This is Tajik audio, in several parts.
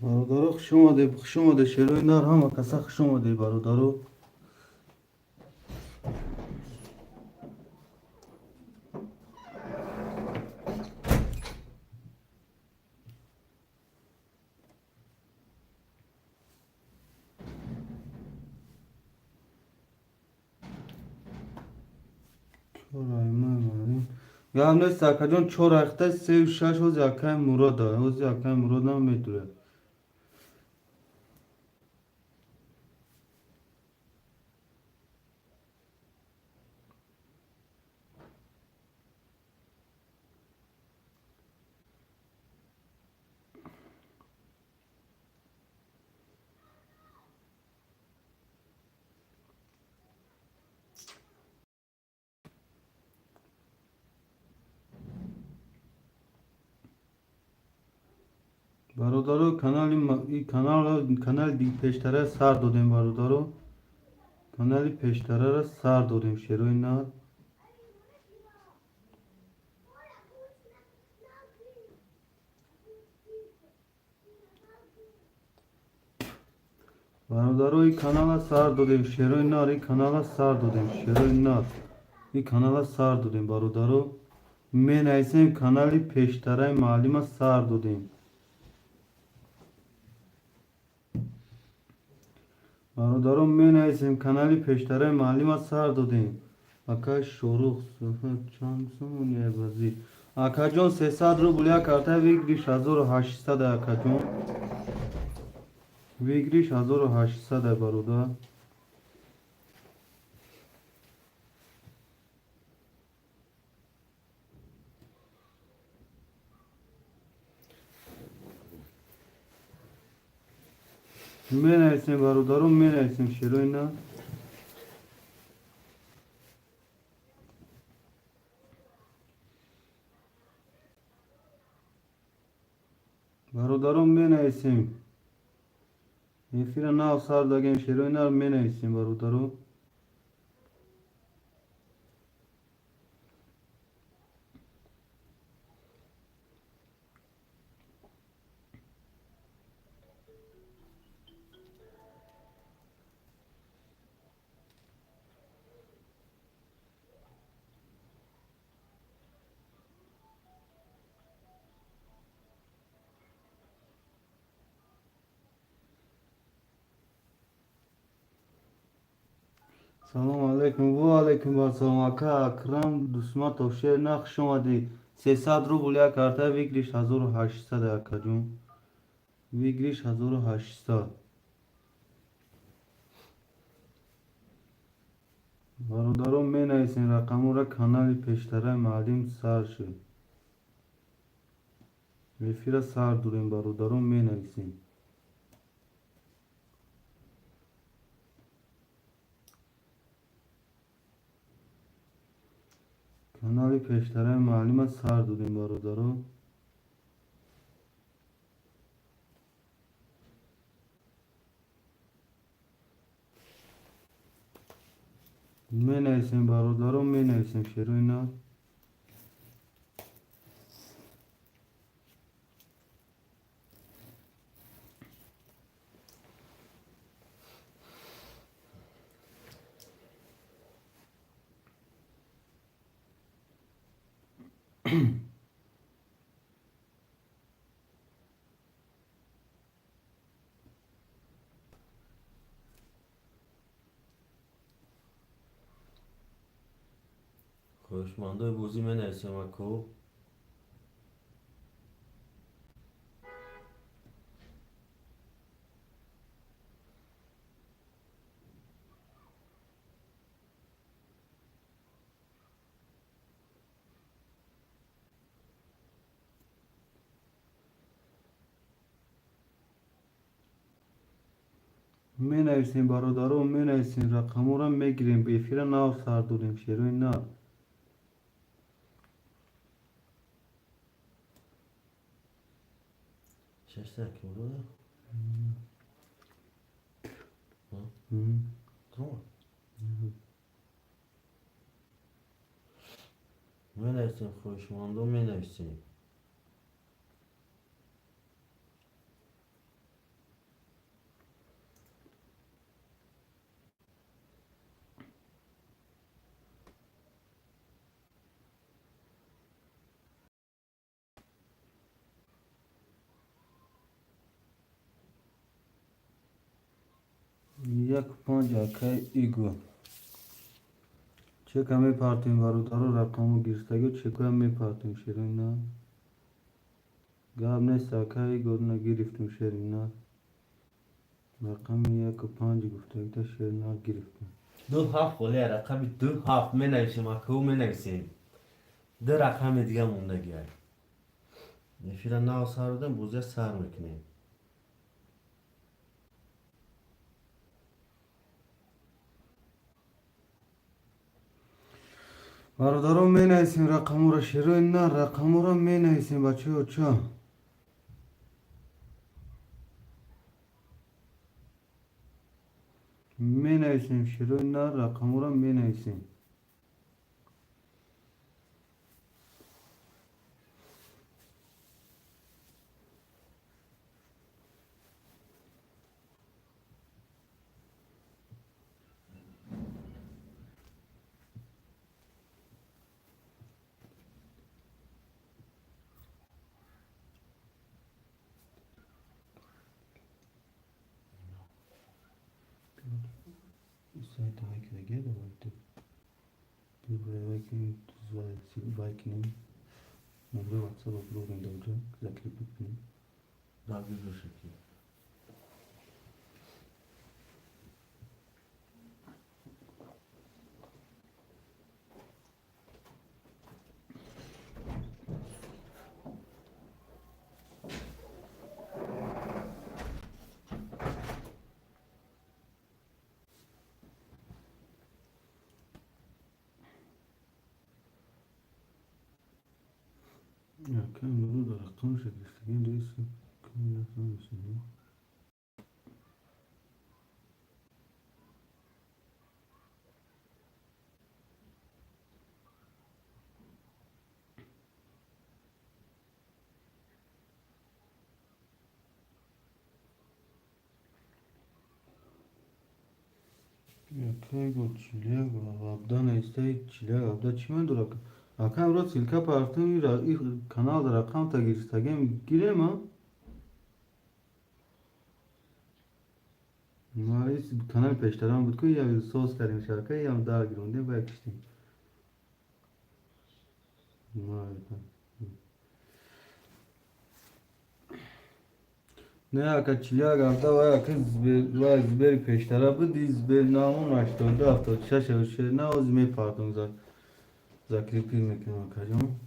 Бародаро, хуш омадед, хуш омадед, шерои нар, ҳама каса хуш омадед, бародаро. Гап нест, акаҷон, чор ҳақта сею шаш. Ҳози акаи Мурода, ҳози акаи Муродам медурад. Бародаро, канали канали пештара сар додем, бародаро, канали пештарара сар додем, шерои нар. Бародаро, и канала сар додем, шерои нар, и канала сар додем, шерои нар, и канала сар додем, бародаро. Менависем, канали пештараи маълима сар додем. Бародарон, менависем, канали пештараи маълима сар додем. Акай Шорух, чанд сомони базӣ? Акаҷон, 300 рубл як карта, выигрыш 1800. Акаҷон, выигрыш 1800, бародар. Менависем, бародарон, менависем, шерои на. Бародарон, менависем, эфира нав сар дагем, шерои нар, менависем, бародарон. Салому алайкум. Ва алайкум ассалом, ака Акрам Дусматов, шер на, хуш омадӣ. 300 рубл як карта, выигрыш 1800. Акаҷон, выигрыш 1800. Бародарон, менависем рақамҳоро, канали пештараи маълим сар шуд, эфира сар дорем, бародарон, менависем. Канали пештараи маълима сар додем, бародаро. Менависем, бародаро, менависем, шерои нар. Хоҳишмандои бозӣ, менависем, ако. Менависем, бародаро, менависем, рақамҳоро мегирем, эфира нав сар додем, шерои нар. Шашта ки мурода? М. Менависем, хоҳишмандо, менависем. 1-5 акай Игор. Чека мепартем, бародаро, рақаму гирифтагио чекоям мепартем, шерои нар. Гап нест, акай Игор, на гирифтем, шери нар. Рақами 1-5 гуфтагита, шери нар, гирифтем. 2-7 холия, рақами 2-7 менависем, акао, менависем. Ду рақами дига мондагиай. Эфира нав сар додем, бозия сар мекунем. Бародарон, менависем рақаморо, шерои нар, рақаморо менависем, бачаё, чо. Менависем, шерои нар, рақаморо менависем. Сайта вайкидаги, давайте. Вайкинем. Номер WhatsApp бругем даҷа закрепить кунем. Да, бибушаки. Акай Мурод рақамша гирифтагиам реиси кам. Акай го 41 17 наистаи 41 17 чӣ ман дора? Акай Мурод, ссылка партем, и канал рақамта гирифтагиам, гирем, а? Канали пештарам буд ку, як соз кардем шака, ям дар гирондем ва киштем. Не, ака, 41 17 вай ака вай Сбери пештара буд, и Сбер намон 82 76 на ози мепартом, закрепить мекунам, акаҷон.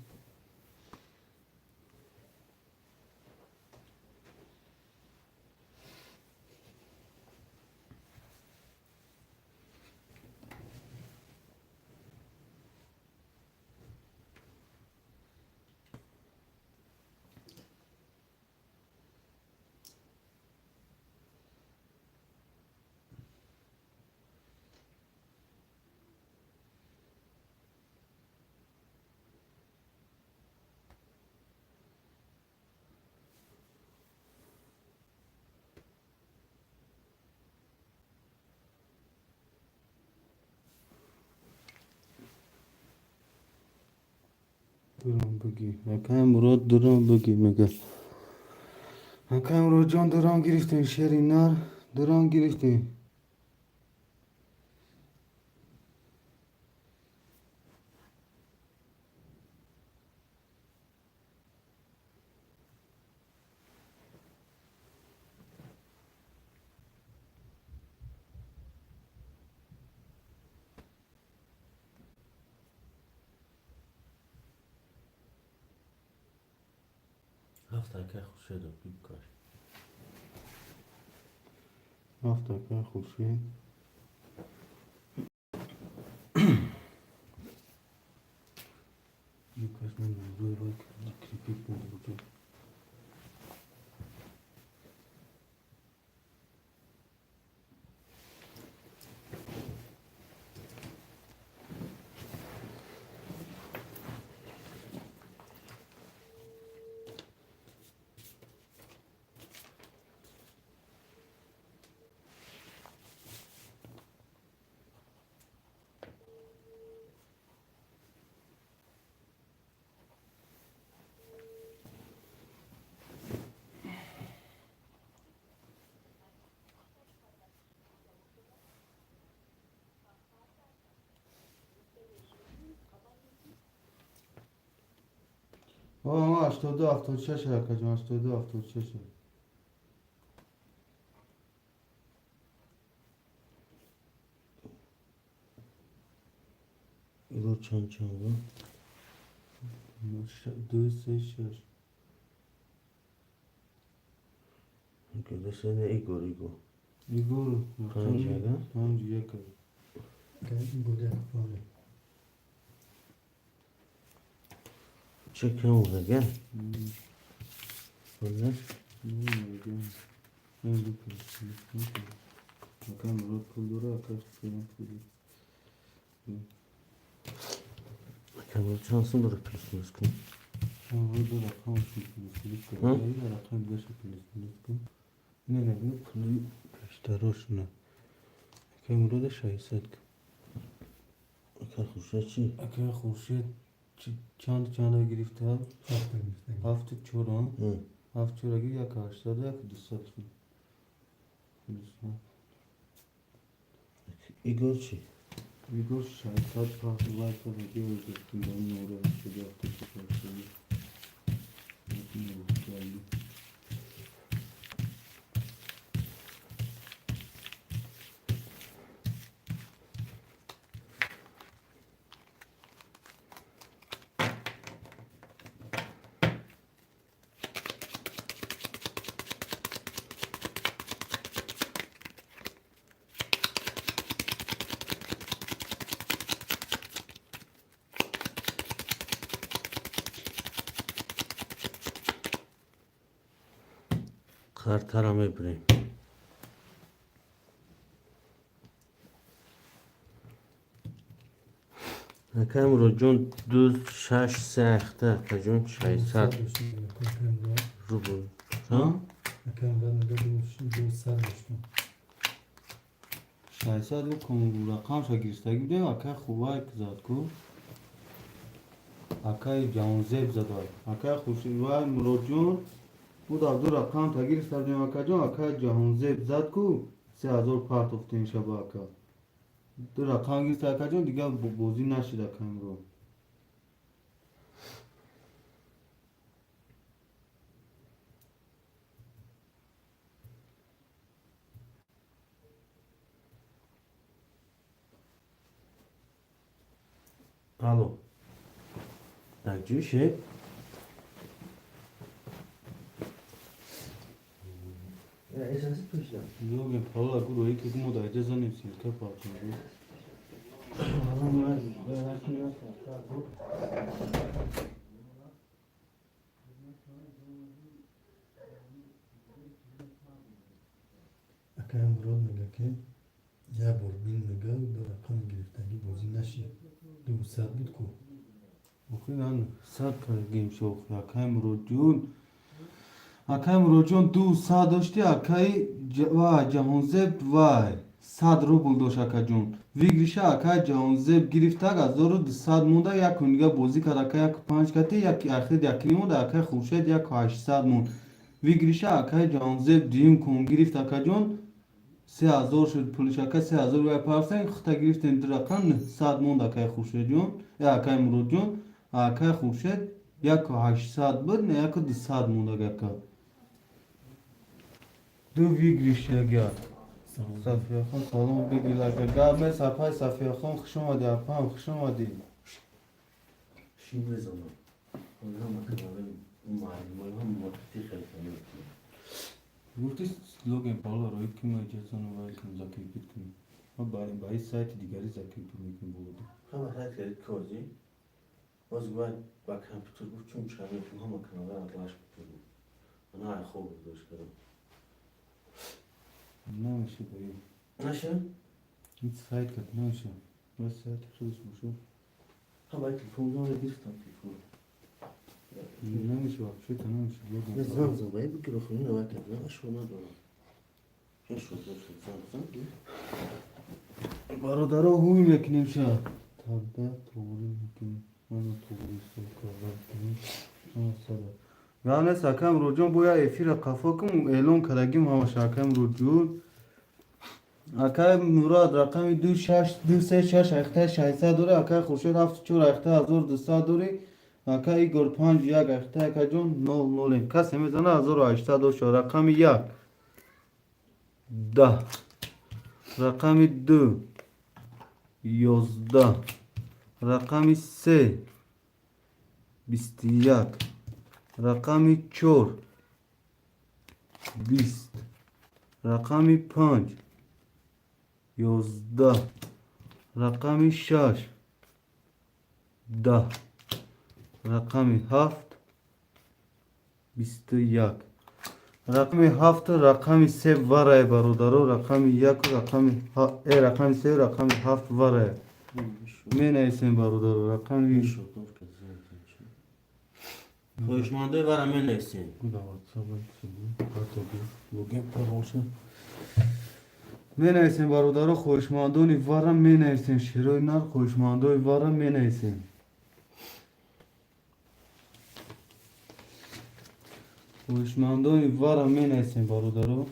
Дурам бугӣ, акай Мурод, дурам бугӣ мега. Акай Муродҷон, дурам гирифтем, шери нар, дурам гирифтем. 7 акай Хуршедов бикаш. 7 акай Хуршед. Бикаш, мен рӯи вай закрепить кунам. 82 76, акаҷон, 82 76. Игор чанд чанд буд? 2 3 6. Гудасена Игор, Игор. Игор. Панҷ як, а? 5 1. Игор як бале. Чӣ кам буда, га? Буда? Ака Мурод пул дора, ака Хусейн пул дора. Камил чанд сум дора, плюс минус кун? Мурод рақам плюс Ҳм? кун. Рақам гаша плюс минус кун. Не, не, ну пули пештарошна. Ака Мурода 600. Ака Хуршед чӣ? Ака Хуршед чанд чанда гирифта? Ҳафта гирифтагӣ. 7 4. Ҳм. 7 4 гир, 1 800, 1 200 шуд. Плюс. Игор чӣ? Игор 600 пас вай карда гирифтем, нора 87 4. Картара мебирем. Акай Муродҷон, 2 6 3 ахта, акаҷон, 600 рубл. Ҳа? Акай Мурод мега 200 доштум. 600 рақамша гирифтагӣ будем, акай Хувайк зад ку. Акай Ҷаҳонзеб зада. Акай Хуршид вай Муродҷон мо дар ду рақам та гирифта будем, акаҷон, акай Ҷаҳонзеб зад ку, 3000 партофтем шаба, ака. Ду рақам гирифта, акаҷон, дигар бозӣ нашид, акай Мурод. Алло. Так, ҷӯше? Логин парола гурӯҳе ки мо дар иҷа занем, ссылка партом. Акай Мурод мега ки як бор бин, мега ду рақам гирифтагӣ бозӣ нашид. 200 буд ку. Охир 100 кардем шох, акай Муродҷон. Акай Муродҷон, 200 дошти, акай вай Ҷаҳонзеб вай 100 рубл дошт, акаҷон. Выигрыш а акай Ҷаҳонзеб гирифтак, 1200 монда, як кун дига бозӣ кард, акай 1 5 кати, як ахир 1,5 монда, акай Хуршед 1 800 монд. Выигрыш а акай Ҷаҳонзеб дуюм кун гирифт, акаҷон, 3000 шуд пулиш, ака, 3000 вай партофтем, хута гирифтем ду рақам, 900 монд, акай Хуршедҷон, акай Муродҷон, акай Хуршед 1 800 буд, не 1 200 монд, ака. Ду выигрыш ага. Салом. Сафияхон, салом бигир, ака. Гап нест, апай Сафияхон, хуш омадӣ, апам, хуш омадӣ. Чӣ мезанам? Ҳама каналҳои муаллимои ҳам маркетинг хеле мекунанд. Гуфти логин парола роӣ ки мо иҷоза вай кунем, закрепить кунем. Ма ба ин сайти дигари закрепить мекунем болода. Ҳама сайт кредит корди. Боз бояд ба компютер гуфт, чун чиқар мекунам, ҳама каналҳои атлаш буд. Ман ҳай хоб дошт кардам. Намеша ба ин. Наша? Ин сайт кат намеша. Ба сайти худаш боша. Ҳама телефон дора, гирифтам телефон. Намеша, вообще-то намеша. Логин Не парола. занг зан, баъд бигир, охир ина вай кард, ашо надорам. Чӣ шуд, занг зан. Бародаро, ҳуй мекунем ша. Табда туғри мекунем. Мана туғри ҳисоб карда мекунем. Ана сада. Гап нест, акай Муродҷон, бояд эфира қафо кун, эълон кардагим ҳамаша, акай Муродҷон. Акай Мурод рақами 2 6 2 3 6 ахта 600 дорӣ, акай Хуршед 7 4 ахта 1200 дорӣ. Ака Игор панҷ як ахта, акаҷон, нол нолем. Касе мезана, 1800 доша. Рақами як 10, рақами ду 11, рақами се 21, рақами чор 20, рақами панҷ 11, рақами шаш 10, рақами ҳафт 21. Рақами ҳафту рақами се варае, бародаро. Рақами яку рақами рақами се, рақами ҳафт варае. Менависем, бародаро, рақами Хоҳишмандои вара менависем. Менависем, бародаро, хоҳишмандони вара менависем. Шерои нар, хоҳишмандои вара менависем. Хоҳишмандони вара менависем, бародаро.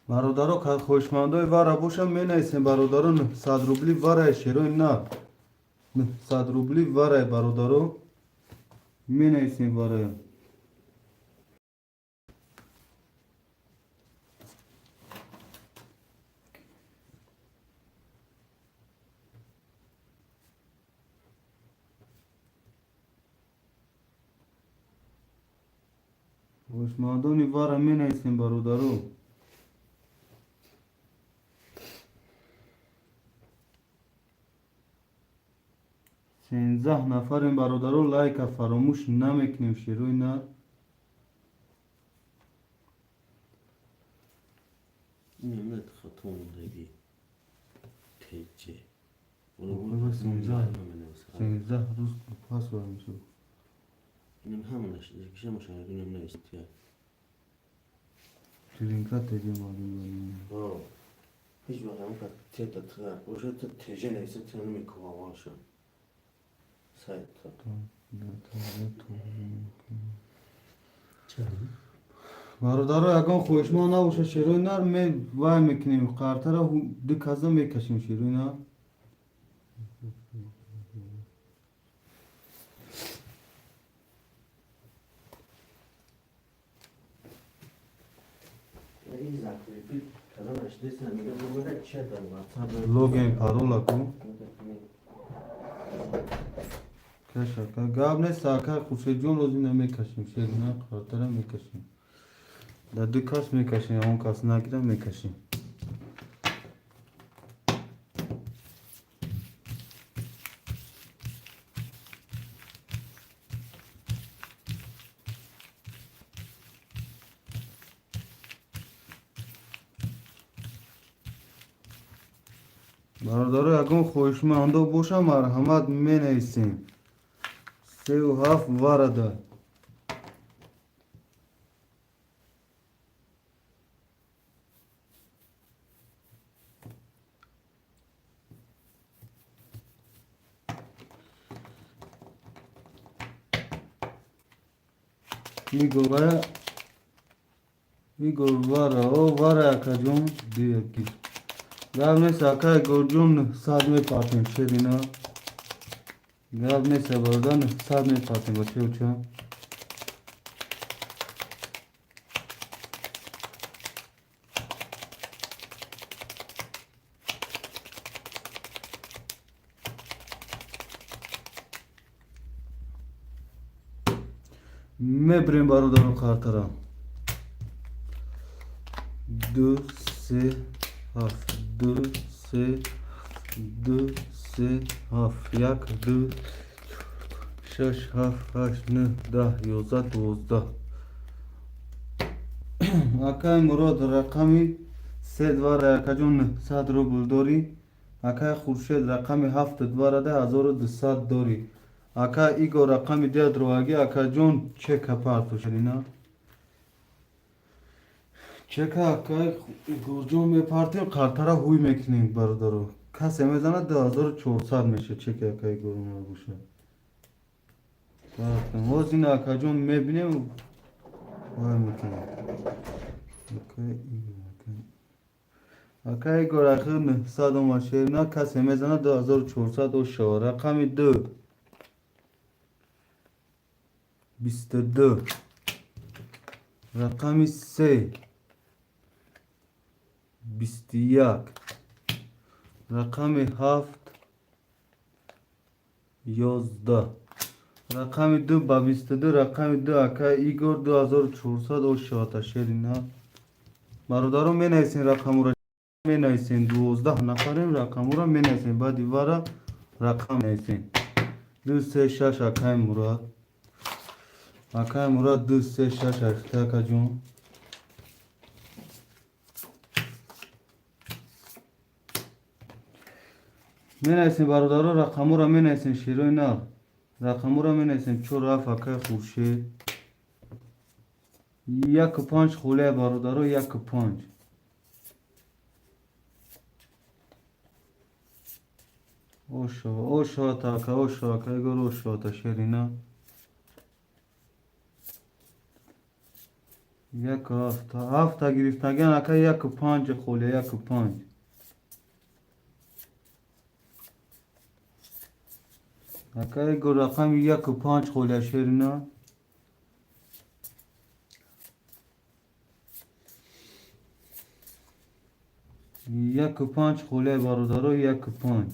Бародаро, хоҳишмандои вара боша, менависем, бародаро. 900 рубли варае, шерои нар. 900 рубли варае, бародаро, менависем варае. Хоҳишмандони вара менависем, бародаро. 13 нафарем, бародаро. Лайка фаромӯш намекунем, шерои нар. Мемлет хато мондагӣ. ТЖ. 13 рӯз пас мешуд. Инам ҳамонаш, якишамаш инам нависед. Ширинка ТЖ маълум. Ҳеҷ вақт ҳамон кас тета тра бошад, ТЖ нависед, тра намекувавалшам. Сайт. Чаро? Бародаро, ягон хоҳишманд набошад, шерои нар, ме вай мекунем, қартара ду каза мекашем, шерои нар. Ин закрепить казанаш деса мега бумада че дар WhatsApp. Логин парола ку кашака гап нест, ака Хуршедҷон, рози намекашем, шери нар, қартара мекашем. Дар ду кас мекашем, он кас нагира, мекашем. Бародаро, ягон хоҳишмандо боша, марҳамат, менависем. Сеу ҳафт варада. Игор, Игор вара, о вара, акаҷон, диаки. Гап нест, ака Игорҷон, сад мепартем, шерина. Гап нест, бародар, сад мепартем, бачаюча. Мебирем, бародаро, қартара. Ду, се, ҳафт, ду, се, ду, се, ҳафт, як, ду, шаш, ҳафт, ҳашт, нӯҳ, 10, 11, 12. Акай Мурод, рақами се двара, акаҷон, 900 рубл дорӣ. Акай Хуршед, рақами ҳафт дварада, 1200 дорӣ. Ака Игор, рақами дея дроваги, акаҷон, чека партошарина. Чека акай Игорҷон мепартем, қартара ҳуй мекунем, бародаро. Касе мезанад, 2400 меша, чеки акай Игорона бошад. Ҳоз ин акаҷон мебинем, вай мекунем. Акай Игор, акай Игор ахир 900 омад, шерина. Касе мезанад, 2400 ошава. Рақами ду, 22. Рақами се, 21. Рақами ҳафт, 11. Рақами ду ба 22. Рақами ду, акай Игор, 2400 ошавата, шерина. Бародарон, менависен рақамура, менависен. 12 нафарем, рақамура менависен. Баъди вара рақам менависен. Ду, се, шаш, акай Мурад. Акай Мурад, ду, се, шаш, ахта, акаҷон. Менависем, бародаро, рақамура менависем. Шерои нар, рақамура менависем. Чор, ҳафт, акай Хуршед. Яку панҷ холия, бародаро, яку панҷ. Ошава, ошавата, ака, ошава, ака Игор, ошавата, шерина. Яку ҳафта, ҳафта гирифтагиан, ака. Яку панҷ холия, яку панҷ. Ака Игор, рақами яку панҷ холия, шерина. Яку панҷ холия, бародаро, яку панҷ.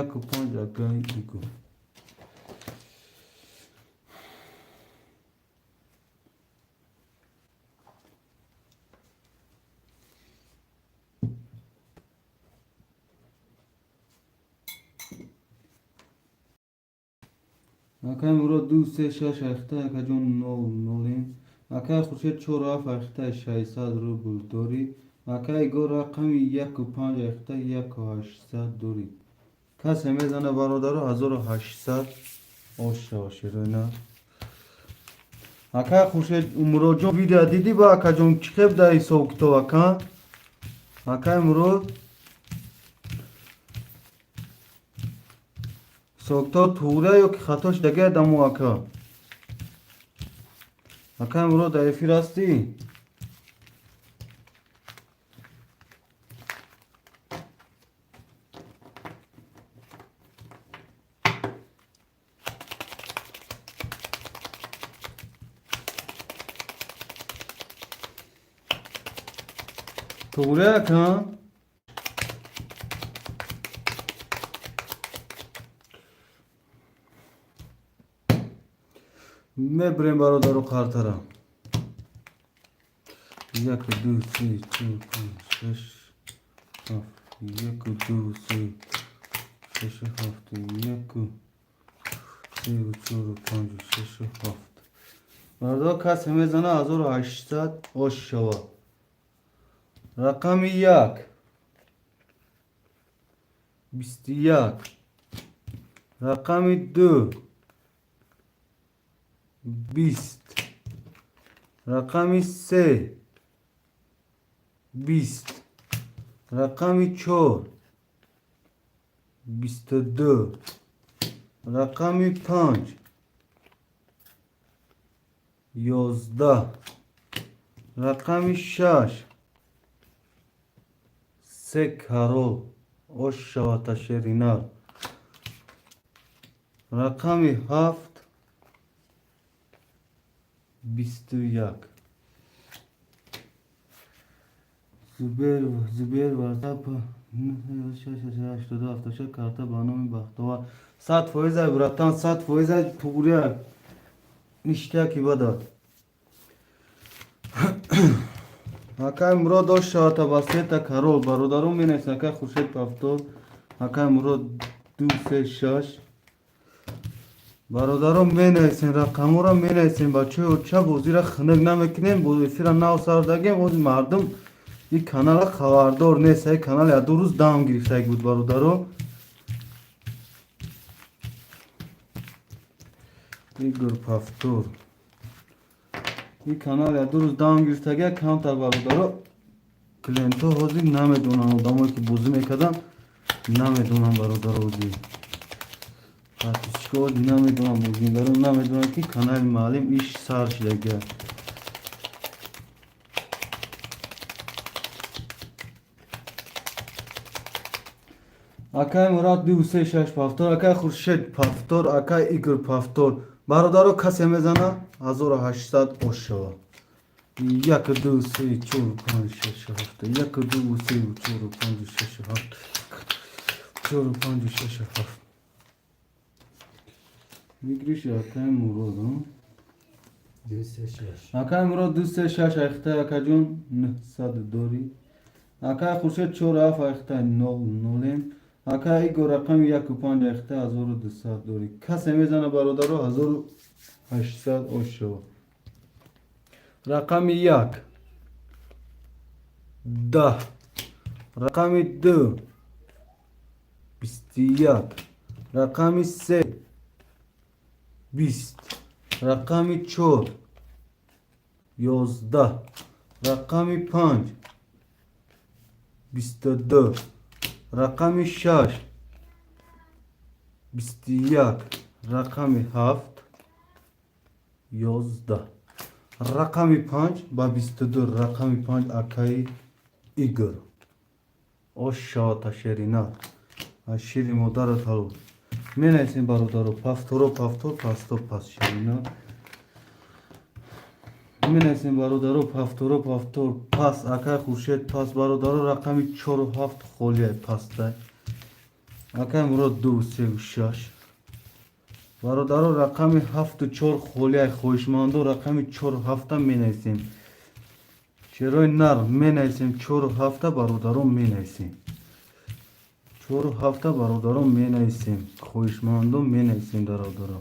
Яку панҷ, ака Игор. Акай Мурод, ду, се, шаш, ахта, акаҷон, нол нолем. Акай Хуршед, чор, ҳафт, ахта, 600 рубл дорӣ. Акай Игор, рақами яку панҷ, ахта, 1800 дорӣ. Касе мезана, бародаро, 1800 ошава, шероина. Акай Хуршед, Муродҷон, видео дидӣ ба, акаҷон, чӣ хеб дар ҳисоб китоб, ака? Акай Мурод, ҳисобкитоб туғрия ё ки хато шудагия дамо, ака? Акай Мурод, дар эфир ҳастӣ? Туғрия, ака? Мебирем, бародару, қартара. Яку, ду, се, чор, панҷ, шаш, ҳафт. Яку, ду, се, шашу ҳафт. Яку, севу, чору, панҷу, шашу ҳафт. Бародар, касе мезана, 1800 ош шава. Рақами як, 21. Рақами ду, 20. Рақами се, 20. Рақами чор, 22. Рақами панҷ, 11. Рақами шаш, се карол, ош шавата, шеринар. Рақами ҳафт, 21. Зубер, Зубер, ватсап 68276 карта ба номи Бахтовар. 100%, братан, 100% туғрия, ништяки бадад. Акай Мурод, ош шавата ба сета карол. Бародарон, менависен. Акай Хуршед, повтор. Акай Мурод, ду, се, шаш. Бародарон, менависен рақаморо, менависен. Бачаҳои оча, бозира хунук намекунем. Бо эфира нав сар дагем, бози мардум. Ин канала хабардор нест, ин канал як ду рӯз дам гирифтаг буд, бародаро. Игор Повтор. Ин канал як ду рӯз дам гирифтага, камтар, бародаро, клиентҳо ҳозир намедонанд, одамое ки бозӣ мекарданд намедонанд, бародаро, ҳозир подписчикҳо намедонанд, бозигарон намедонанд, ки канали Муаллим иш сар шудага. Акай Мурад 2 3 6 повтор, акай Хуршед повтор, акай Игор повтор. Бародаро, касе мезана, 1800 ош шава. Як, ду, се, чор, панҷ, шаш, ҳафт. Як, ду, се, чор, панҷ, шаш, ҳафт. Чор, панҷ, шаш, ҳафт. Выигрыш акай Мурод. 2 3 6. Акай Мурод 2 3 6 айхтай, акаҷон, 900 дорӣ. Акай Хуршед 4 7 айхтай, нол нолем. Акай Игор рақами 1 5 айхтай, 1200 дорӣ. Касе мезана, бародаро, 1800 ош шава. Рақами 1 10, рақами 2 21, рақами 3 20, рақами 4 11, рақами 5 22, рақами 6 21, рақами 7 11, рақами 5 ба 22, рақами 5, акаи Игор. Ош шавата, шерина, аз шири модарат ҳалол. Менависем, бародаро, повторо, повтор, пасто, пас, шерина. Менависем, бародаро, повторо, повтор, пас, акай Хуршед, пас. Бародаро, рақами чору ҳафт холия, пастай. Акай Мурод 2 3 6. Бародаро, рақами ҳафту чор холия, хоҳишмандо, рақами чору ҳафта менависем. Шерои нар менависем, чору ҳафта, бародаро, менависем. Чору ҳафта, бародаро, менависем. Хоҳишмандо менависем, бародаро.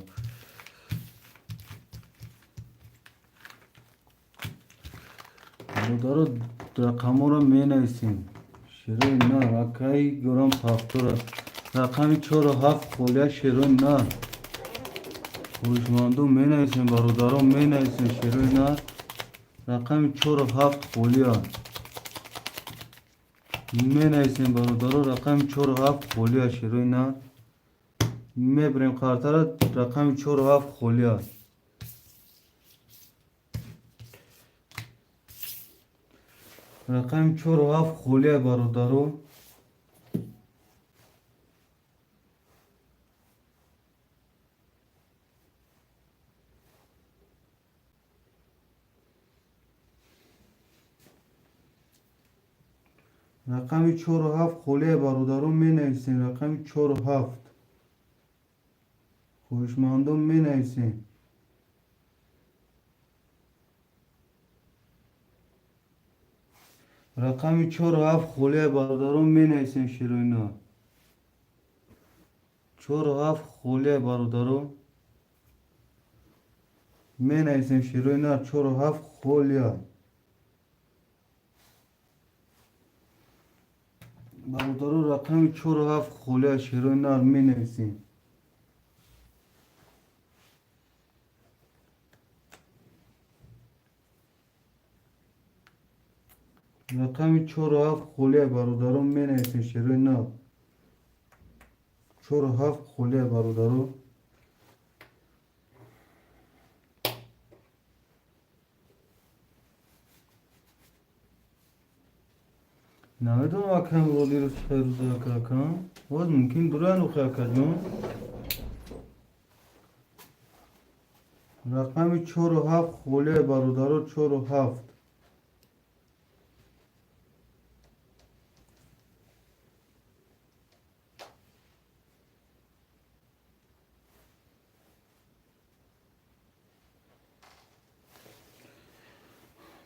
Бародаро, рақамҳоро менависем. Шерои нар, акаи Горон повтора. Рақами чору ҳафт холия, шерои нар. Хоҳишмандо менависем, бародаро, менависем, шерои нар. Рақами чору ҳафт холия. Менависем, бародаро, рақами чору ҳафт холия, шерои нар. Мебирем қартара, рақами чору ҳафт холия. Рақами чору ҳафт холия, бародаро. Рақами чору ҳафт холия, бародаро, менависем. Рақами чору ҳафт. Хоҳишмандон менависем. Рақами чору ҳафт холия, бародарон, менависем, широина. Чору ҳафт холия, бародарон, менависем, широина, чору ҳафт холия. Бародарон, рақами чору ҳафт холия, широи нар, менависем. Рақами чору ҳафт холия, бародарон, менависем, шерои нав. Чору ҳафт холия, бародарон. Намедонам, акам Родирӯз чӣ рӯза, акам. Боз мумкин дурану хе, акаҷон. Рақами чору ҳафт холия, бародаро, чору ҳафт.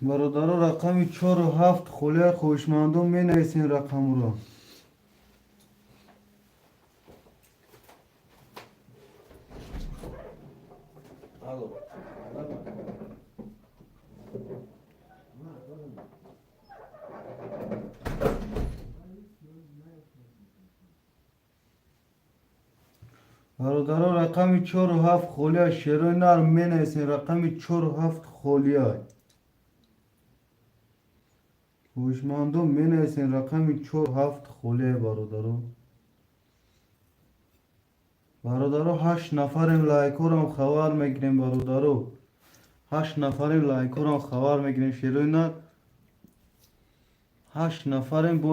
Бародаро, рақами чору ҳафт холия, хоҳишмандон менависем рақамро. Алло. Бародаро, рақами чору ҳафт холия, шерои нар, менависем. Рақами чору ҳафт холия, хоҳишмандон, менависем. Рақами чор ҳафт холия, бародаро. Бародаро, ҳашт нафарем, лайкҳорам хабар мегирем. Бародаро, ҳашт нафарем, лайкҳорам хабар мегирем. Шерои нар, ҳашт нафарем, бо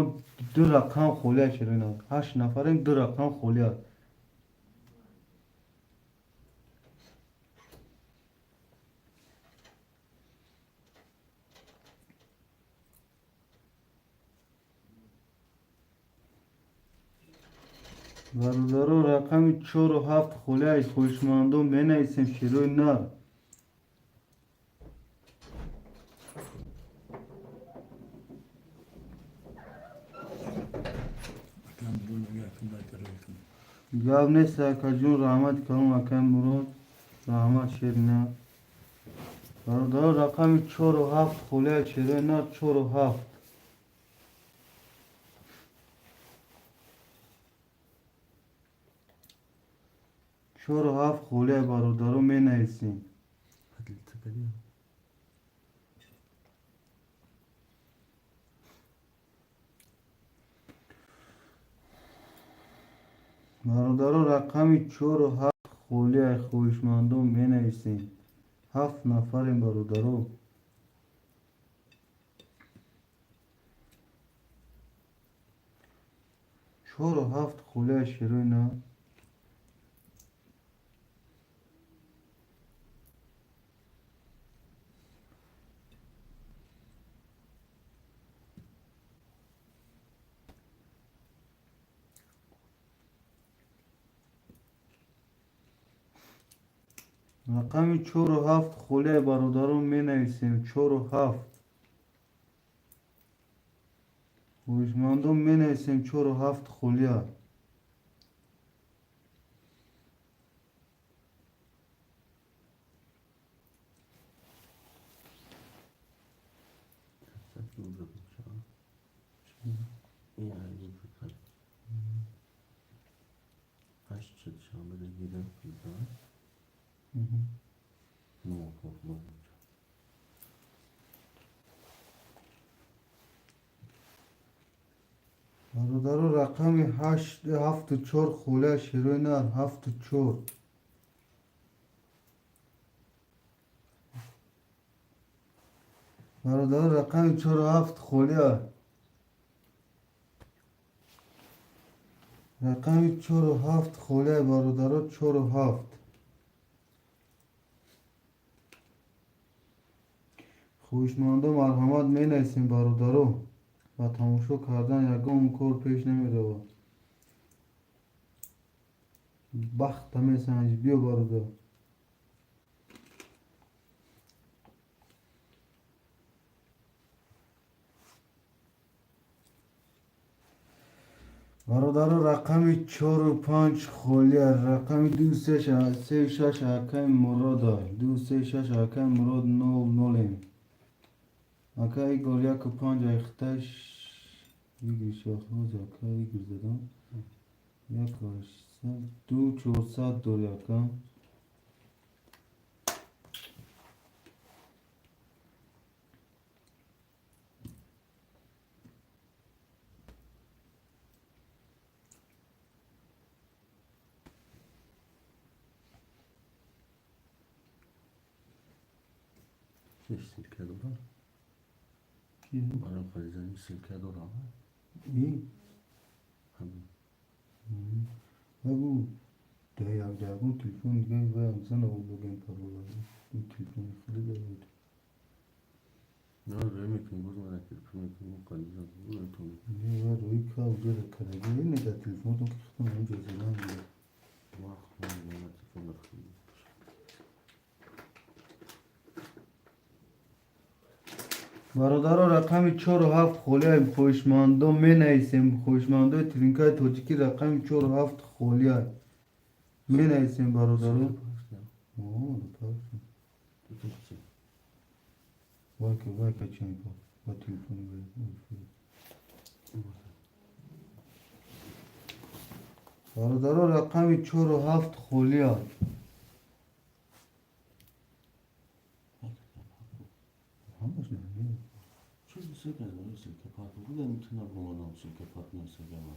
ду рақам холия. Шерои нар, ҳашт нафарем, ду рақам холия. Бародаро, рақами чору ҳафт холия, хоҳишмандон, менависем. Шерои нар. Акам Мурод мега, акам лайка рӯй кун. Гап нест, акаҷон, раҳмати калом, акай Мурод, раҳмат, шери нар. Бародаро, рақами чору ҳафт холия, шерои нар, чору ҳафт. Чору ҳафт холия, бародаро, менависем. Поделиться кардӣ? Бародаро, рақами чору ҳафт холия, хоҳишмандон, менависем. Ҳафт нафарем, бародаро. Чору ҳафт холия, шерои нар. Рақами чору ҳафт холия, бародарон, менависем. Чору ҳафт, хоҳишмандон, менависем. Чору ҳафт холия. Сад рубл бошад. Ин рубл кард. Ҳашт шуд, шанбе гирам да. Ну, ну. Бародаро, рақами ҳашт ҳафту чор холия, шерои нар, ҳафту чор. Бародаро, рақами чору ҳафт холия, рақами чору ҳафт холия, бародаро, чору ҳафт. Хоҳишмандо, марҳамат, менависем. Бародаро, ба тамошо кардан ягон кор пеш намеравад. Бахта месанҷ, биё, бародар. Бародаро, рақами чору панҷ холия, рақами ду се шаш акаи Мурода, ду се шаш акаи Мурод, нол нолем. Ака Игор, яку панҷ айхташ Игор Шахноз, ака Игор задам яку ҳаштсад ду чорсад дори, ака. Ссылка дорам. Барои харидани ссылка дорам. И? Ҳамин. Агу да як ягон телефон дига ваям зана бугем парола. Телефони худи дорад. На, рӯй мекунӣ, боз мана телефон мекунӣ, қализа метавонӣ. Не, ва рӯи ка уҷа кардаги не, дар телефонтон ки худтон ҳамҷо задан. Вақт ман телефон дорам. Бародаро, рақами чору ҳафт холия, хоҳишмандо, менависем. Хоҳишмандои тринкаи тоҷикӣ, рақами чору ҳафт холия, менависем, бародаро. Вайка, вайка, чемпо ба телефони. Бародаро, рақами чору ҳафт холия. Ҳамаш не. Чӣ ссылка ссылка партно куда митона бомадам ссылка партно инстаграма.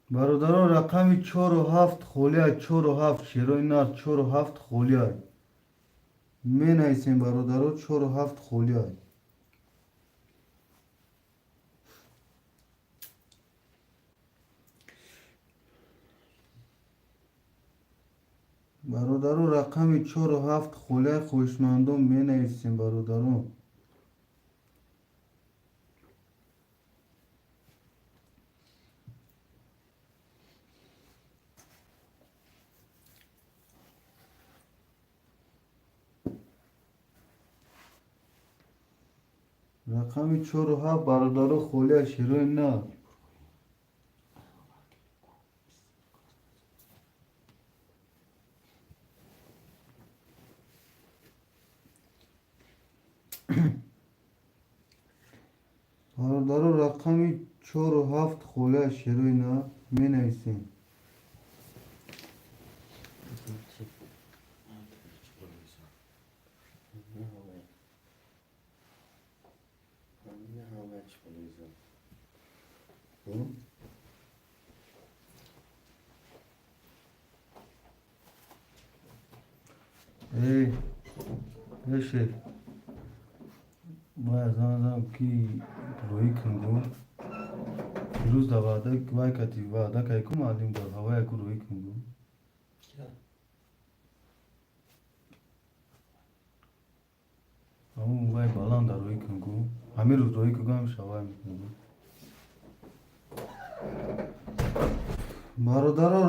Бародаро, рақами чору ҳафт холия, чору ҳафт, шерои нар, чору ҳафт холия. Менависем, бародаро, чору ҳафт холия. Бародаро, рақами чору ҳафт холия, хоҳишмандон, менависем, бародарон. Рақами чору ҳафт, бародаро, холия, шерои нар. Бародаро, рақами чору ҳафт холия, шерои нар, менависем. Эй, эше, бояд занг занам, ки роҳӣ кун. Дирӯз да ваъда вай кати ваъда кай ку муаллим дод, ҳавая ку роҳӣ кун гу. Ҳамун вай баланда роҳӣ кун гу. Ҳамин рӯз роҳӣ кун гу, ҳамин шавай мекун гу. Бародаро,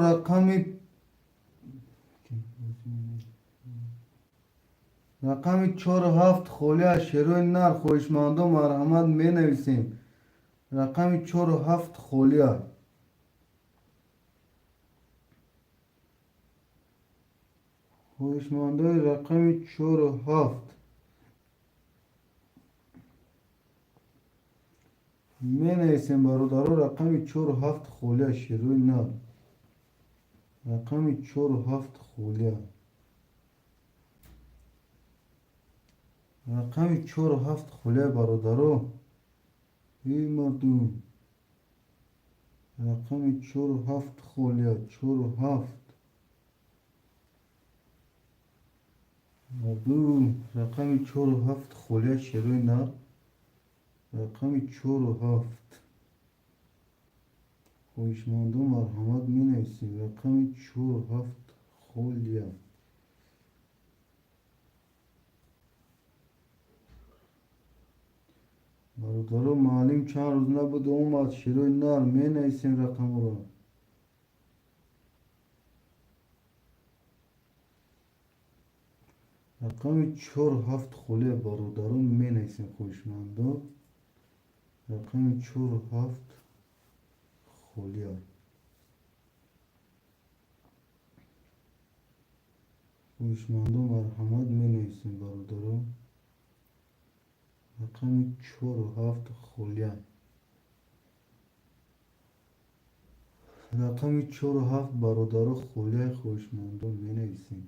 рақами чору ҳафт холия, шерои нар, хоҳишмандон, марҳамат, менависем. Рақами чору ҳафт холия. Хоҳишмандои рақами чору ҳафт менависем, бародаро, рақами чору ҳафт холия, шерои нар. Рақами чору ҳафт холия. Рақами чору ҳафт холия, бародаро. Эй мардум. Рақами чору ҳафт холия, чору ҳафт. Мардум, рақами чору ҳафт холия, шерои нар. Рақами чору ҳафт. Хоҳишмандон, марҳамат, менависем. Рақами чору ҳафт холия. Бародаро, муаллим чанд рӯз набуд, омад, шерои нар, менависем рақамро. Рақами чору ҳафт холия, бародарон, менависем, хоҳишмандон. Рақами чору ҳафт холия. Хоҳишмандон, марҳамат, менависем, бародарон. Рақами чору ҳафт холия. Рақами чору ҳафт, бародаро, холия, хоҳишмандон, менависем.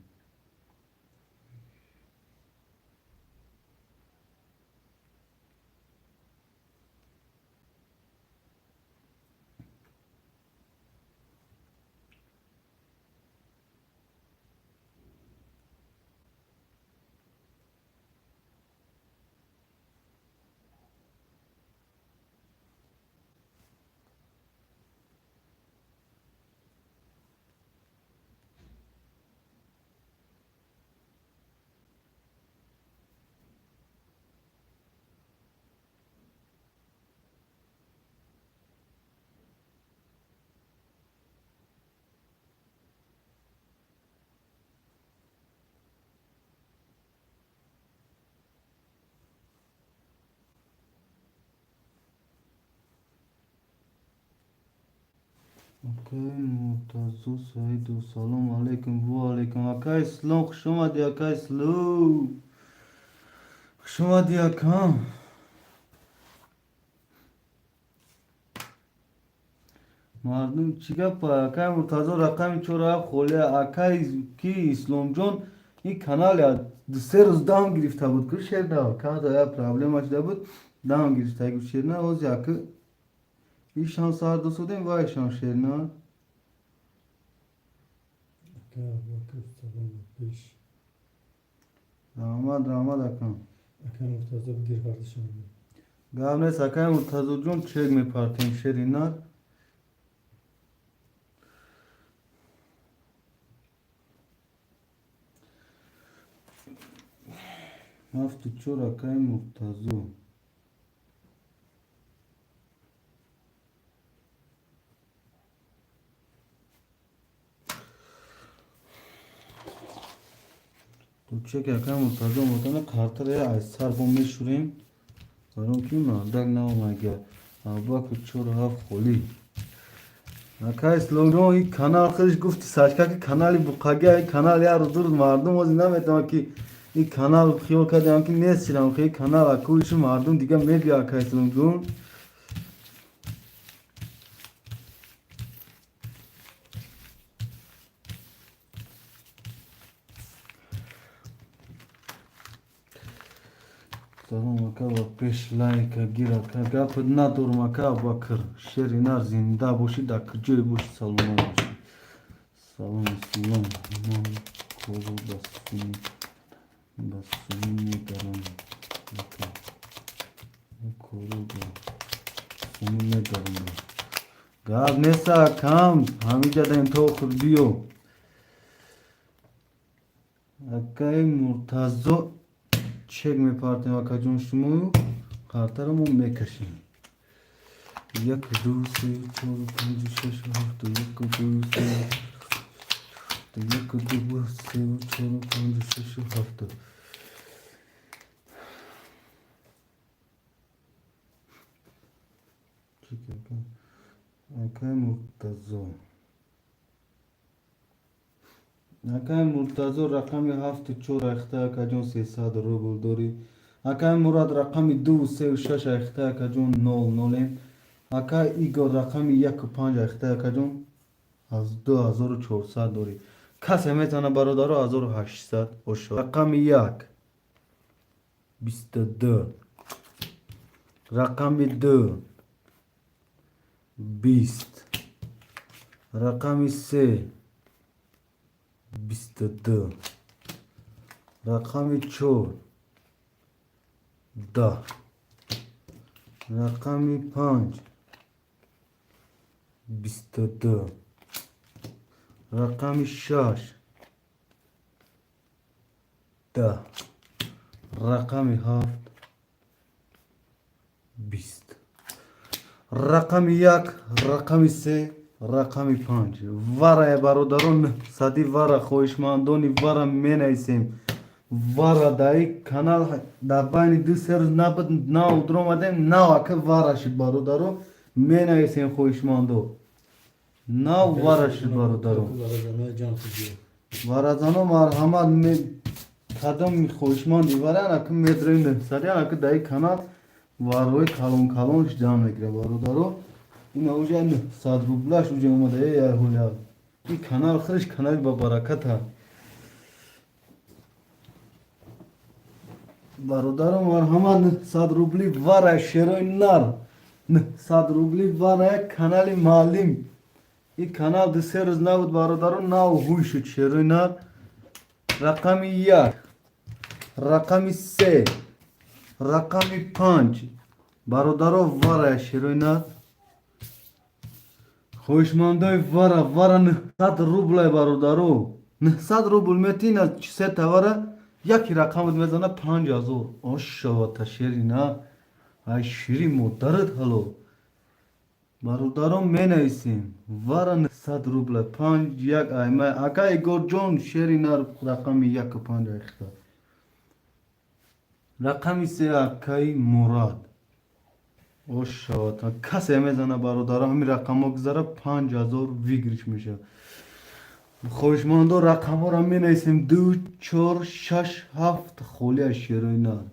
Акай Муртазо Саидов, салом алейкум. Ва алейкум. Акай Ислом, хуш омадӣ, акай Ислом. Хуш омадӣ, акам. Мардум чӣ гапа? Акай Муртазо, рақами чору ҳафт холия. Акай ки Исломҷон, ин канал 2-3 рӯз дам гирифта буд ку, шерна камта як проблема шуда буд, дам гирифта шерна. Ози аки ишам сар досудем вайшам, шерна. Ака Абубакр, салом, ба пеш. Раҳмат, раҳмат, акам. Ака Муртазо, бигир ҳардушон. Гап нест, акай Муртазоҷон, чек мепартем, шери нар. Ҳафту чор, акай Муртазо. Чеки акай Муртазо омодана, қартаре аз сар бо мешӯрем, баром ки мардак наомага. Абубакр, чору ҳафт холӣ. Акай Исломҷон, ин канал худаш гуфти сачка ки канали буқага. Ин канал як рӯз, 2 рӯз мардум ози наметавонад ки ин канал хиёл кардам ки нест шидам. Ин канал акӯишу мардум дига мебия, акай Исломҷон. Салом, ака, ва пеш, лайка гир, ака. Гапат надорам, ака Абубакр, шери нар, зинда бошӣ, дар куҷое бошӣ, саломат бошӣ. Салом, Ислом, ман кору ба суми медарам, ака, кору ба суми медарам. Гап нест, акам, ҳамиҷа даем то охир биё. Акаи Муртазо, чек мепартем, акаҷон, шумо қартаро мо мекашем. Як, ду, се, чор, панҷ, шаш, ҳафт. Як, ду, се, як, ду, се, чор, панҷ, шаш, ҳафт. Чек, акаи Муртазо. Акаи Муртазо, рақами ҳафту чор айхта, акаҷон, 300 рубл дорӣ. Акаи Мурад, рақами ду, сеу шаш айхта, акаҷон, нол нолем. Акаи Игор, рақами яку панҷ айхта, акаҷон, аз 2400 дорӣ. Касе метавона, бародаро, 1800 ошо. Рақами як 22, рақами ду 20, рақами се 22, рақами чор 10, рақами панҷ 22, рақами шаш 10, рақами ҳафт 20, рақами як, рақами се, рақами панҷ. Варая, бародарон, сади вара, хоҳишмандони вара менависем. Вара дар ин канал дар байни 2-3 рӯз набуд, нав дуромадем, нав ака вара шуд, бародаро, менависем, хоҳишмандо. Нав вара шуд, бародаро. Варазано, марҳамат, кадом хоҳишманди вара, анака медроим сади, анака дар ин канал варҳои калон калон ҷамъ мегирад, бародаро. Ина уже 100 рублаш уже омада. Э, ҳуля, ин канал худаш канали бабараката, бародаро. Марҳамат, 100 рубли вара, шерои нар, 100 рубли вара, канали маълим. Ин канал 2-3 рӯз набуд, бародаро, нав ҳуй шуд, шерои нар. Рақами як, рақами се, рақами панҷ, бародаро, вара, шерои нар. Хоҳишмандои вара, вара 900 рублай, бародаро, 900 рубл метин аз се тавара, яки рақамат мезана 5000. Ошавата, шери на, ай шири модарат ҳало. Бародарон, менависем, вара 900 рубла, панҷ як айма. Ака Игорҷон, шери нар, рақами яку панҷ айхта. Рақами се, акаи Мурад. Ошавата, касе мезана, бародаро, ҳамин рақамҳо гузара, 5000 выигрыш мешавад. Хоҳишмандо, рақамҳоро менависем: ду, чор, шаш, ҳафт холия, шерои нар.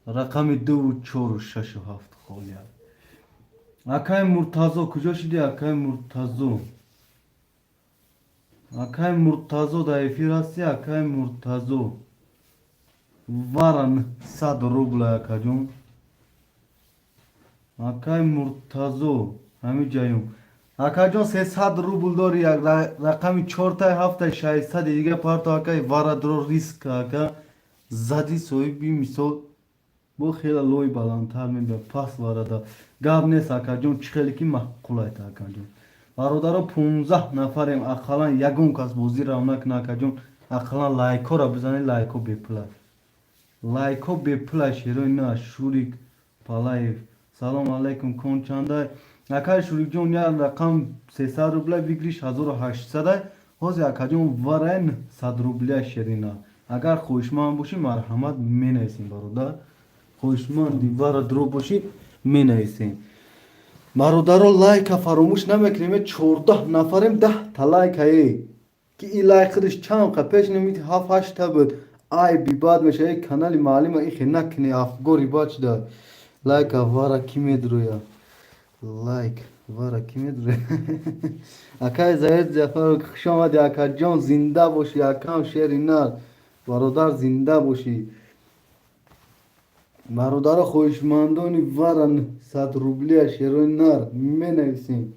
Рақами ду, чору, шашу ҳафт холия. Акай Муртазо, куҷо шуди, акай Муртазо? Акай Муртазо, дар эфир ҳасти, акай Муртазо? Вара 900 рубла, акаҷон. Акай Муртазо, ҳамин ҷаюм. Акаҷон, 300 рубл дори, як рақами чортай, ҳафтай, 600-и дига парто, акай, вара дро, риск, ака, зади, соҳиби мисол бо хела лои баландтар мебиёд пас варада. Гап нест, акаҷон, чӣ хеле ки маъқулайта, акаҷон. Бародаро, 15 нафарем, ақаллан ягон кас бозӣ рав накуна, акаҷон, ақаллан лайкҳоро бизанед, лайкҳо бепула, лайкҳо бепула, шерои на. Шурик Палаев, салом алайкум, кон чандай, акай Шурикҷон? Як рақам 300 рубля, выигрыш 1800. Ҳозир, акаҷон, варай 900 рубля, шерина. Агар хоҳишманд бошӣ, марҳамат, менависем, бародар. Хоҳишманди вара дро бошӣ, менависем. Бародаро, лайка фаромӯш намекунем. 14 нафарем, 10-та лайкае ки и лайк худаш чанд қа пеш намит, ҳафт ҳашта буд. Айби бад мешава канали маълима, ихе накунӣ, афгори бад шуда. Лайка вара ки медроя? Лайк вара ки медроя? Акай Заид Ҷафаров, хуш омадӣ, акаҷон, зинда бошӣ, акам, шери нар, бародар, зинда бошӣ. Бародаро, хоҳишмандони вара 900 рублия, шерои нар, менависем,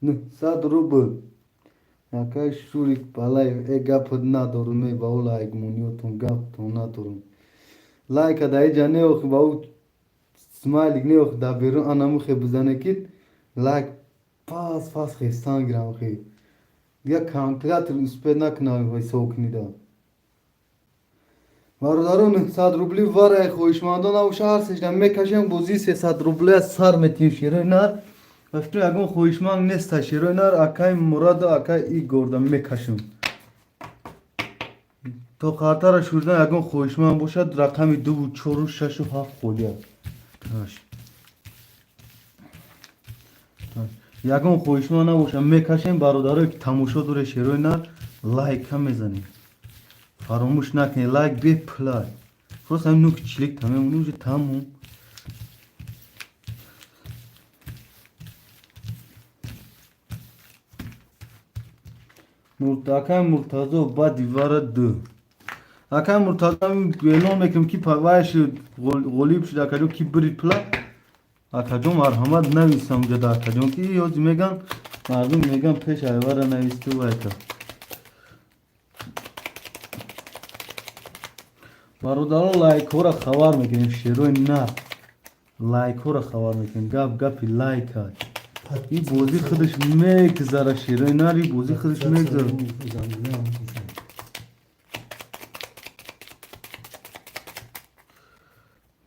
900 рубл. Акай Шурик Палаев, э, гапат надорум, э, ба ӯ лайкмониётон гаптон надорум. Лайка дар иҷа неохи, ба ӯ смайлик неохи, дар берун анамухе бизане ки лайк пас пас хестан гирам хе. Дига калькулятор успеть накунам ҳисоб кунида. Бародаро, 900 рубли варай хоҳишмандон набоша, ҳар сешда мекашем, бозии 300 рублия сар метиҳем, шерои нар. Ба фикр, ягон хоҳишманд неста, шерои нар. Акай Мураду акай Игорда мекашем то қартара шурдан. Ягон хоҳишманд бошад, рақами дуву чору шашу ҳафт холия. Ҳашт. Ягон хоҳишманд набоша, мекашем. Бародарое ки тамошо доре, шерои нар, лайка мезанем, фаромӯш накунед, лайк бепулай, просто ҳамин нуки чилик тамемонӣ, уже тамом. Акай Муртазо, баъди вара ду. Акай Муртазо, эълон мекунем, ки вай шуд, ғолиб шуд, акаҷон, ки бирид пула. Акаҷон, марҳамат, нависам ҷада, акаҷон, ки ҳозир меган, мардум меган, пеш айвара нависту вайка. Бародарон, лайкҳоро хабар мекунем, шерои нар, лайкҳоро хабар мекунем. Гап гапи лайка. Ин бозӣ худаш мегзара, шерои нар, ин бозӣ худаш мегзара. Замина ҳам бошад.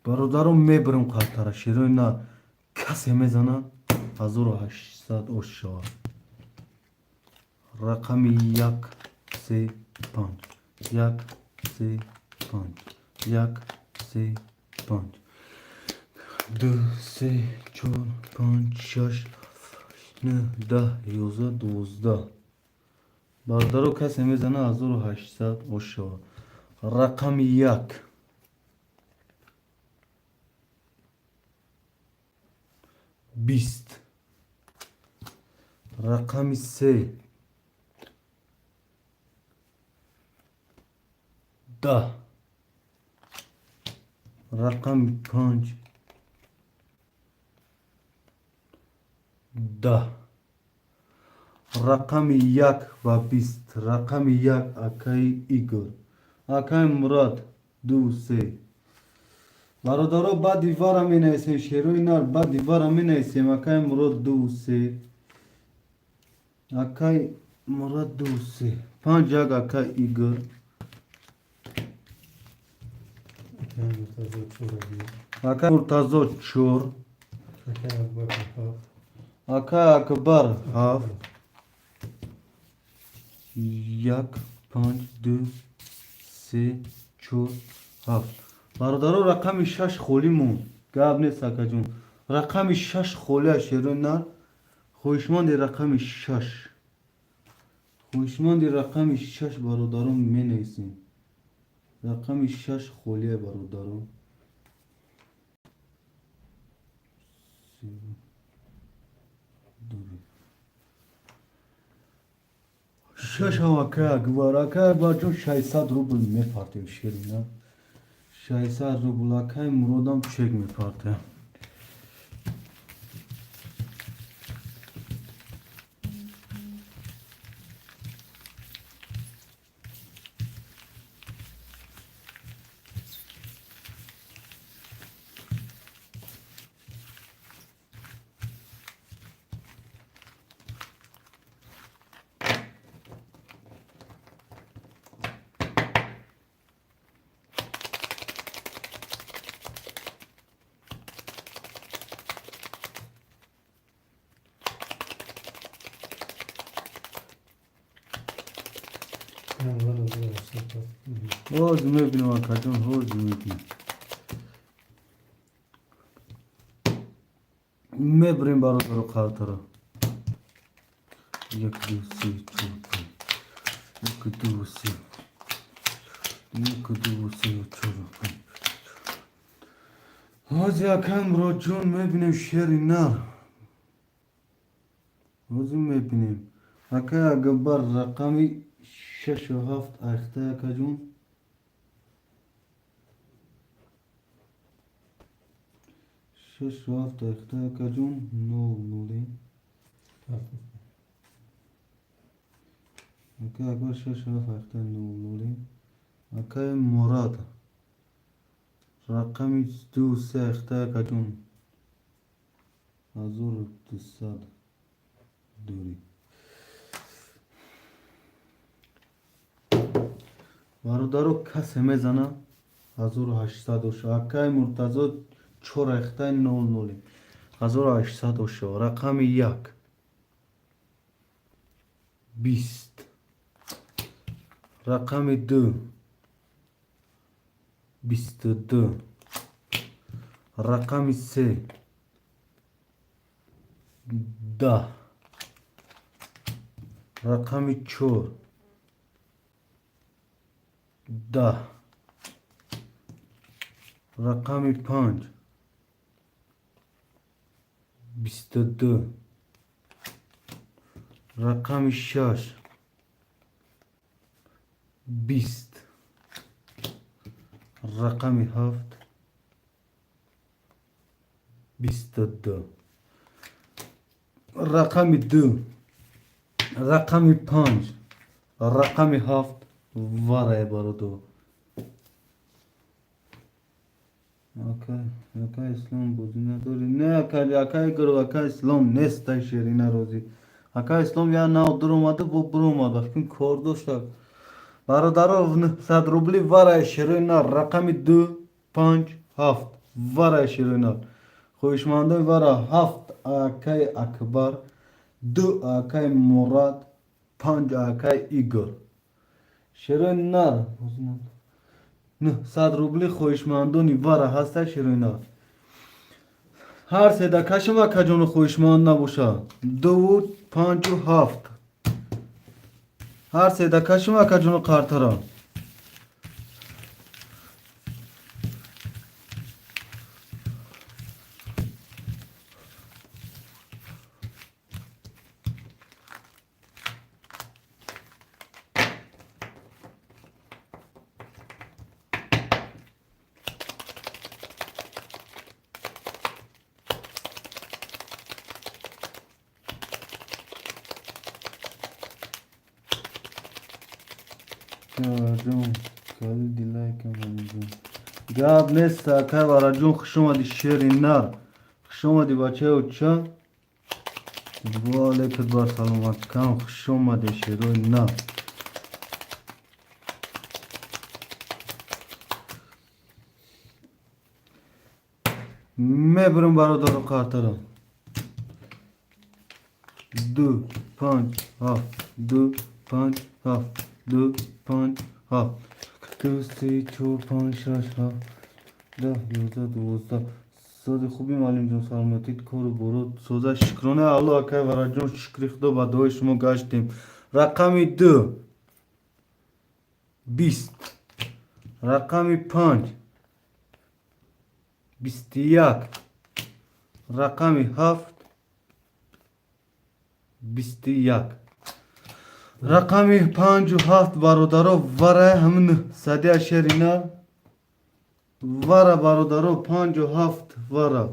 Бародарон, мебарем қартара, шерои нар. Касе мезана, 1800 ош шавад. Рақами як, се, панҷ, як, се, панҷ, як, се, панҷ, ду, се, чор, панҷ, шаш, нӯ, 10, 11, 12. Бародаро, касе мезана, 1800 ош шавад. Рақами як, 20, рақами се, 10, рақами панҷ, 10, рақами як ва 20. Рақами як, акаи Игор, акаи Мурад, ду, се. Бародаро, баъди вара менависем, шерои нар, баъди вара менависем. Акаи Мурод, ду, се, акаи Мурод, ду, се, панҷ, як, акаи Игор. Акай Муртазо чор. Акаи Муртазо чор. Акай Абубакр ҳафт. Акаи Акбар ҳафт. Як, панҷ, ду, се, чор, ҳафт. Бародаро, рақами шаш холӣ монд. Гап нест, акаҷон, рақами шаш холия, шерои нар. Хоҳишманди рақами шаш, хоҳишманди рақами шаш, бародарон, менависем. Рақами шаш холия, бародарон. Дури. Шашам, акай Акбар, акай Акбарҷон, 600 рубл мепартем, шерина. 600 рубл акай Муродам чек мепартем. Ҳозир мебинам, акаҷон, ҳозир мебинам. Мебирем, бародаро, қалтаро. Як, ду, се, чор, панҷ. Як, ду, се. Як, ду, се, чор, панҷ. Ҳозир, акай Муродҷон, мебинем шери нар. Ҳозир мебинем. Акай Акбар, рақами шашу ҳафт айхта, акаҷон. Шашу ҳафт айхта, акаҷон, нол ноли. Акай Акбар, шашу ҳафт айхта, нол ноли. Акай Мурод, рақами ду се айхта, акаҷон. 1200 дури. Бародаро, касе мезана 1800 оша. Акай Муртазо, чор айхтаи, нол ноли. 1800 оша. Рақами як. 20. Рақами ду. 22. Рақами се. 10. Рақами чор. 10. Рақами панҷ. 22. Рақами шаш. 20. Рақами ҳафт. 22. Рақами ду. Рақами панҷ. Рақами ҳафт. Варай, бародар. Акай, акай Ислом, бозӣ надорӣ? Не, акай, акай Игор, акай Ислом нестай, шерина розӣ. Акай Ислом я нав дуромада, бо буромада. Фикр кор дошта. Бародаро, 900 рубли варай, шерои нар, рақами ду, панҷ, ҳафт. Варай, шерои нар. Хоҳишмандои вара: ҳафт акай Акбар, ду акай Мурад, панҷ акай Игор. Шерои нар. 900 рубли хоҳишмандони вара ҳаста, шерои нар. Ҳар седа кашам, акаҷону, хоҳишманд набоша. Дуву панҷу ҳафт. Ҳар седа кашам, акаҷону, қартара. Вараҷон, калиди лайкам. Гап нест, акай Вараҷон, хуш омадӣ, шери нар. Хуш омадӣ, бачаи оча. Ваалейкум бар саломат кам, хуш омадӣ, шерои нар. Мебирам, бародару қартара. Ду, панҷ, ҳафт, ду, панҷ, ҳафт, ду, панҷ, ҳафт. Ду, се, чор, панҷ, шаш, ҳафт, 10, 11, 12. Сози хуби, муаллимҷон, саломатит, кору борот соза? Шукронаи Аллоҳ, акай Вараҷон, шукри Худо, ба дуои шумо гаштем. Рақами ду 20, рақами панҷ 21, рақами ҳафт. 21. Рақами панҷу ҳафт, бародаро, вара ҳамин садия шерина вара, бародаро, панҷу ҳафт вара.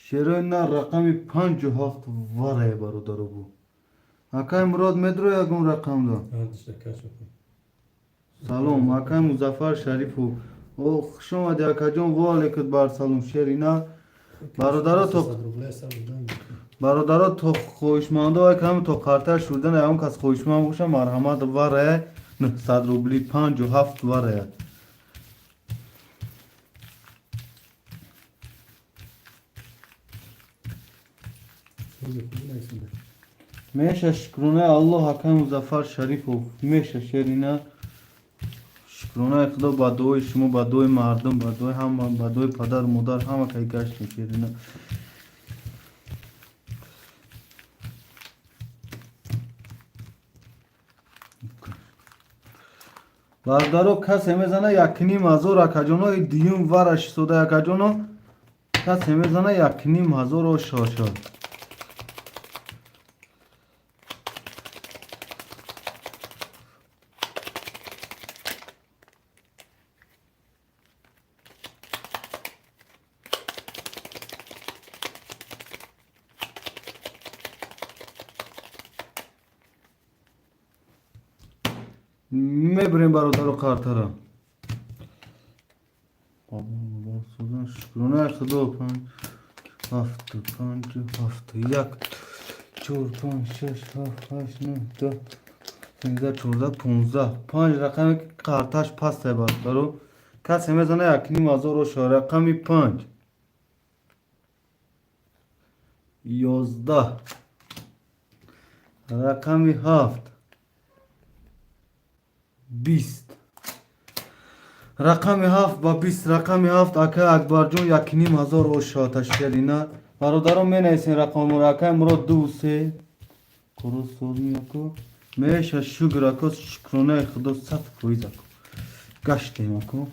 Шерои на рақами панҷу ҳафт варае, бародаро, бу. Акай Мурод, медро ягон рақам да? Салом, акай Музаффар Шарифов. О, хуш омади, акаҷон, во алейкум бар салом, шерина. Бародаро, то хоҳишмандо кам то қартар шудан, ягон кас хоҳишманд боша, марҳамат, варая 900 рубли, панҷу ҳафт варая. Меша, шукронаи Аллоҳ, акай Музаффар Шарифов, меша, шерина. Шукронаи Худо, ба дуои шумо, ба дуои мардум, ба дуои ҳама, ба дуои падару модар ҳама кай гаштем, шерина. Бародаро, касе мезана 1500, акаҷоно, дуюм вара шистода, акаҷоно, касе мезана 1500 ошошо. Мебирем, бародаро, қартара. Шукронаи Худо, панҷ ҳафт, панҷ ҳафт, як, чор, панҷ, шаш, ҳафт, ҳашт, нӯҳ, 10, 13, 14, 15. Панҷ рақаме ки қарташ пастай, бародаро, касе мезана 1500 оша. Рақами панҷ, 11, рақами ҳафт, 20, рақами ҳафт ба 20, рақами ҳафт, акай Акбарҷон, 1500 оша ташкелина. Бародарон, менависем рақаморо. Акай Мурод, ду се коросозмиако меша. Шукр, ако, шукронаи Худо, 100% ако гаштем, ако.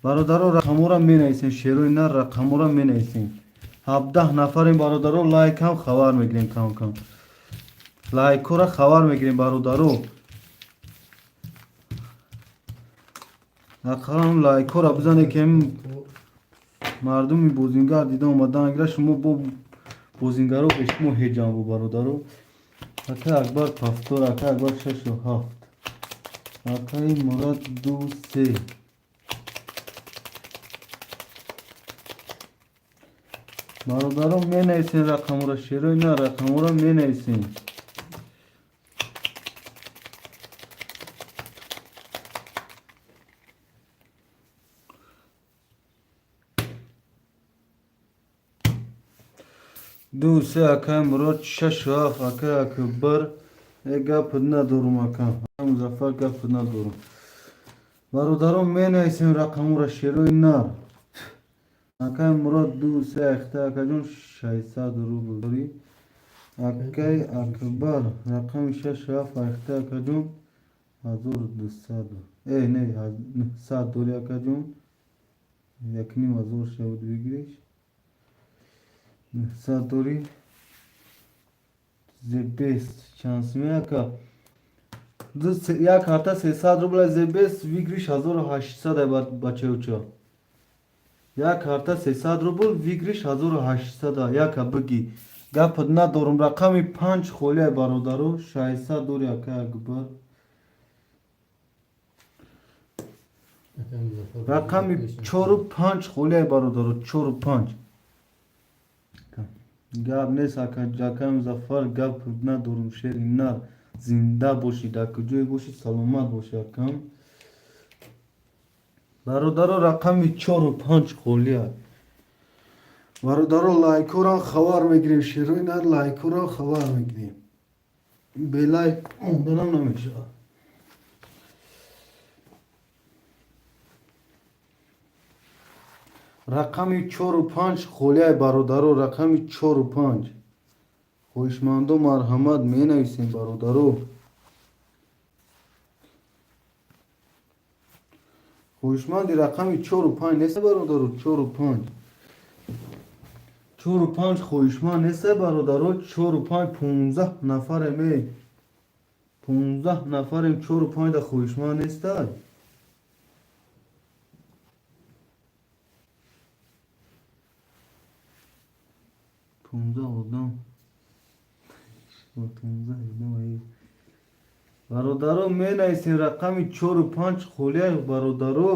Бародаро, рақаморо менависем, шерои на рақаморо менависем. 17 нафарем, бародаро, лайкам хабар мегирем, кам кам лайкҳоро хабар мегирем, бародаро. Ақаллан лайкҳоро бизанед, ки мардуми бозингар дида омадан гира. Шумо бо бозингаро бе шумо ҳеҷам бо, бародаро. Акай Акбар, пафтор, акай Акбар, шашу ҳафт, акаи Мурод, ду се. Бародаро, менависем рақаморо, шерои на рақаморо менависем. Ду се, акай Мурод, шашу ҳафт, акай Акбар. Э, гап надорум, ака Музаффар, гап надорум. Бародарон, менависем рақаморо, шерои нар. Акай Мурод, ду се, ахта, акаҷон, 600 рубл дорӣ. Акай Акбар, рақами шашу ҳафт, ахта, акаҷон, 1200, э не, 900 дорӣ, акаҷон, 1500 шавад, выигрыш 900 дорӣ. Зебест чанд суме, ака? Як карта 300 рубла, зебест выигрыш 1800 бачаюча. Як карта 300 рубл, выигрыш 1800, яка бигӣ, гап надорум. Рақами панҷ холия, бародаро, 600 дори, ака Акбар. Рақами чору панҷ холия, бародаро, чору панҷ. Гап нест, акаи Музаффар, гап надорум, шери нар, зинда бошӣ, дар куҷое бошӣ, саломат бошӣ, акам. Бародаро, рақами чору панҷ холия. Бародаро, лайкҳоро хабар мегирем, шерои нар, лайкҳоро хабар мегирем, белайк монданам намешавад. Рақами чору панҷ холияй, бародаро, рақами чору панҷ. Хоҳишмандо, марҳамат, менависем, бародаро. Хоҳишманди рақами чору панҷ неста, бародаро? Чору панҷ, чору панҷ хоҳишманд неста, бародаро? Чору панҷ. 15 нафарем, е, 15 нафарем. Чору панҷда хоҳишманд неста? 15 одам, 15 одам. Бародаро, менависем рақами чору панҷ холия, бародаро.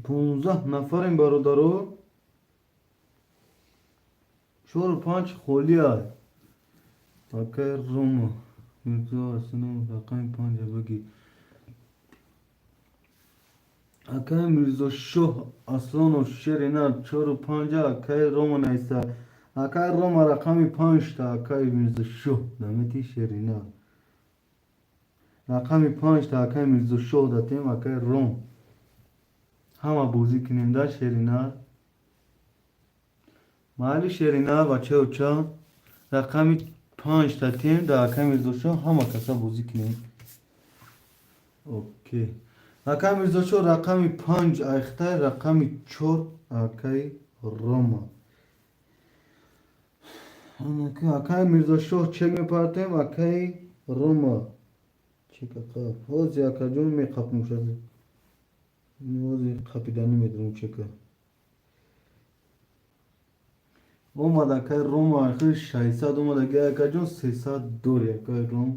15 нафарем, бародаро. Чору панҷ холия. Акай Рома Мирзо Асанов, рақами панҷа баги. Акай Мирзошоҳ Аслонов, шерина чору панҷа. Акай Рома нависта. Акай Рома, рақами панҷта. Акай Мирзошоҳ намети, шерина рақами панҷта. Акай Мирзошоҳ датем. Акай Ром, ҳама бозӣ кунем да, шерина. Майли, шерина, бачаоча, рақами панҷта тем да акай Мирзошоҳ. Ҳама каса бозӣ кунем. Окей, акай Мирзошоҳ, рақами панҷ айхтай, рақами чор акай Рома. Акай Мирзошоҳ, чек мепартем. Акай Рома, чека қап. Ҳози, акаҷон, меқапмушад. Ҳози қапиданӣ медонам чека. Омад акай Рома, ахир 600 омад. Акаҷон, 300 дори, акай Ром.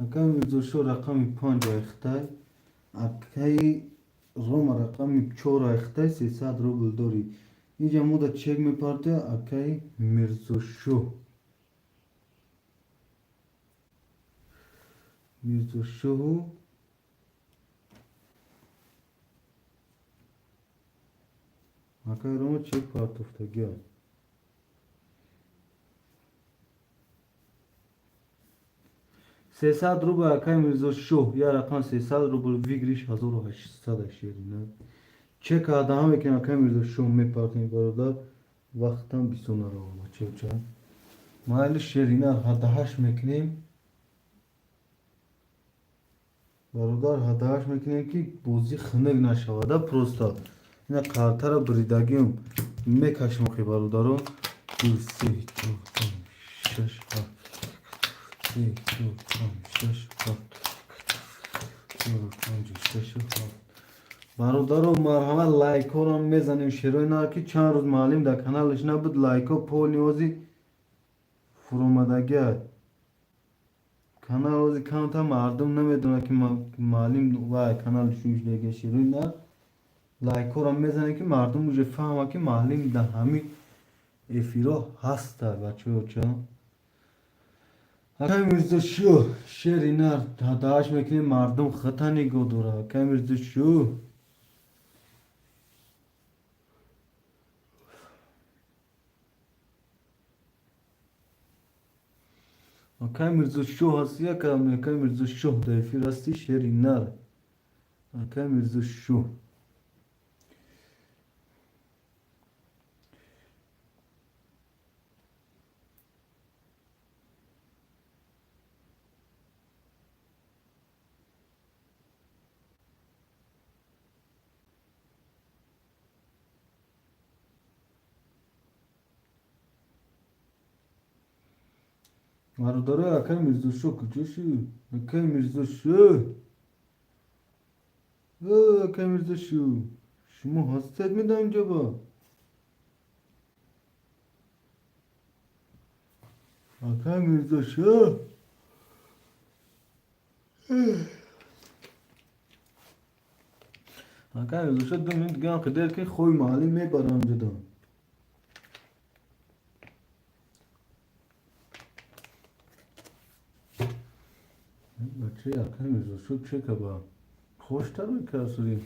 Акай Мирзошоҳ, рақами панҷ айхтай. Акаи Рома, рақами чор айхтай, 300 рубл дорӣ. Инҷа мода чек мепарте, акаи Мирзошоҳ. Мирзошоҳу акаи Рома чек партофтагиа. 300 рубл, акаи Мирзошоҳ, я рақам 300 рубл, выигрыш 1800 шерина. Чека адаҳам мекунем, акаи Мирзошоҳ, мепартем, бародар. Вақтам бисёр наравам, бачаоча. Майли, шерина, ҳадаҳашт мекунем, бародар. Ҳадаҳашт мекунем, ки бозӣ хунук нашавада. Просто ина қартара буридагиам мекашем охи, бародаро. Ду, се, чор, панҷ, шаш, ҳафт. Се, чор, панҷ, шаш, ҳафт. Чор, панҷ, шаш, ҳафт. Бародаро, марҳамат, лайкҳоро мезанем. Шерои нар, ки чанд рӯз муаллим дар каналаш набуд, лайкҳо полниози фуромадагиа. Канал ози камта мардум намедонад, ки муаллим вай канал шӯишдага. Шерои нар, лайкҳоро мезанем, ки мардум уже фаҳмад, ки муаллим дар ҳамин эфирҳо ҳаста, бачаоча. Акай Мирзошӯ, шери нар, дааш мекунем. Мардум хата нигоҳ дорад. Акай Мирзошӯ. Акай Мирзошоҳ ҳасти? Акай Мирзошоҳ, дар эфир ҳасти? Шери нар, акай Мирзошоҳ. Бародарои, акай Мирзошоҳ куҷо шуд? Акай Мирзошоҳ, акай Мирзошоҳ, шумо ҳастед медам инҷо ба? Акай Мирзошоҳ, акай Мирзошоҳ, 2 минут дигаам қидер, ки хои маҳаллӣ мебарам ҷудо. Бачаи акай Мирзошоҳ чека ба хоштар мекарсуди.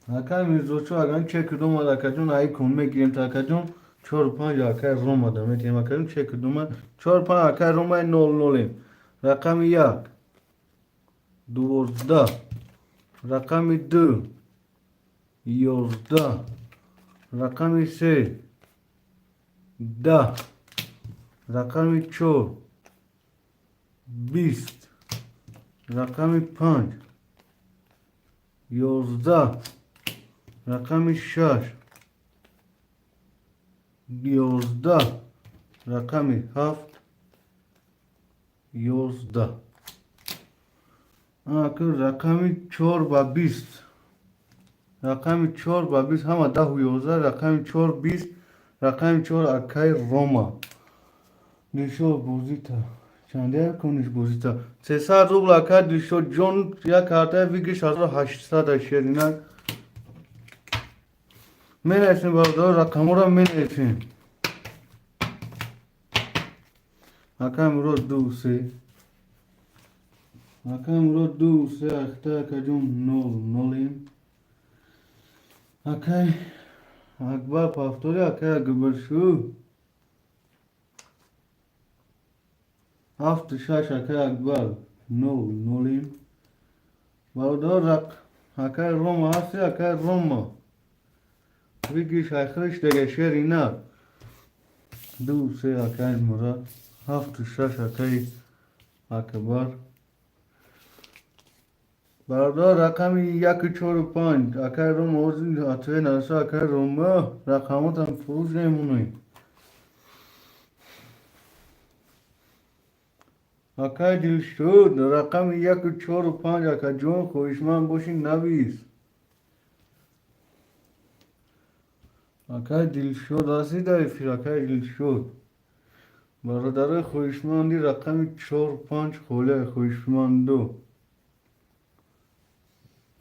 Акай Мирзочо, агар чек омад, акаҷон, ай кун мегирем та, акаҷон, чору панҷ акай Ромада метиҳем, акаҷон, чек омад, чору панҷ акай Ромаи нол нолем. Рақами як 12, рақами ду 11, рақами се 10, рақами чор 20, рақами панҷ 11, рақами шаш 11, рақами ҳафт 11. Ака, рақами чор ба 20, рақами чор ба 20, ҳама 10-у 11, рақами чор 20, рақами чор акаи Рома. Дилшод, бозита чандия куниш, бозита 300 рубл, ака Дилшод ҷон, як картаи выигрыш 1800 шеринак. Менависем, бародаро, рақамҳоро менависем. Акай Мурод, ду се, акай Мурод, ду се, ахта, акаҷон, нол нолем. Акай Акбар, повтори, акай Акбаршу, ҳафту шаш, акай Акбар, нол нолем. Бародаро, акай Рома ҳасти, акай Рома, выигрыш айхириш дега, шери на. Ду се, акай Мурад, ҳафту шаш, акай Акбар. Бародар, рақами яку чору панҷ, акай Рома, ҳозир атве нараса, акай Рома, рақамотам фурӯш немонӣ. Акай Дилшод, рақами яку чору панҷ, акаҷон, хоҳишманд бошӣ, навис. Акай Дилшод ҳастӣ дар эфир, акай Дилшод? Бародарои хоҳишманди, рақами чор панҷ холия, хоҳишманду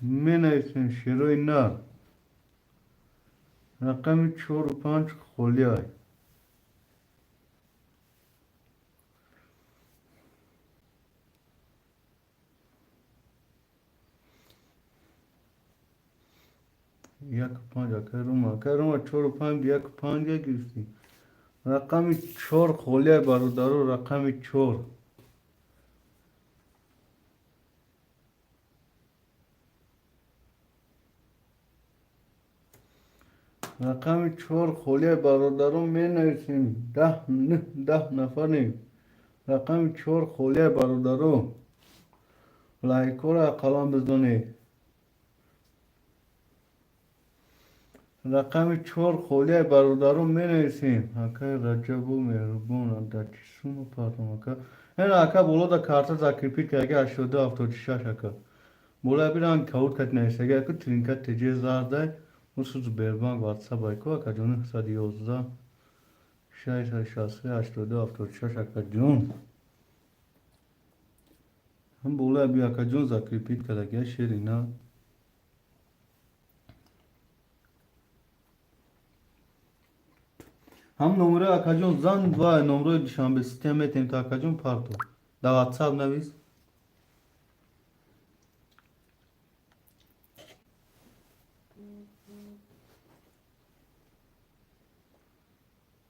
менависем, шерои нар, рақами чору панҷ холия. Яку панҷ, акай Рома, акай Рома, чору панҷ, яку панҷ гирифтӣ. Рақами чор холия, бародаро, рақами чор. Рақами чор холия, бародаро, менависем. 10, нӯҳ, 10 нафарем. Рақами чор холия, бародаро, лайкҳоро ақаллан бизонед. Рақами чор холия, бародаро, менависем. Акай Раҷабу меҳрубон, дар чӣ сума партом, ака? Ена, ака, болода карта закрепить кардаги, 82 76, ака. Болоя биран каут кати нависаги, ака, тринка теҷе зардай, усу Сбербанк ватсап айко, акаҷон, 911 663 82 76, акаҷон. Ҳам болоя би, акаҷон, закрепить кардаги, шери на. Ҳам номерои, акаҷон, зан ва номерои Душанбе система метем та, акаҷон, парто. Дар ватсап навис.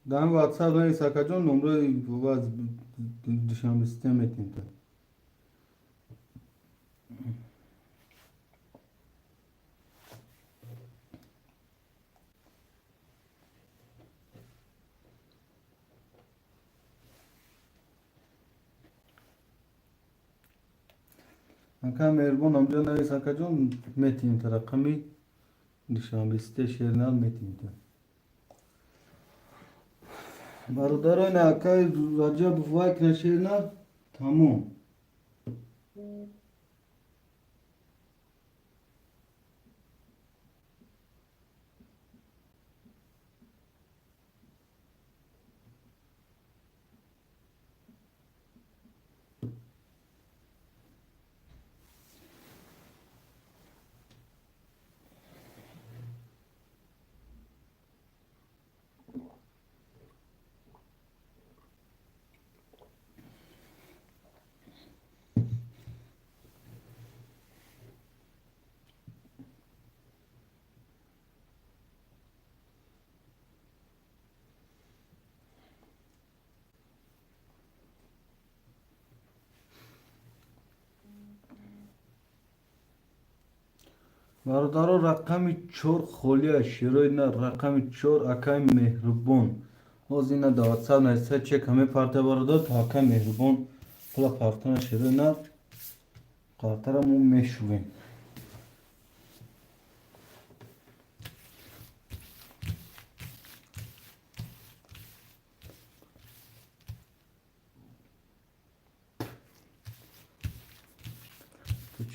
Дар ватсап навис, акаҷон, номерои Душанбе система метем та. Ака меҳрубон, амҷо навис, акаҷон, метиҳем та рақами Душанбе сите, шернал метиҳем та. Бародаро, ина акаи Раҷабов лайк на, шернал, тамом. Бародаро, рақами 4 холия, шерои нар, рақами 4, акаи Меҳрубон. Ҳозир ина да ватсап нависа, чека мепарта, бародар, то акаи Меҳрубон пула партана, шерои нар, қартара мо мешувем.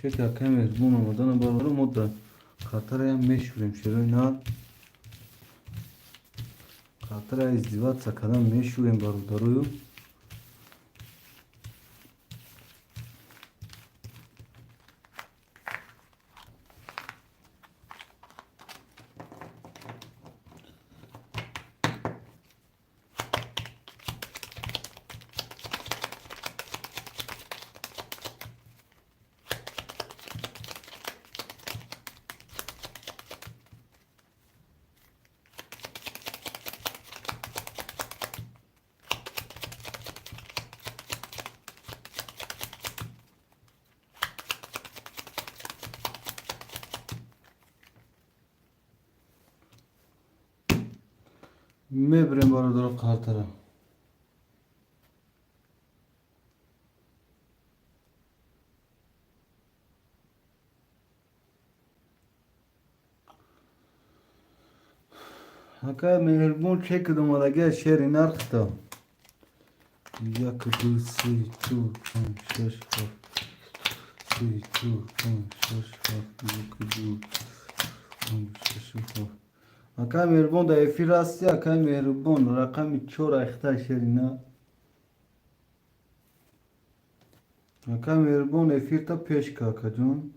Чеки акаи Меҳрубон омадана, бародар, мо да қартараям мешӯрем, шерои нар, қартара издеваться кардан мешӯем, бародарою. Мебирем, бародаро, қартара. Акай Меҳрубон, чек омадагия, шери нархта. Як, ду, се, чор, панҷ, шаш, ҳафт, се, чор, панҷ, шаш, ҳафт, як, ду, панҷ, шаш, ҳафт. Акай Меҳрубон, дар эфир ҳасти, акай Меҳрубон? Рақами 4 айхта, шери на. Акай Меҳрубон, эфирта пеш ка, акаҷон.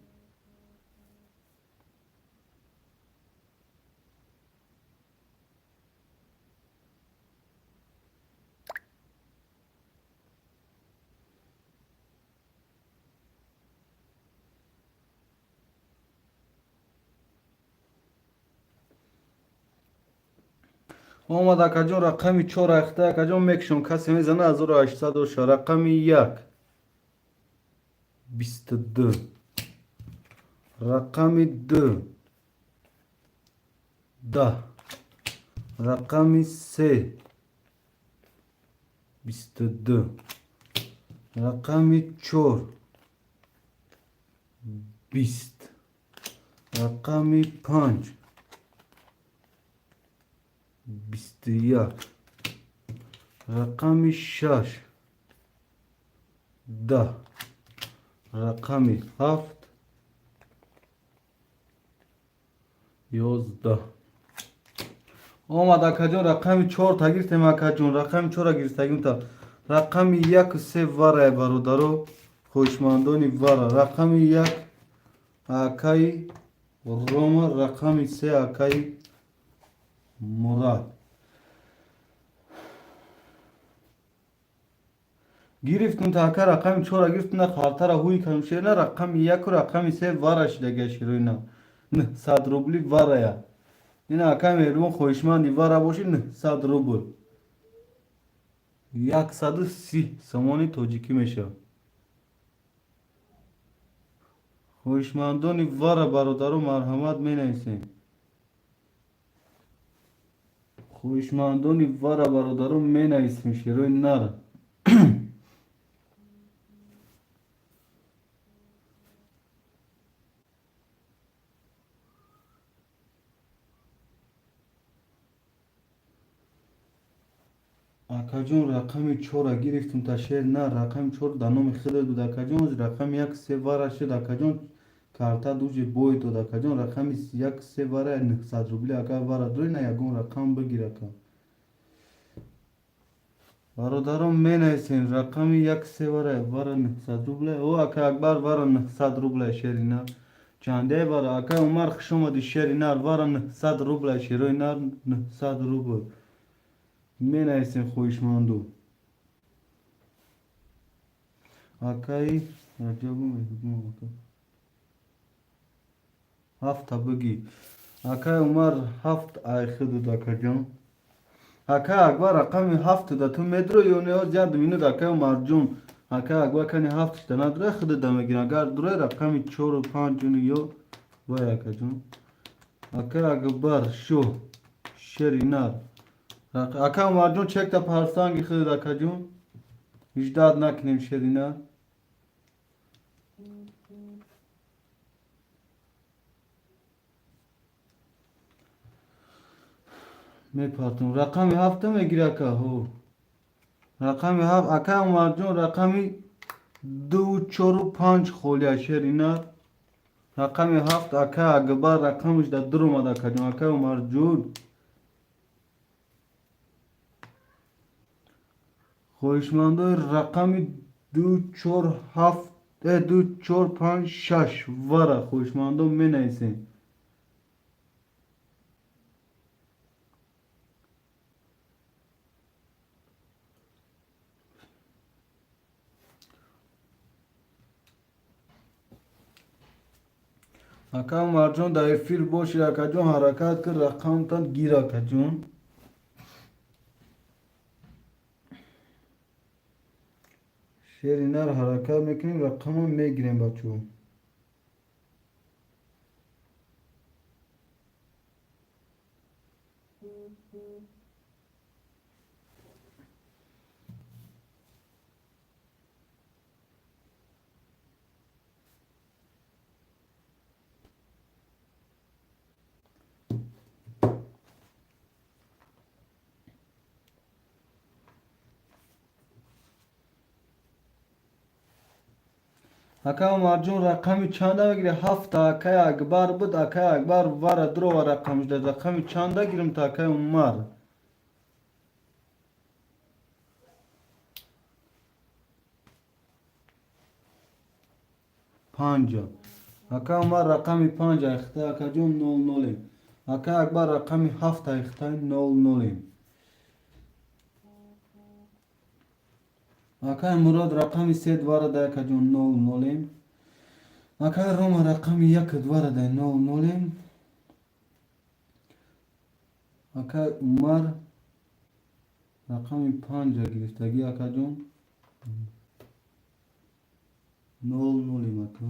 Омад, акаҷон, рақами 4 айхта, акаҷон, мекушон, касе мезана, 1800 оша. Рақами 1, 22, рақами 2, 10, рақами 3, 22, рақами 4, 20, рақами 5, 21, рақами 6, 10, рақами 7, 11. Омад, акаҷон, рақами 4 та гирифтем, акаҷон, рақами 4-а гирифтагим та. Рақами 1-у 3 варае, бародаро, хоҳишмандони вара. Рақами 1 акаи Рома, рақами 3 акаи Мурад. Гирифтум та, ака, рақами 4-а гирифтум, на хартара ҳуй кардум, шерина. Рақами 1-у рақами 3 вара шидага, широина. 900 рубли варая. Ина, акаи Меҳрубон, хоҳишманди вара бошӣ, 900 рубл. 130 сомони тоҷикӣ мешавад. Хоҳишмандони вара, бародаро, марҳамат, менависем. Хоҳишмандони вара, бародаро, менависем, шерои нар. Акаҷон, рақами 4-а гирифтум та, шер на, рақами 4 дар номи худат буд, акаҷон, рақами 1, 3 вара шуд, акаҷон, карта уже бой дод, акаҷон, рақами 1, 3 вара, 900 рубли, ака, вара дорӣ, на, ягон рақам бигир, ака. Бародарон, менависем, рақами 1, 3 вара, вара 900 рубля. О, ака Акбар, вара 900 рубля, шери нар. Чанде вара, ака Умар, хуш омадӣ, шери нар, вара 900 рубля, шерои нар, 900 рубл. Менависем, хоҳишманду. Акаи Раҷабу Меҳрубон, ака. Ҳафта бигӣ. Акаи Умар, 7 айхи дуд, акаҷон. Акаи Акбар, рақами 7 да ту медро ё не? Як минут, акаи Умарҷон. Акаи Акбар кани 7 шида надура, худада мегирам. Агар дура, рақами 4-у 5-у ё Вай, акаҷон, ака Акбар шоҳ, шери нар. Ака Умарҷон, чекта парсанги худ, акаҷон, ждать накунем, шери нар. Мепартум, рақами ҳафта мегири, ака. Ҳо, рақами ҳафт, ака Умарҷон, рақами ду, чору панҷ холия, шери нар. Рақами ҳафт, ака Акбар, рақамаш дар дуромад, акаҷон, ака Умарҷон. Хоҳишмандои рақами ду, чор, ҳафт, ду, чор, панҷ, шаш, вара хоҳишмандо менависем. Ака Умарҷон, дар эфир бошед, акаҷон, ҳаракат кун, рақамтан гир, акаҷон. Шери нар, ҳаракат мекунем, рақамам мегирем, бачаҳо. Ака Умарҷон, рақами чанда мегири? Ҳафта акаи Акбар буд. Акаи Акбар, вара дурова рақамш. Рақами чанда гирим та, акаи Умар? Панҷа, ака Умар, рақами панҷа ихта, акаҷон, нол нолем. Акаи Акбар, рақами ҳафта ихтаи, нол нолем. Акаи Мурод, рақами се дварада, акаҷон, нол нолем. Акаи Рома, рақами як дварада, нол нолем. Акаи Умар, рақами панҷа гирифтагӣ, акаҷон, нол нолем. Ака,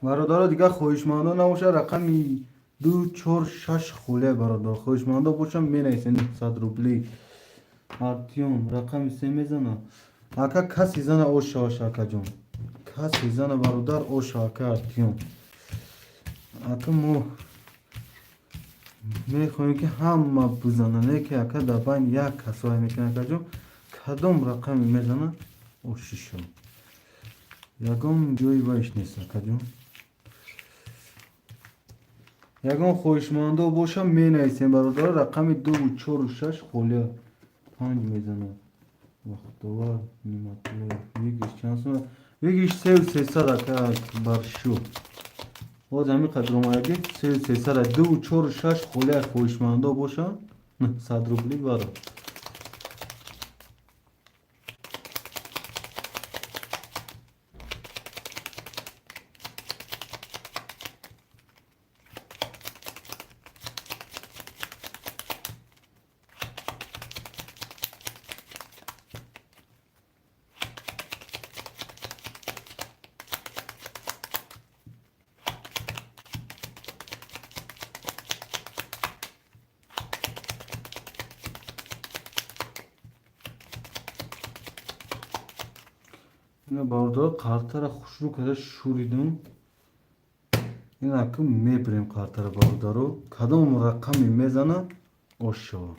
бародаро, дигар хоҳишмандо набошад, рақами ду, чор, шаш холия, бародар, хоҳишмандо бошам, менависем, 900 рубли. Артём, рақами се мезана, ака. Каси зана, оша, акаҷон, каси зана, бародар, оша. Ака Артём, ака, мо мехоҳем, ки ҳама бизана, не ки, ака, дар байн як касое мекунад. Акаҷон, кадом рақаме мезана, ошишо, ягон ҷои вайш нест, акаҷон. Ягон хоҳишмандо бошам, менависем, бародар, рақами дуву чору шаш холия. Панҷ мезанад Бахтовар Ниматуллоев. Выигрыш чанд сум? Выигрыш 3300, ака Баршу. Боз ҳамин қадр омадаги, 3300. Дуву чору шаш холия, хоҳишмандо бошанд, 100 рубли баро. Ина, бародар, қартара хушрӯ карда шӯридум. Ин аку мебирем қартара, бародаро. Кадом рақаме мезана, ошава.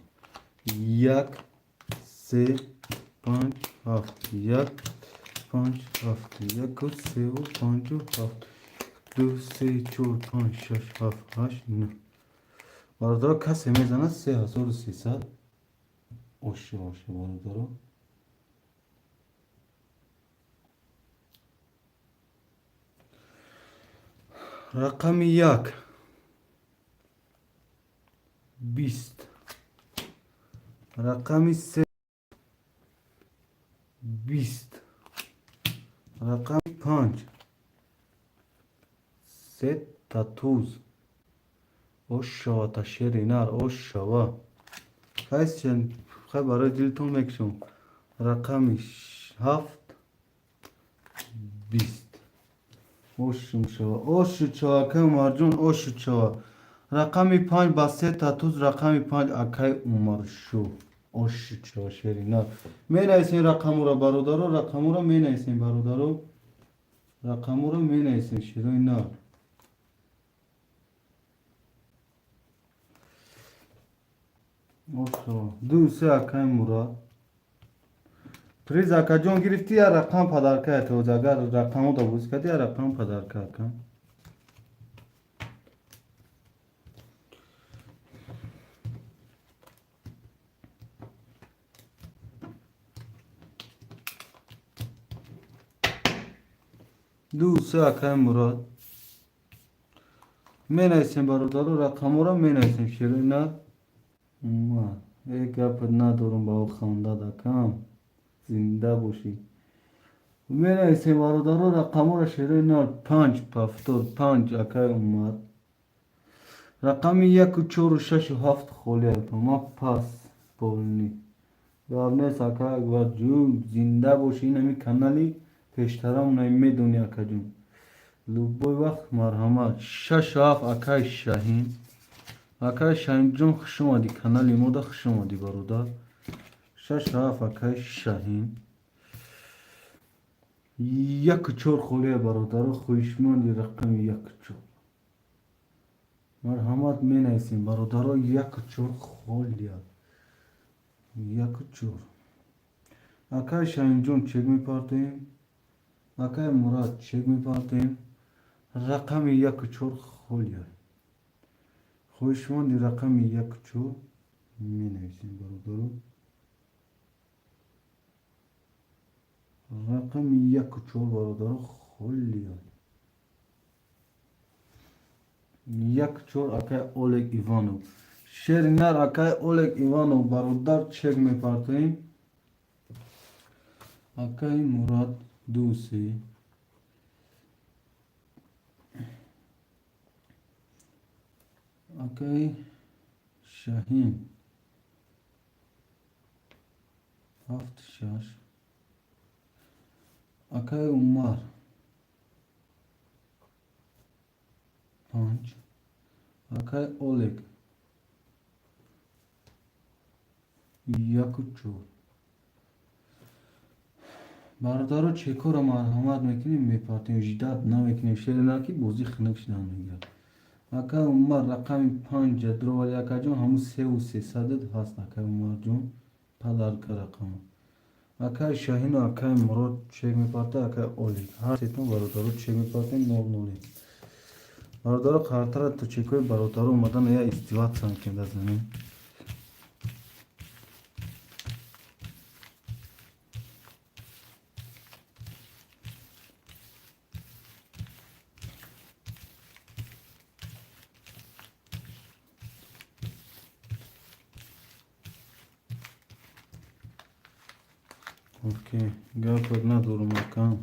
Як, се, панҷ, ҳафт, як, панҷ, ҳафт, яку, севу, панҷу, ҳафт, ду, се, чор, панҷ, шаш, ҳафт, ҳашт, нӯ. Бародаро, касе мезанад, 3300 ошава, бародаро. Рақами як, 20, рақами се, 20, рақами панҷ, сета туз. Ошава, та шери нар ошава. Хай, барои дилтон мекушам. Рақами ҳафт, 20. Ошум шава, ошу чава, акай Умарҷон, ошу чава. Рақами панҷ ба сета туз, рақами панҷ, акай Умаршо. Ошу чава, шерина. Менависем рақамуро, бародаро, рақамуро менависем, бародаро. Рақамуро менависем, шерои нар. Ошу. Ду се, акай Мурад. Приз, акаҷон, гирифтӣ, я рақам подарка ятоз. Агар рақамо да бозӣ кардӣ, я рақам подарка, ака. Ду се, акай Мурод. Менависем, бародаро, рақаморо менависем, шерои нар. Ма э гапат надорам ба ӯ хандад, акам. Зинда бошӣ. Менависем, бародаро, рақаморо, шерои нар. Панҷ, повтор, панҷ, акай Умар. Рақами яку чору шашу ҳафт холӣ, ма пас полный. Гап нест, ака Акбарҷун, зинда бошӣ. Ин ҳами канали пештарамона медонӣ, акаҷун. Любой вақт марҳамат. Шашу ҳафт, акай Шаҳин. Акай Шаҳинҷон, хуш омадӣ канали мода, хуш омадӣ, бародар. Шашу ҳафт, акай Шаҳин. Яку чор холия, бародаро, хоҳишманди рақами яку чор. Марҳамат, менависем, бародаро, яку чор холия. Яку чор. Акай Шаҳинҷон, чек мепартоем. Акай Мурад, чек мепартоем. Рақами яку чор холия. Хоҳишманди рақами яку чор менависем, бародаро. Рақами яку чор, бародаро, холия. Як чор, акай Олег Иванов. Шери нар, акай Олег Иванов, бародар, чек мепартоем. Акай Мурад, ду се. Акай Шаҳин, ҳафт шаш. Акай Умар, панҷ. Акай Олег, яку чор. Бародаро, чекҳоро марҳамат мекунем, мепартем, ждать намекунем, шери нар, ки бозӣ хунук шудан мегирад. Акай Умар, рақами панҷа дровали, акаҷон, ҳамун севу сесадат ҳаст, акай Умарҷон, подарка рақама. Акай Шаҳину акай Мурод чек мепарта, акай Олег. Ҳар сетон, бародаро, чек мепартем, нол ноли. Бародаро, қартара то чекҳои бародаро омадан я издеваться мекунем дар замин. Окей, гапат надорам, акам.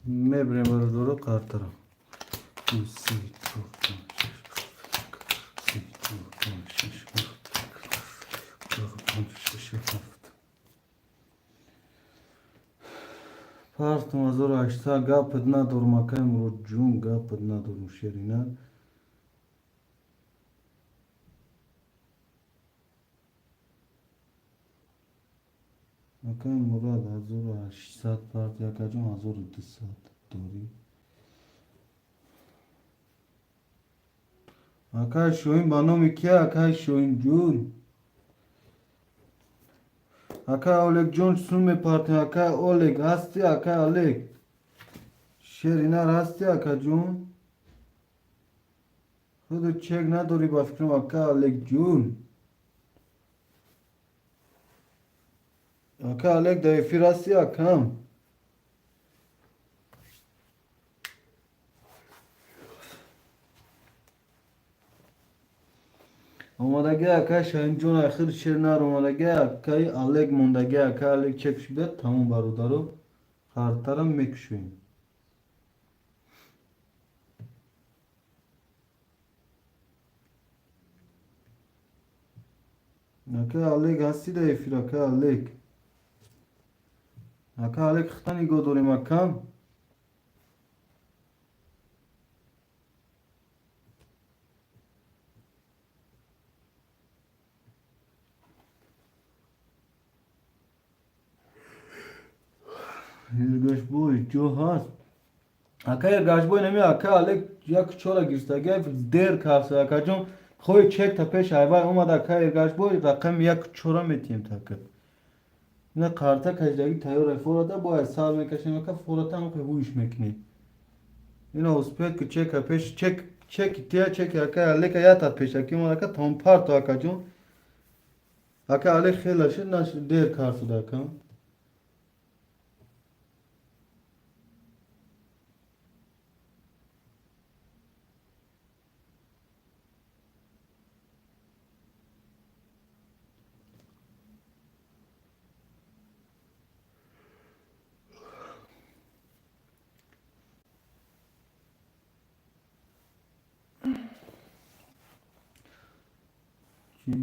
Мебирем, бародаро, қартара. Ду, се, чор, панҷ, шаш, се, чор, панҷ, шаш, ҳафт, чор, панҷ, шаш, ҳафт. Партум 1800, гапат надорам, акай Муродҷон, гапат надорам, шерина. Акай Мурад, 1800 парти, акаҷон, 1200 дорӣ. Акай Шоҳин, ба номи кия, акай Шоҳинҷон? Акай Олегҷон, сум мепартем, акай Олег ҳастӣ, акай Олег? Шеринар ҳастӣ, акаҷон? Худу чек надорӣ, ба фикрам, акай Олегҷон. Ака Олег, дар эфир ҳастӣ, акам? Омадаги акай Шаҳинҷон, ахир шер нар омадаги акай Алек мондаги акай Алек чек шуда тамом бародаро қартара мекушоем. Акай Алек ҳастӣ дар эфир, акай Алек. Ака Алек хита нигоҳ дорем акам. Эргашбой ҷо ҳаст. Ака Эргашбой нами ака Алек як чора гирифтага дер кафса акаҷон хоҳи чек та пеш айвай омад ака Эргашбой рақами як чора метиҳем така. Ина қарта кашидаги тайёр фората бояд сар мекашем ака фората ҳам ҳуиш мекунем. Ина успеть ки чека пеш чек чеки тия чеки ака Алека ята пешаки омад ака тамом парто акаҷон. Ака Алек хела шид наш дер карсуда ака. Чӣ?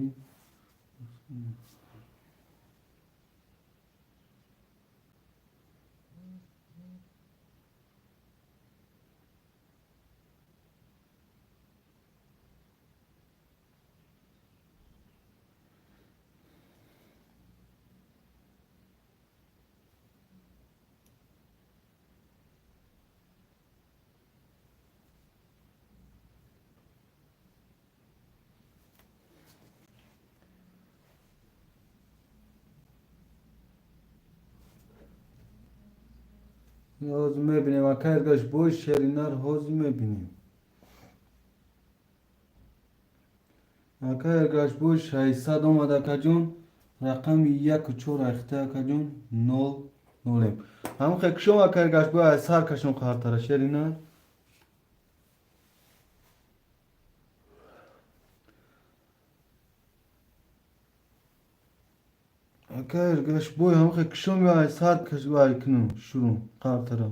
Ҳозир мебинем ака Эргашбой шеринар ҳозир мебинем. Ака Эргашбой 600 омад акаҷон рақами яку чор ахта акаҷон нол нолем. Ҳамин хел кушом ака Эргашбой аз сар кашом қартара шеринар. Ака Эргашбой ҳамин хел кушом ё аз сар каш вай кунум шурӯъ қартара.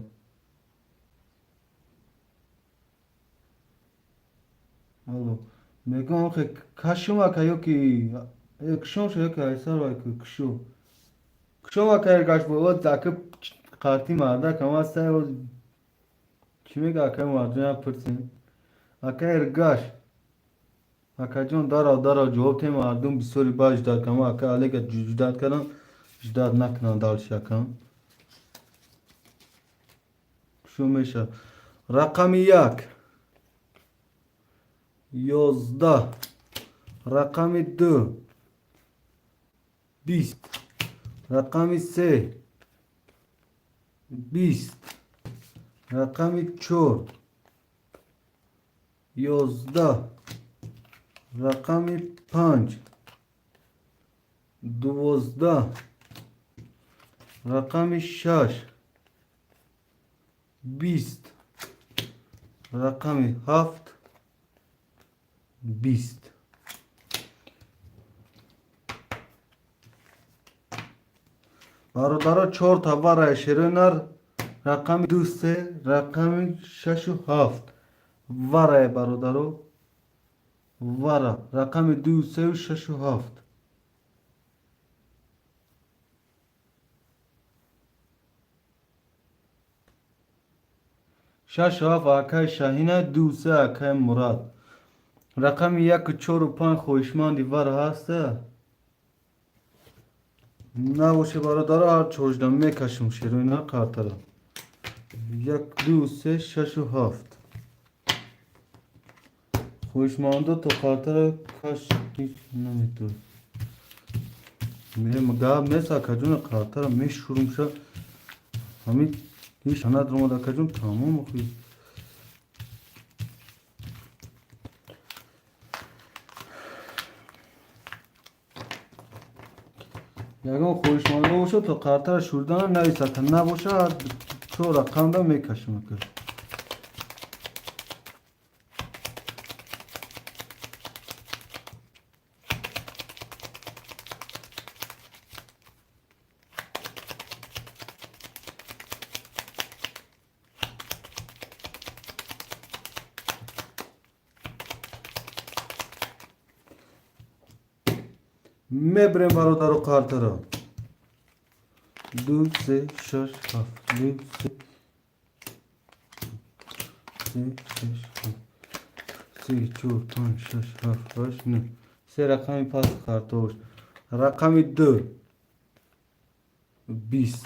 Алло. Мегӯям ҳамин хел кашум ака ё ки кушом шо ё ки аз сар вай кушу. Кушом ака Эргашбой вот ака қарти мардак ҳам ҳаста чӣ мега акаи мардум пурсем. Ака Эргаш акаҷон дарав дарав ҷавоб тем мардум бисёри баъд ждать кардам ака Алека ждать кардам ждать накунам дальше акам. Кушо меша. Рақами як 11, рақами ду 20, рақами се 20, рақами чор 11, рақами панҷ 12, рақами шаш 20, рақами ҳафт 20. Бародаро чор тавара шеринар рақами ду се рақами шашу ҳафт варае бародаро вара рақами ду сеу шашу ҳафт. Шашу ҳафт акаи Шаҳина, ду се акаи Мурад. Рақами яку чору панҷ хоҳишманди вара ҳаста? Набоше бародаро ҳар чоржда мекашем шероина қартара. Як ду се шашу ҳафт. Хоҳишмандо то қартара каш ҳеҷ наметавонад. Гап нест акаҷон қартара мешурумша. Ҳамин ҳеҷ санад омад акаҷон тамом охи. Ягон хоҳишмандо бошад то қартара шурдана нависад, набошад чор рақамда мекашем ака. Мебирем, бародаро, қартаро. Ду, се, шаш, ҳафт. Ду, се, се, шаш, ҳафт. Се, чор, панҷ, шаш, ҳафт, ҳашт, нӯҳ. Се рақами пас қартош. Рақами ду 20,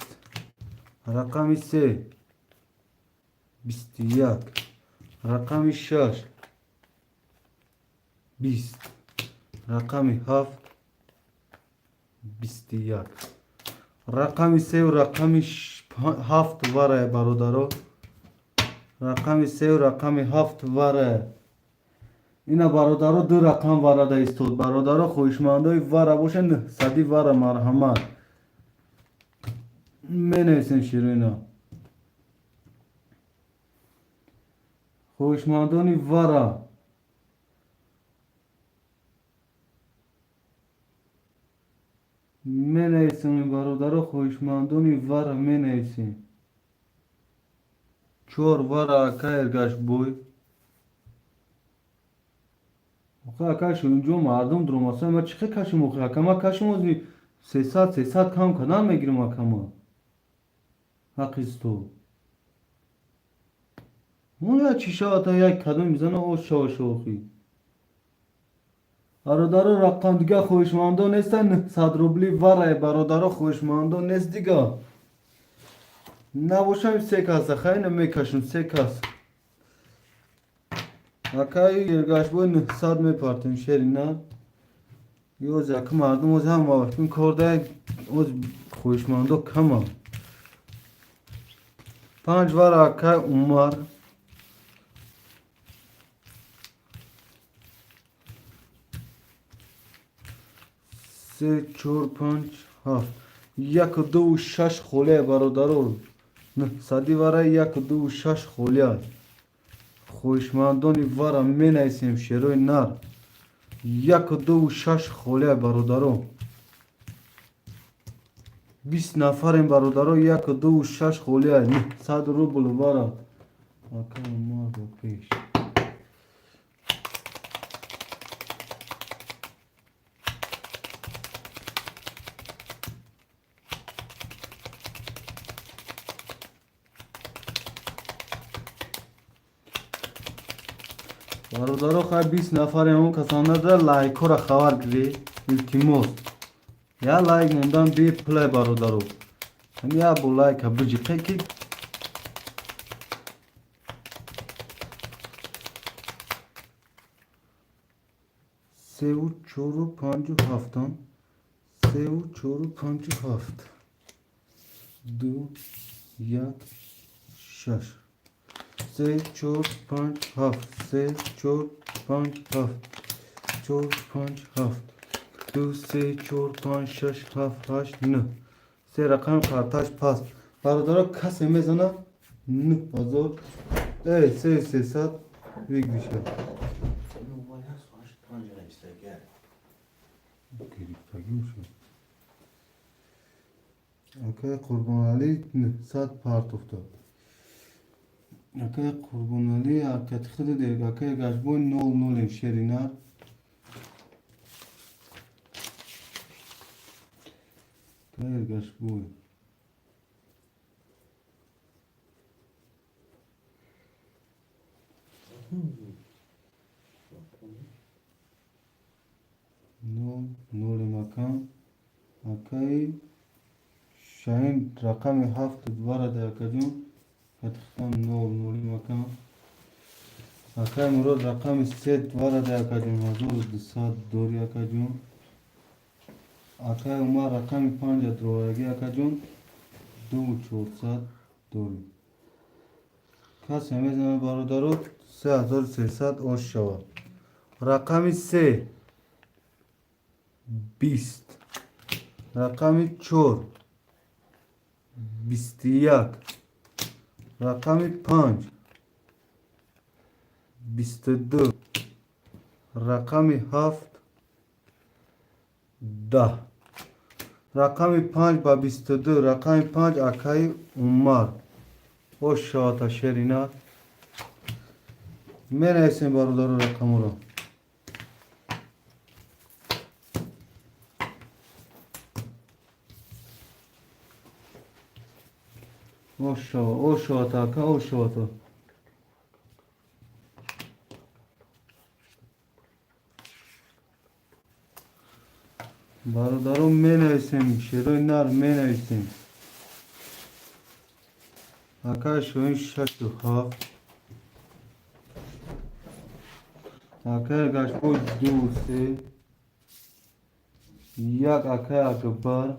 рақами се 21, рақами шаш 20, рақами ҳафт 21. Рақами сеу рақами ҳафт варае, бародаро. Рақами сеу рақами ҳафт варае. Ина, бародаро, ду рақам варада истод. Бародаро, хоҳишмандои вара боша, нӯҳсади вара, марҳамат, менависем. Ширина, хоҳишмандони вара. Менависем, бародаро, хоҳишмандони вара менависем. Чор вара, ака Эргашбой. Охи, ака, инҷо мардум дуромаса, ма чӣ хел кашим? Охи, ака, ма кашим, ози 300, 300 кам кардан мегирам, ака, ма ҳаққи стол. Я чӣ шавад, як кадом мизана, ош шава шохи. Бародаро, рақам дига хоҳишмандо нестан? 900 рубли варае, бародаро, хоҳишмандо нест дига? Набошам, се каса хайна мекашем, се кас. Акаи Эргашбой, 900 мепартем, шери на ёз яка мардум оз ҳама ин корда оз хоҳишмандо кама. Панҷ вара, акай Умар. Се, чор, панҷ, ҳафт. Яку, дуву, шаш холия, бародаро. Нӯҳсади вара, яку, дуву, шаш холия. Хоҳишмандони вара менависем, шерои нар. Яку, дуву, шаш холия, бародаро. 20 нафарем, бародаро. Яку, дуву, шаш холия, 900 рубл вара. Ака Умар бо пеш. Бародаро, хай, 20 нафарем. Он касонада лайкҳоро хабар гиред, илтимос. Я лайк мондан бепулай, бародаро. Я бо лайка биҷиқе ки. Севу, чору, панҷу, ҳафтам. Севу, чору, панҷу, ҳафт. Ду, як, шаш. Се, чор, панҷ, ҳафт. Се, чор, панҷ, ҳафт. Чор, панҷ, ҳафт. Ду, се, чор, панҷ, шаш, ҳафт, ҳашт, нӯҳ. Се рақами қарташ паст, бародаро. Касе мезана, 9000, э, се 300 выигрыша. Мобайл ҳаст, ҳашт панҷ навистагия. Гирифтагӣ мешавад. Акай Қурбоналӣ 900 партофта. Акай Қурбоналӣ, ҳаракати худ дег. Акай Гашбой, нол нолем, шери нар. Акай Гашбой, нол нолем, акам. Акаи Шаҳин, рақами ҳафту дварада, акаҷон, катихтан нол нолем, акам. Акаи Мурод, рақами се дварада, акаҷон, 1200 дори, акаҷон. Акаи Умар, рақами панҷа дроварагӣ, акаҷон, 2400 дори. Касе мезанад, бародаро, 3300 ош шавад. Рақами се 20, рақами чор 21, рақами панҷ 22, рақами ҳафт 10. Рақами панҷ ба 22, рақами панҷ, акаи Умар, ош шавата, шерина. Менависем, бародаро, рақаморо. Ошо, ака, ошо. Бародарон, менависем, шерои нар менависем. Ака Шоин шашу ҳафт. Ака Эргашбой ду се. Як акай Акбар.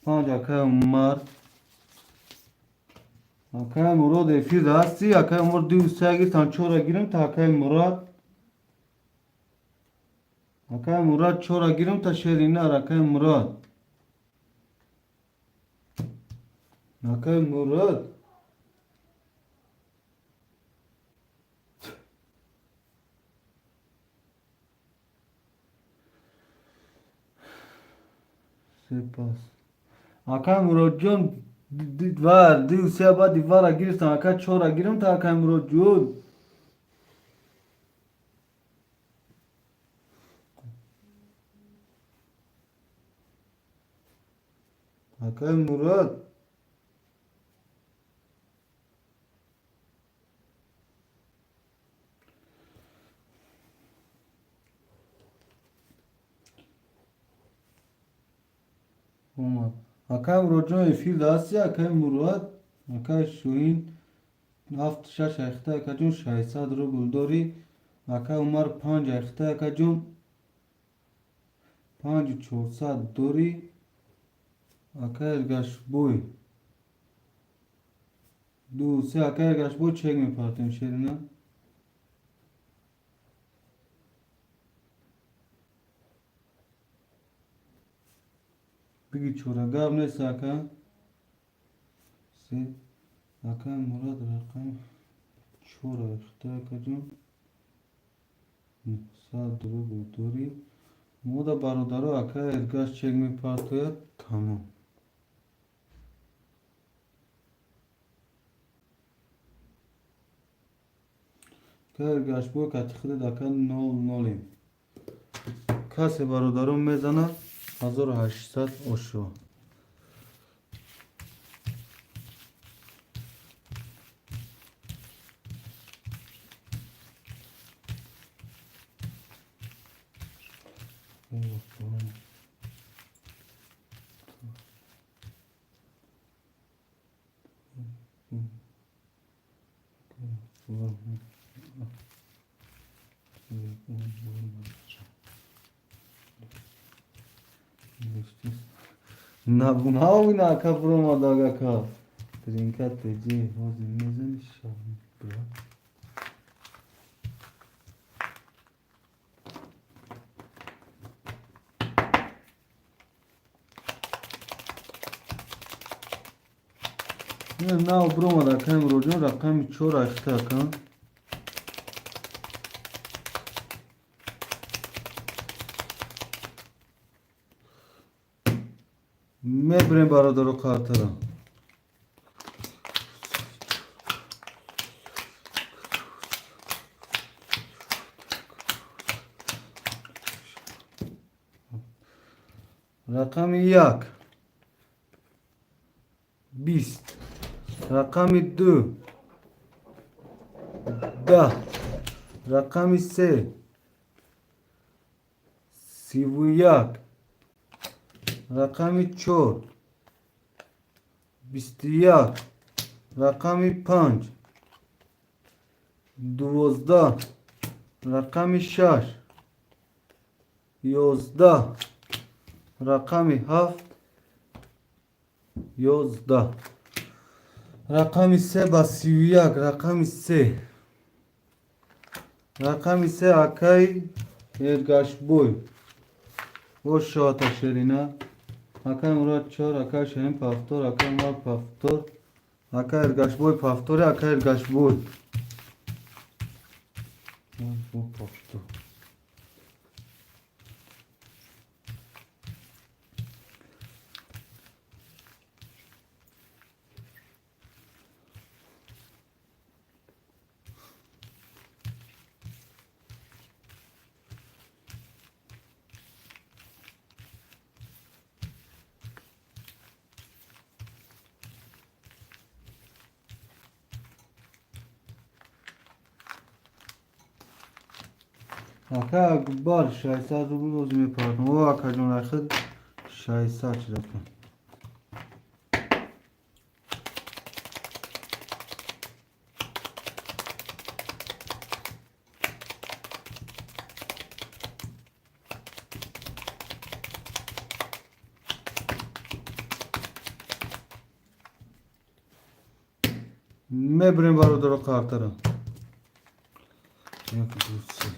Панҷ акай Умар. Акай Мурод, эфир ҳасти? Акай Умар, ду се гиртан, чора гирам та акай Мурад. Акай Мурад, чора гирам та шери нар, акай Мурад. Акай Мурад. Сепас. Акай Муродҷон, вар ду се баъди вара гирифтам, ака, чора гирам та акай Муродҷон. Акай Мурод. Омад. Акай Муродҷон, эфир ҳасти, акай Мурод, акай Шоҳин ҳафт шаш айхта, акаҷон, 600 рубл дорӣ. Акай Умар панҷ айхта, акаҷон, 5400 дорӣ. Акай Эргашбой ду се, акай Эргашбой, чек мепартем, шерина. Биги, чора гап нест, ака. Се акай Мурод рақам чор айхта, акаҷон, 900 рубл дорӣ. Мода, бародаро, акай Эргаш чек мепартояд, тамом. Акай Эргашбой, кати худат, ака, нол нолем. Касе, бародарон, мезанад, 1800 ошо. Навина, ака, буромад, ака. Тринка теҷи ҳозир мезани шаб, брат. Нав буромад, акаи Муроҷон, рақами чор ашта, ака. Мебирем, бародаро, картара. Рақами як 20, рақами ду 10, рақами се 31, рақами чор 21, рақами панҷ 12, рақами шаш 11, рақами ҳафт 11, рақами се ба 31, рақами се, рақами се, акаи Эргашбой, ошоата, шерина. Акаи Мурод чор, акаи Шоҳин пафтор, акаи Умар пафтор, акаи Эргашбой пафтори, акаи Эргашбой пафтор. Ака Акбар 600 рубл боз мепардам. О, акаҷон, рахид 600 шудастам. Мебурем, бародаро, қартара. Як, ду, се.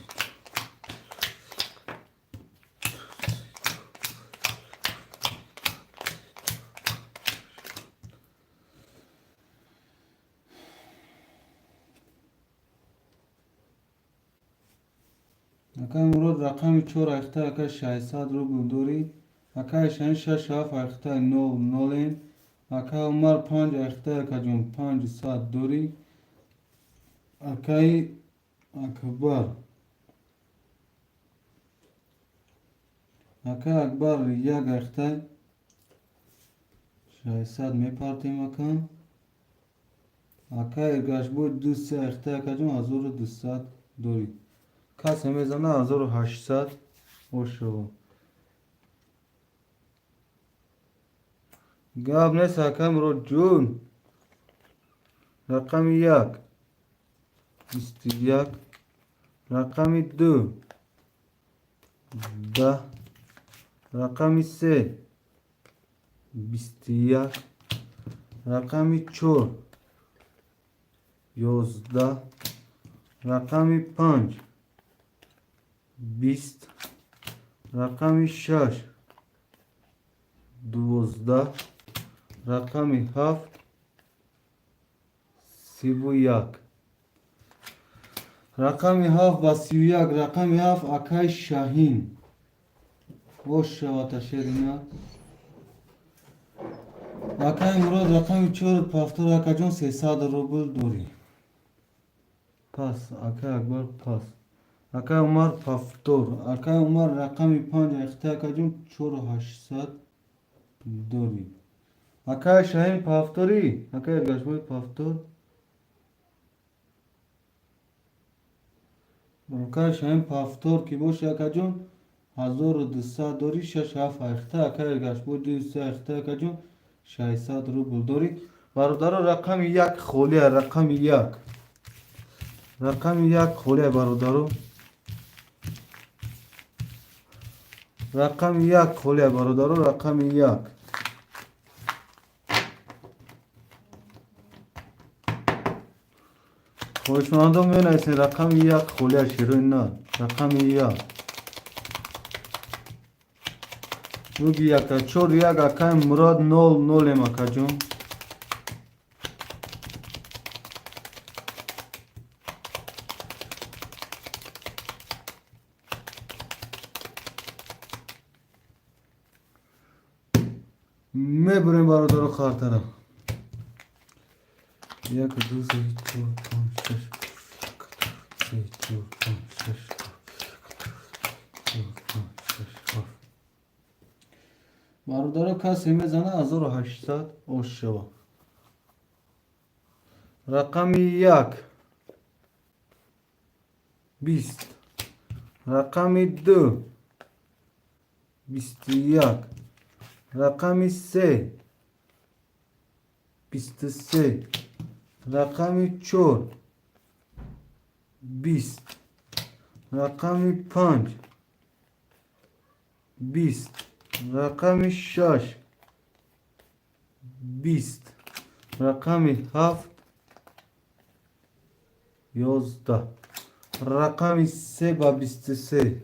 Акай Мурод, рақами чор айхта, ака, 600 рубл дорӣ. Акай Шаҳин, шаш ҳафт айхта, нол нолем. Ака Умар, панҷ айхта, акаҷон, 500 дорӣ. Акаи Акбар. Акай Акбар, як айхта, 600 мепартем, ака. Акай Эргашбой, ду се айхта, акаҷон, 1200 дорӣ. Касе мезана, 1800 ошава. Гап нест, акай Мурод ҷун. Рақами як 21, рақами ду 10, рақами се 21, рақами чор 11, рақами панҷ 20, рақами шаш 12, рақами ҳафт 31. Рақами ҳафт ба 31, рақами ҳафт, акай Шаҳин. Бош шавата, шерина. Акай Мурод, рақами чор повтор, акаҷон, 300 рубл дорӣ. Пас, акай Акбар, пас. Акай Умар, повтор. Акай Умар, рақами панҷ айхта, акаҷон, 4800 дорӣ. Акай Шаҳин, повторӣ. Акай Эргашбой, повтор. Акай Шаҳин, повтор ки боши, акаҷон, 1200 дорӣ, шаш ҳафт айхта. Акай Эргашбой, ду се айхта, акаҷон, 600 рубл дорӣ. Бародаро, рақами як холия, рақами як. Рақами як холия, бародаро. Рақами як холия, бародаро, рақами як. Хоҳишмандон, менависед, рақами як холия, шерои на. Рақами як. Буги яка чор як, акай Мурод, нол нолем, акаҷон. Мебурем, бародаро, хартара. Як, ду, се, чор, панҷ, шаш. Се, чор, панҷ, шаш. Чор, панҷ, шаш, ҳафт. Бародаро, касе мезана, 1800 ош шава. Рақами як 20, рақами ду 21, рақами се 23, рақами чор 20, рақами панҷ 20, рақами шаш 20, рақами ҳафт 11, рақами се ба 23,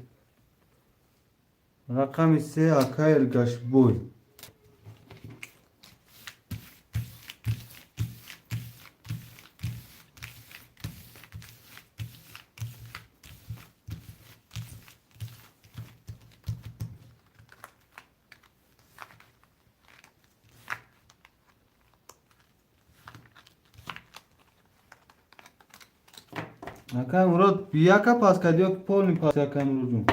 рақами се, акай Эргашбой. Акай Мурод, яка пас кард ё полный пас, акай Муродҷон?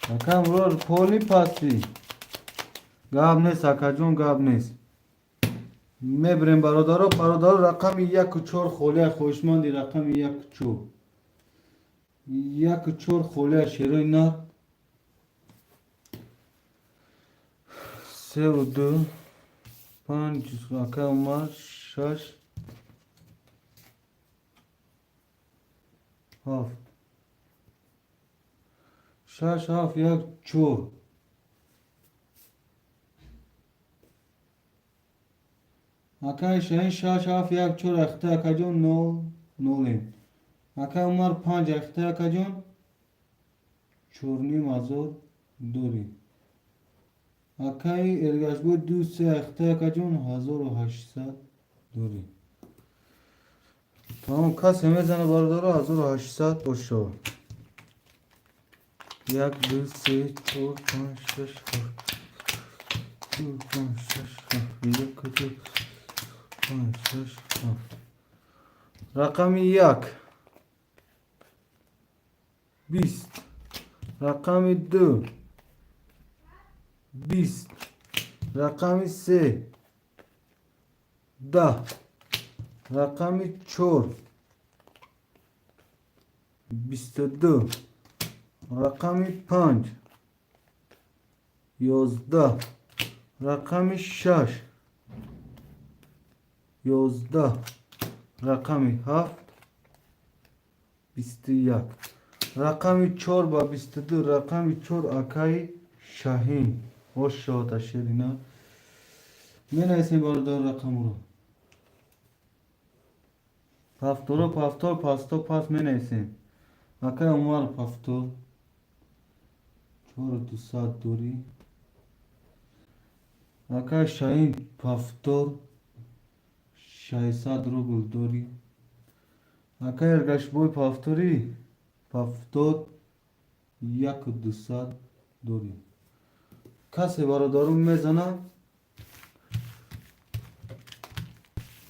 Ака Умар, поли пасти. Гап нест, акаҷон, гап нест. Мебирем, бародаро, бародаро, рақами яку чор холия, хоҳишманди рақами яку чор. Яку чор холия, шерои нар. Севу ду, панҷ, ака Умар, шаш, ҳафт. Шаш, ҳафт, як, чор. Акаи Шаҳин, шаш, ҳафт, як, чор, ахта, акаҷон, нол, нолем. Акаи Умар, панҷ, ахта, акаҷон, чорним ҳазор дорем. Акаи Эргашбой, ду, се, ахта, акаҷон, 1800 дорем. Тамом, касе мезана, бародаро, 1800 бошо. Як, ду, се, чор, панҷ, шаш, ҳафт. Ду, панҷ, шаш, ҳафт. Як, ду, панҷ, шаш, ҳафт. Рақами як. 20. Рақами ду. 20. Рақами се. 10. Рақами чор. 22. Рақами панҷ. 11. Рақами шаш. 11. Рақами ҳафт. 21. Рақами чор ба 22. Рақами чор, акаи Шаҳин. Ошода шерина. Менависем, бародар, рақамро. Пафторо, пафтор, пасто, пас менависем. Акаи Умар, пафтор. Чору дусад дорӣ. Акаи Шаҳин, пафтор. 600 рубл дорӣ. Акаи Эргашбой, пафторӣ. Пафтор яку дусад дорӣ. Касе, бародарон, мезана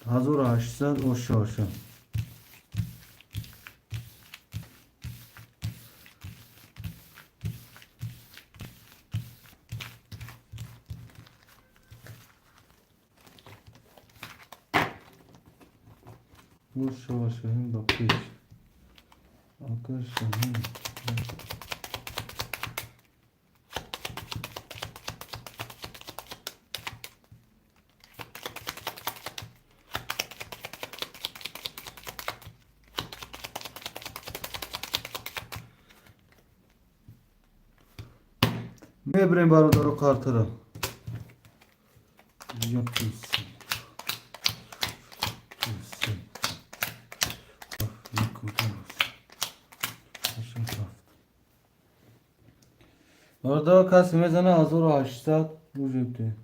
1800 оша оша. Оша Шаҳин ба пеш. Ака Шаҳин. Мебирем, бародаро, картара. Як, ду, се. Ду, се. Ҳафт, як, ду, се. Шаш, ҳафт. Бародаро, касе мезана 1800 ружебте.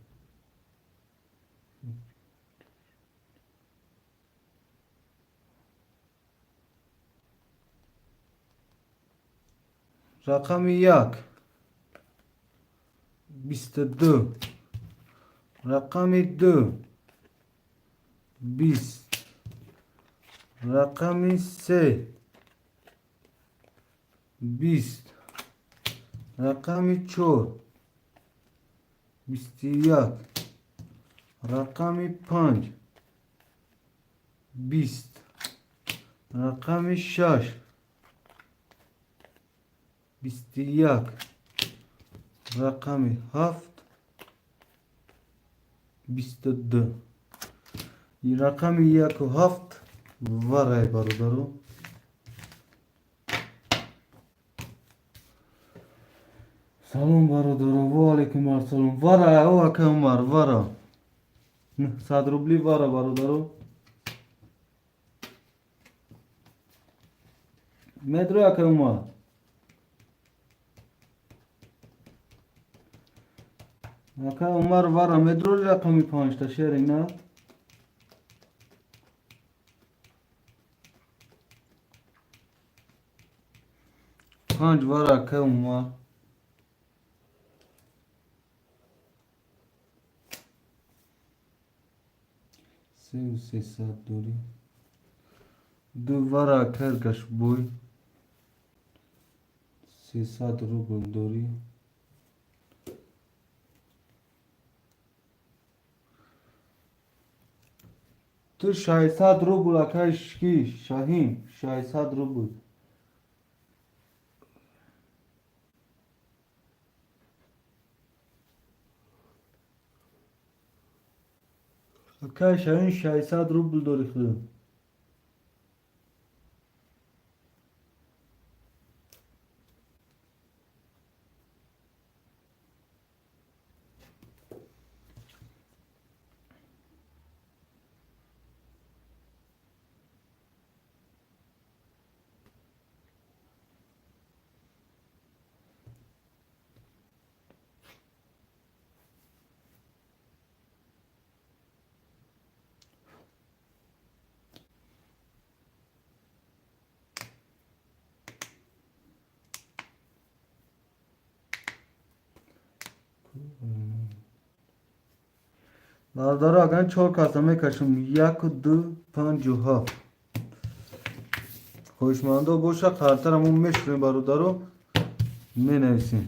Рақами як. 22. Рақами ду. 20. Рақами се. 20. Рақами чор. 21. Рақами панҷ. 20. Рақами шаш. 21. Рақами ҳафт. 22. Рақами яку ҳафт варай, бародаро. Салом, бародаро, ва алайкум ассалом. Вара, о ака Умар, вара. 100 рубли вара, бародаро. Медро, ака Умар. Ака Умар, вара медро рақами панҷта шери на? Панҷ вара, ака Умар. Сеу сесад дорӣ. Ду вара, ака Эргашбой. 300 рубл дорӣ. Ту 600 рубл, акай ки Шаҳин, 600 рубл. Акай Шаҳин, 600 рубл дорӣ худо. Бародаро, агар чор каса мекашем, яку, ду, панҷу ҳафт. Хоҳишмандо боша, қартара мо мешурем, бародаро, менависем.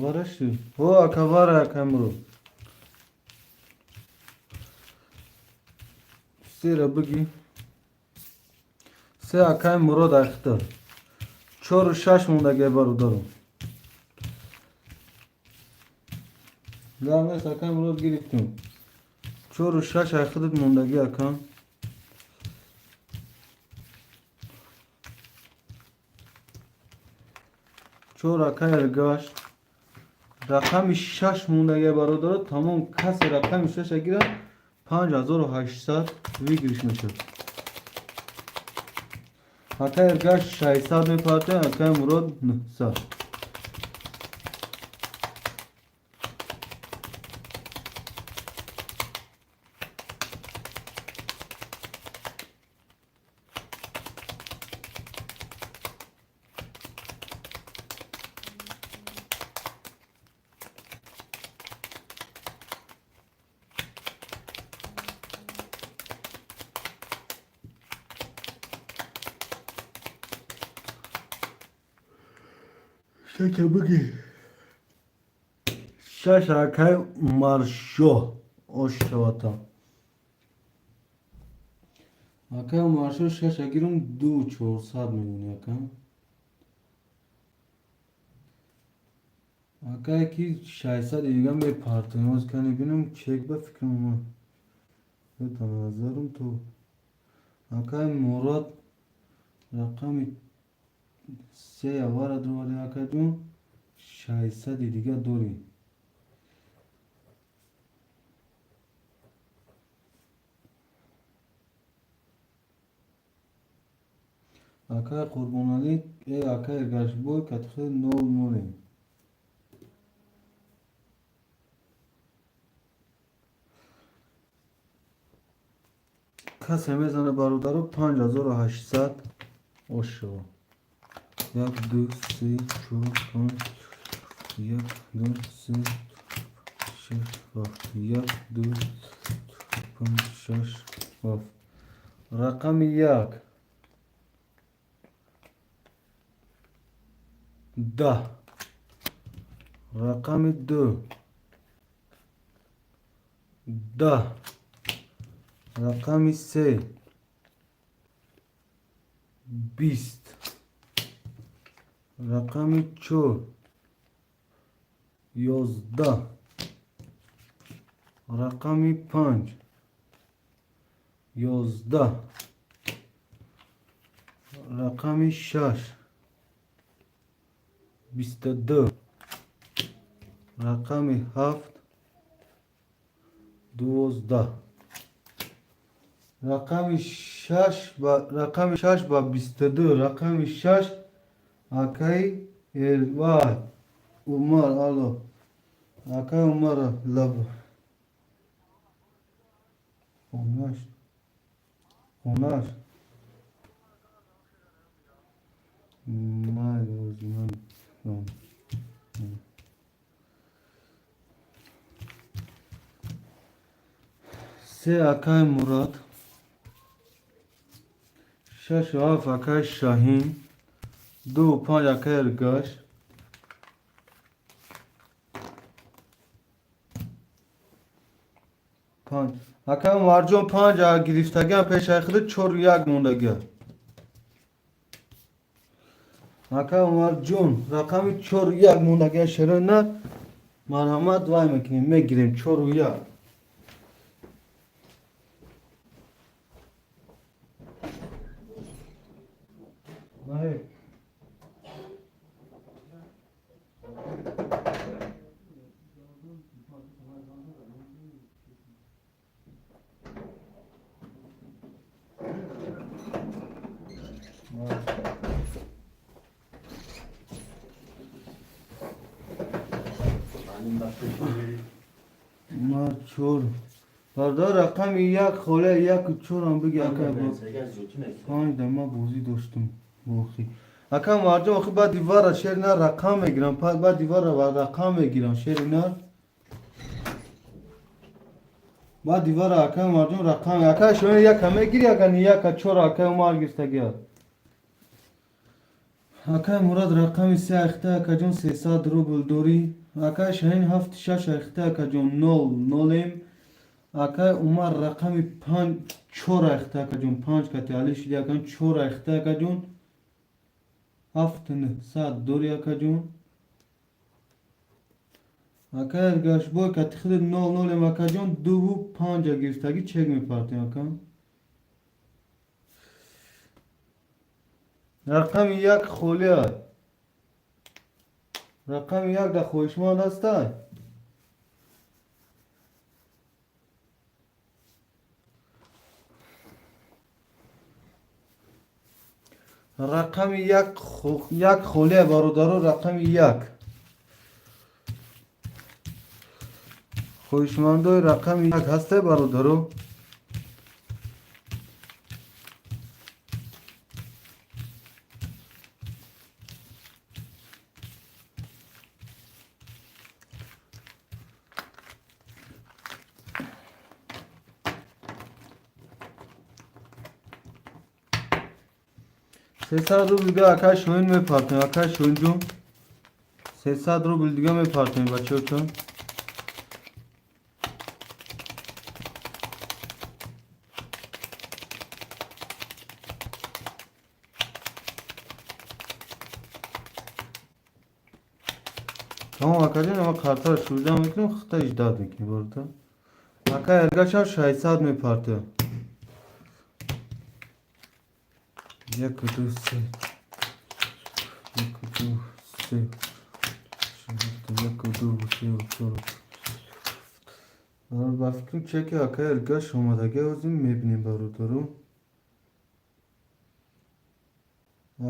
Вараши ҳо, ака, вара, акамро сера биги. Се, акай Мурод, ахта чору шаш мондагия, бародаро. Гап нест, акай Мурод, гирифтем. Чору шаш айхудат мондагӣ, ака. Чор, акай Эргаш. Рақами шаш мондагия, бародаро, тамом. Касе рақами шаша гирад, 5800 выигрыш мешавад. Акай Эргаш 600 мепартояд, акай Мурод 900. Шака биги. Шаш, акай Умаршоҳ, ош шавата. Акай Умаршоҳ, шаша гирум, ду чорсад мемонӣ, ака. Акае ки 600 дига мепартоем, оз кани бинам, чек ба фикрам омад. Это назарум то. Акай Мурод, рақами се аввала дровади, акаҷон, 600 дига дорӣ. Акай Қурбоналӣ, э, акай Эргашбой, катхи нол ноле. Касе мезане, бародаро, 5800 ошо. Як, ду, се, чор, панҷ, як, ду, се, шаш, ҳафт. Як, ду, панҷ, шаш, ҳафт. Рақами як. 10. Рақами ду. 10. Рақами се. 20. Рақами чор. 11. Рақами панҷ. 11. Рақами шаш. 22. Рақами ҳафт. 12. Рақами шаш ба рақами шаш ба 22. Рақами шаш, акай Эрвай Умар, алло. Акай Умар, лаб. Хонаш. Хонаш. Майли, ман. Се, акай Мурод. Шашу ҳафт, акай Шаҳин. 2 5 акай Эргаш. Панҷ. Ака Умарҷон, панҷ гирифтагиам пешаи худ, 4 1 мондагиа. Ака Умарҷон, рақами 4 1 мондагиа, шерои нар, марҳамат, вай мекунем, мегирем 4 1. Наҳе. Ма чор. Бародар, рақами як холе, яку чорам биги, ака. Панҷ да ма бозӣ доштум бохи. Ака Марҷон, охи баъди вара шери нар рақам мегирам, баъди вара рақам мегирам шери нар. Баъди вара, ака Марҷон, рақам. Ака шони яка мегири, ака ни яка чор ака Умар гирифтагиа. Акай Мурад, рақами се ахта, акаҷон, 300 рубл дорӣ. Акай Шаҳин, ҳафти шаш ахта, акаҷон, нол нолем. Акай Умар, рақами панҷ чор ахта, акаҷон, панҷ кати али шиди, акаҷон, чор ахта, акаҷон, 7900 дорӣ, акаҷон. Акай Эргашбой, кати худи нол нолем, акаҷон, дуву панҷа гирифтагӣ, чек мепартем, ака. Рақами як холиа. Рақами як дар хоҳишманд ҳастай? Рақами як, як холия, бародаро, рақами як. Хоҳишмандои рақами як ҳастай, бародаро? 300 рубл дига акай Шоҳин мепартем, акай Шоҳинҷон, 300 рубл дига мепартем, бачаҳочон. Тамом, акаҷон, ама картаро шурӯъ мекунем, хита ждать мекунем, бародар. Акай Эргашам 600 мепартем. Яку, ду, се. Яку, ду, се. Яку, ду, се, чор. Ба фикрам, чеки акай Эргаш омадагӣ, ҳозир мебинем, бародаро.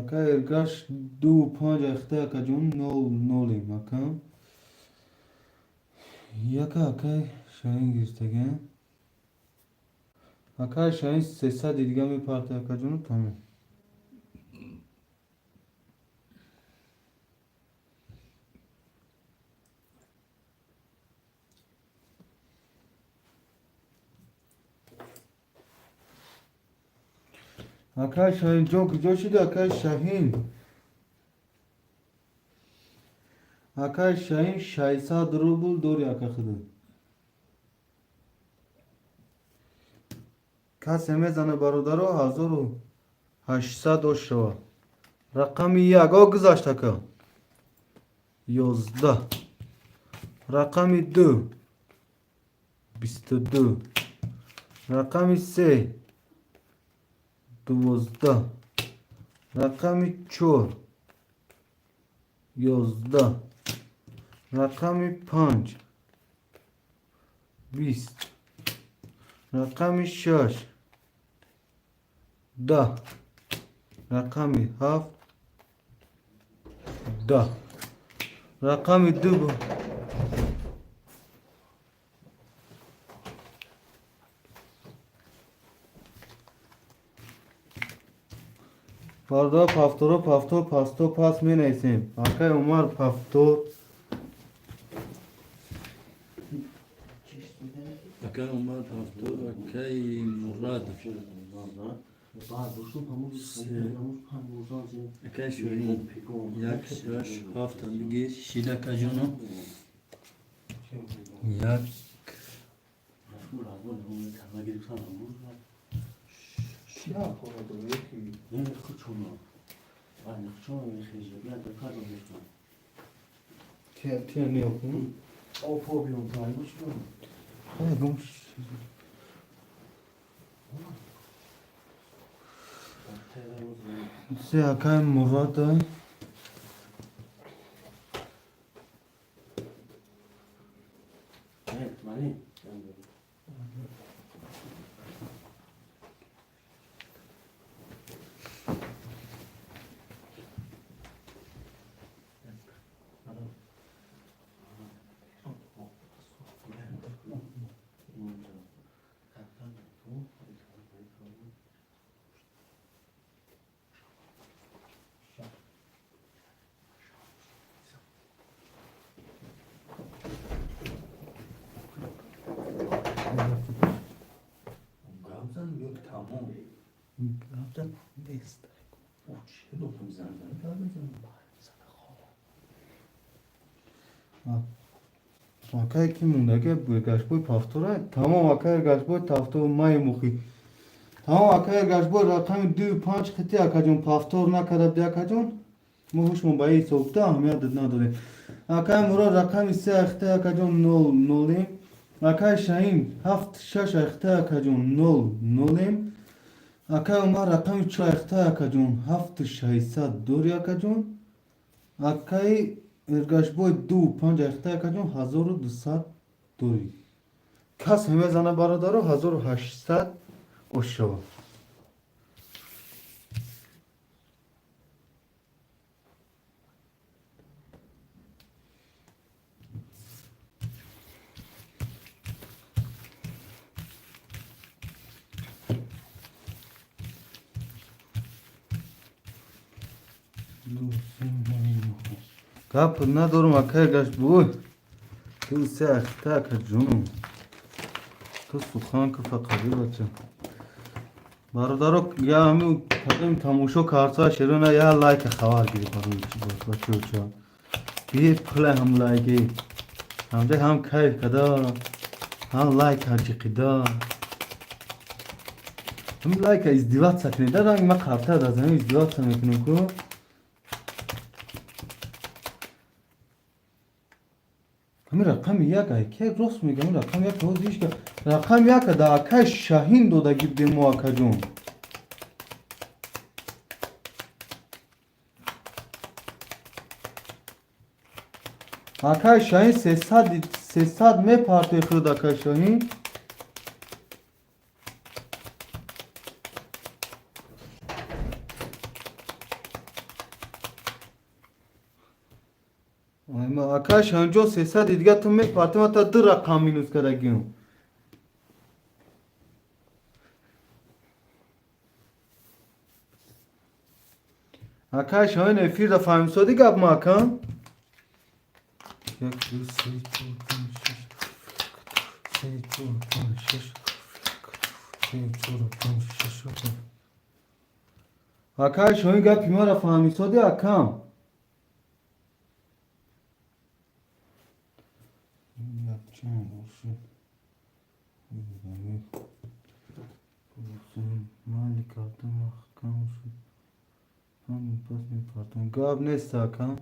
Акай Эргаш, 2 5 ахта, акаҷон, нол нолем, ака. Яка акай Шаҳин гирифтагӣ. Акай Шаҳин 300 дига мепарта, акаҷону, тамом. Акай Шаҳинҷон, куҷо шуди, акай Шаҳин? Акай Шаҳин, 600 рубл дори, ака худ. Касе мезана, бародаро, 1800 ош шава. Рақами як о гузашт, ака. 11. Рақами ду 22. Рақами се 12. Рақами чор 11. Рақами панҷ 20. Рақами шаш 10. Рақами ҳафт 10. Рақами ду. Бародар, повторо, повтор, пасто, пас менависем. Акай Умар, повтор. Акай Умар, повтор, акай Мурад. Акай Шоҳин, як, шаш, ҳафтам бигир, шида кажоно. Як, Се акай Мурата. Акай ки мондаги гашбои пафтора, тамом акай гашбои тафтор май мухи. Тамом акай гашбои рақами 2 5 хити акаҷон пафтор накарда буди акаҷон. Мо ҳушмон ба ин ҳисоб буда, аҳамият надорем. Акай Мурод рақами 3 ахта акаҷон 0 0. Акай Шаҳин 7 6 ахта акаҷон 0 0. Акай Умар рақами 4 ахта акаҷон 7 600 дори акаҷон. Акай Эргашбой 2 5 ахта акаҷон 1200 дори. Кас мезана бародаро 1800 ошава. Гап надорум акай Гашбой. Ту се ахта акаҷон. Ту сухан ки фақади бача. Бародаро я ҳамин тақим тамошо картса шерона я лайк хабар гири барои чи бош бачо чо. Би пула ҳам лайки. Ҳамда ҳам кайф када. Ҳам лайк ҳаҷиқида. Ҳам лайка издеваться кунед. Ранг ма карта да замин издеваться мекунем ку. Ҳамин рақами як ай ки рост мегам, рақами як ҳозир ҳеч ка рақами як да акай Шаҳин додаги будем мо акаҷон. Акай Шаҳин 300 мепартои худ акай Шаҳин. Акай Шаҳинҷон 300 дига ту мепартем, ҳатто ду рақам минус кардагиам. Акай Шаҳин эфир да фаҳмисодӣ гап ма акам? 1 2 3 4 5 6 3 4 5 6 3 4 5 6. Акай Шаҳин гапи маро фаҳмисодӣ акам? Гап нест акам.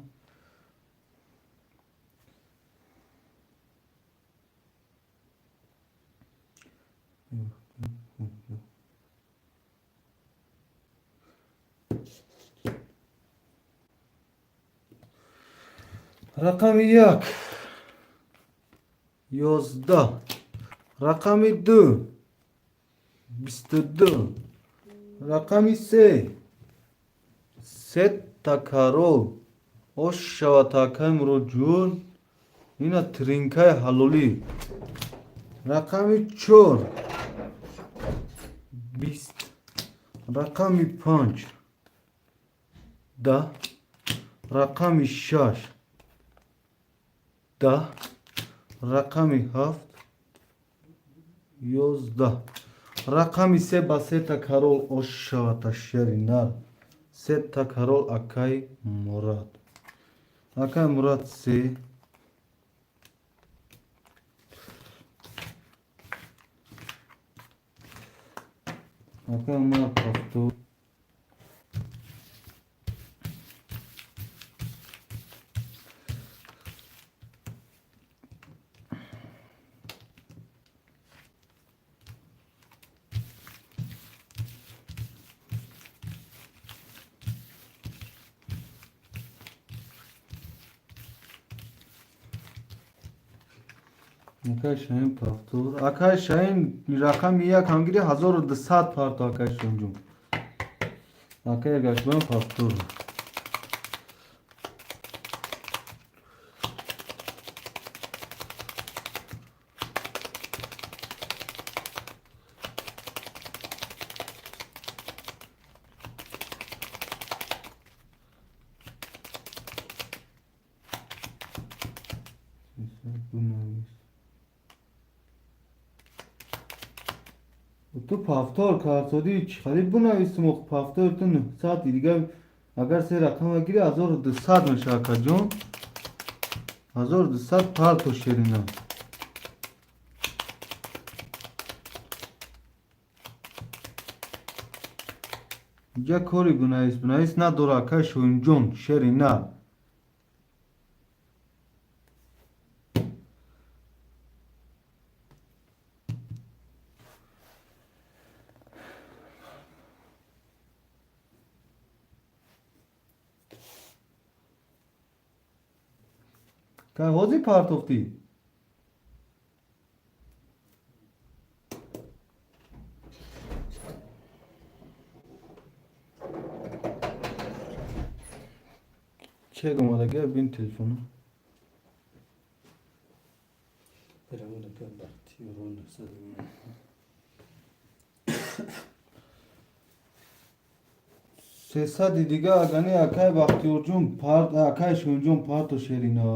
Рақами 1 11, рақами 2 22, рақами 3 сета карол ош шавад акай Муроҷон. Ина тринкаи ҳалолӣ. Рақами 4 20, рақами 5 10, рақами 6 10, рақами 7 11. Рақами се ба сета король, ошавата шери нар. Сета король, акай Мурад. Акай Мурад се. Акай Умар ҳафту. Акай Шаҳин повтор. Акай Шаҳин рақами як ҳамгири 1200 парто, акай Шаҳинҷон. Акай Эгашбоям повтор. Ту повтор картодӣ, чӣ хали бинависим? Повтор ту 900 дига, агар се рақама гири, 1200 меша, акаҷон. 1200 парто, шерина. Инҷа кори бинавис бинавис надора, акай Шоҳинҷон, шерина. Кай ҳозир партофтӣ? Чек омадага, бин телефону. Перевод Бахтиёрон 900. 300-и дига агани, акай Бахтиёрҷон парт, акай Шоҳинҷон парто, шерина.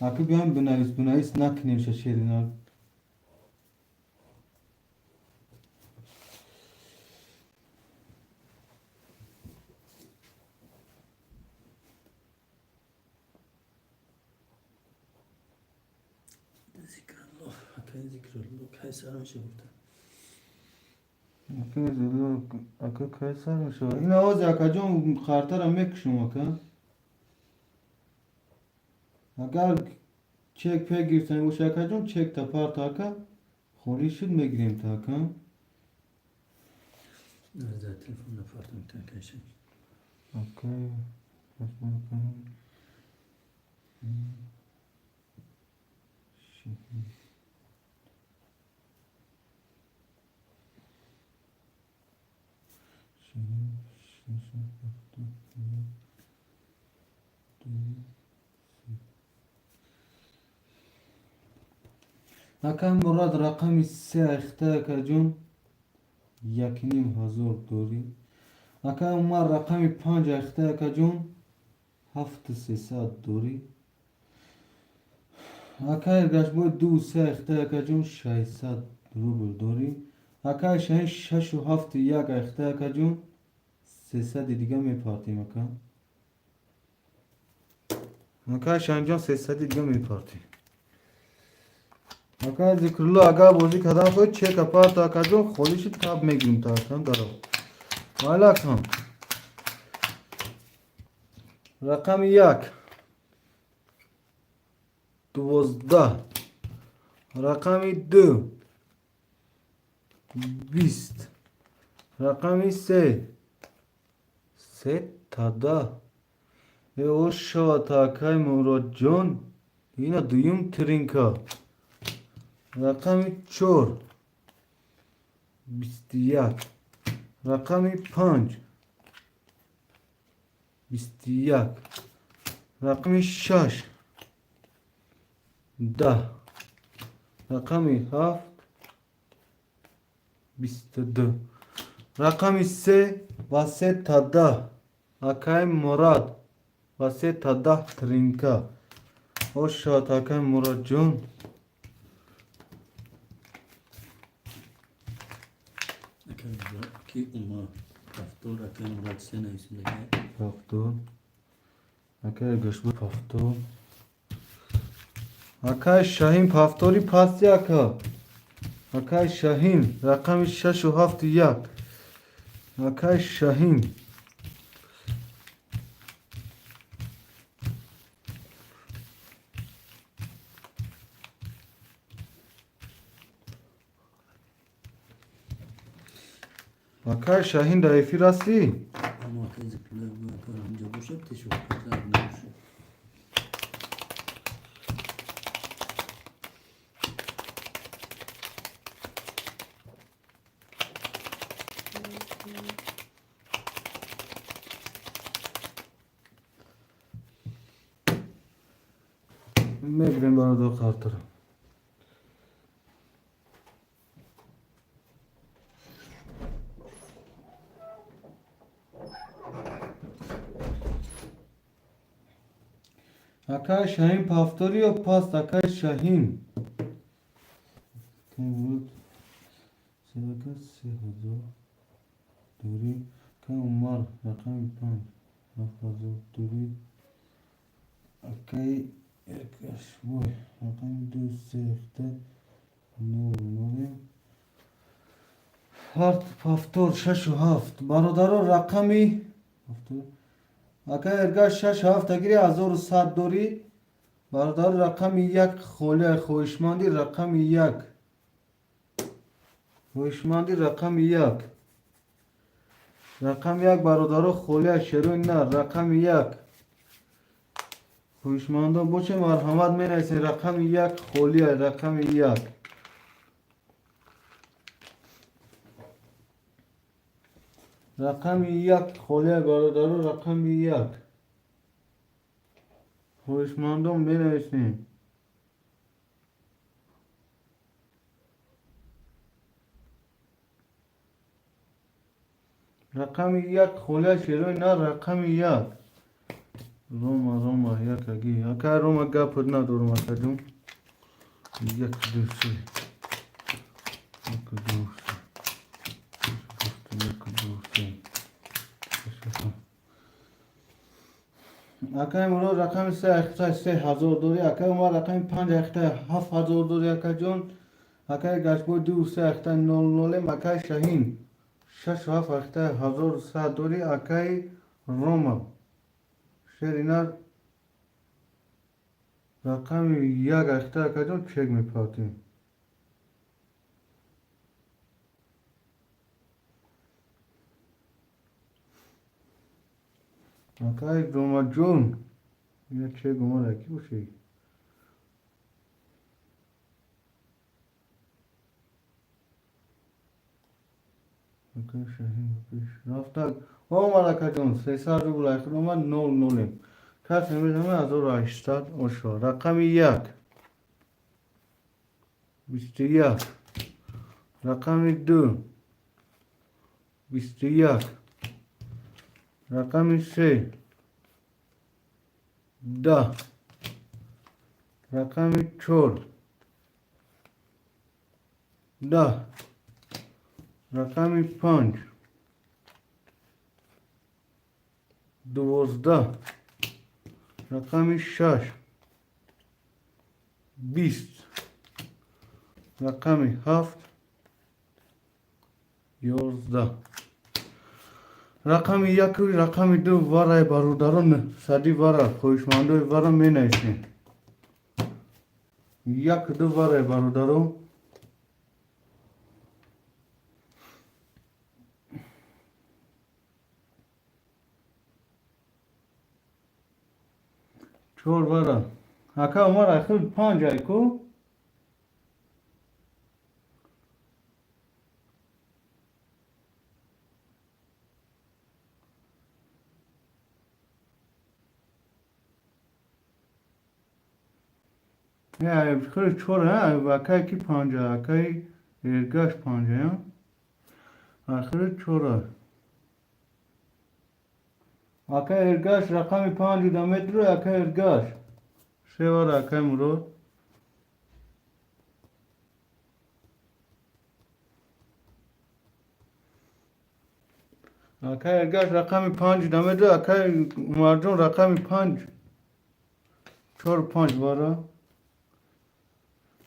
Аки биём, бинавис бинавис накунем ша, шерина. Зикрулло, акай Зикрулло, кай сар меша гуфта. Ака, кай сар мешава? Ина ози, акаҷон, қартара мекушам, ака. Агар чек пек гирифтани боша, акаҷон, чек та парта, ака. Холӣ шуд, мегирем та, ака. За телефон напартам та, акай Шаҳин. Акай, ака. Шаҳин. Шаҳин, шаш, ҳафт, як, ду, се. Акай Мурад рақами се айхта, акаҷон, 1500 дорӣ. Акай Умар рақами панҷ айхта, акаҷон, 7300 дорӣ. Акай Эргашбой ду се айхта, акаҷон, 600 рубл дорӣ. Акай Шаҳин шашу ҳафту як айхта, акаҷон, 300-и дига мепартем, ака. Акай Шаҳинҷон, 300-и дига мепартем. Акай Зикрулло, агар бозӣ кардан хоҳед, чека парто, акаҷон, холӣ шуд, таб мегирем та, акам, даро. Майла, акам. Рақами як 12, рақами ду 20, рақами се сетада. Э, ошавата, акай Муродҷон, ина дуюм тринка. Рақами чор 21, рақами панҷ 21, рақами шаш 10, рақами ҳафт 22, рақами се ва сета 10, акай Мурад, ва сета 10 тринка. Ошавад, акай Муродҷон. Ки Умар Повтор, акай Мурод се нависондаги. Повтор. Акай Эргашбой повтор. Акай Шаҳин, повтори пасти, ака. Акай Шаҳин, рақами шашу ҳафту як. Акай Шаҳин. Акай Шаҳин, дар эфир ҳастӣ? Ама акай Зикруллоев агар ҳамҷо бошад, тешоқат набошад. Мегирем, бародар, қартара. Акай Шаҳин, повтори ё паст, акай Шаҳин? Буд 3000 дурӣ. Акай Умар, рақами панҷ, 7000 дурӣ. Акай Эркашбой, рақами ду сехта нол нолем. Ҳарт повтор шашу ҳафт. Бародаро, рақами повтор. Акай Эргаш, шашу ҳафт агири, 1100 дорӣ. Бародаро, рақами як холия. Хоҳишманди рақами як. Хоҳишманди рақами як. Рақами як, бародаро, холия, шерои нар, рақами як. Хоҳишмандон бошед, марҳамат, менависед, рақами як холия, рақами як. Рақами як холия, бародаро, рақами як. Хоҳишмандон менависем. Рақами як холия, шерои нар, рақами як. Рома, Рома, як аги. Ака Рома, гапат надорам, акаҷон. Як, ду, се. Як, ду, се. Як, ду, се. Акай Мурод, рақами се ахта 3000 дорӣ. Акай Умар, рақами панҷ ахта 7000 дорӣ, акаҷон. Акай Гашбой, ду се ахта нол нолем. Акай Шаҳин, шашу ҳафт ахта 1100 дорӣ. Акай Рома, шеринар, рақами як ахта, акаҷон, чек мепартем. Акай Ромаҷон, я чек омада, ки бошӣ? Акай Шаҳин пеш рафтак. Омад, акаҷон, 300 рубл ахир омад, нол нолем. Касе медонад, 1800 ошо. Рақами як. 21. Рақами ду. 21. Рақами се. 10. Рақами чор. 10. Рақами панҷ. 12. Рақами шаш. 20. Рақами ҳафт. 11. Рақами яку рақами ду варай, бародарон, сади вара. Хоҳишмандои вара менависем. Як, ду варай, бародарон. Чор вара. Ака Умар, ахир панҷ айку? Хеле чор, акай ки панҷа, акай Эргаш панҷа, ахири чора. Акай Эргаш, рақами панҷ да метро, акай Эргаш. Се вара, акай Мурод. Акай Эргаш, рақами панҷ намедо. Акай Умарҷон, рақами панҷ, чор, панҷ бара.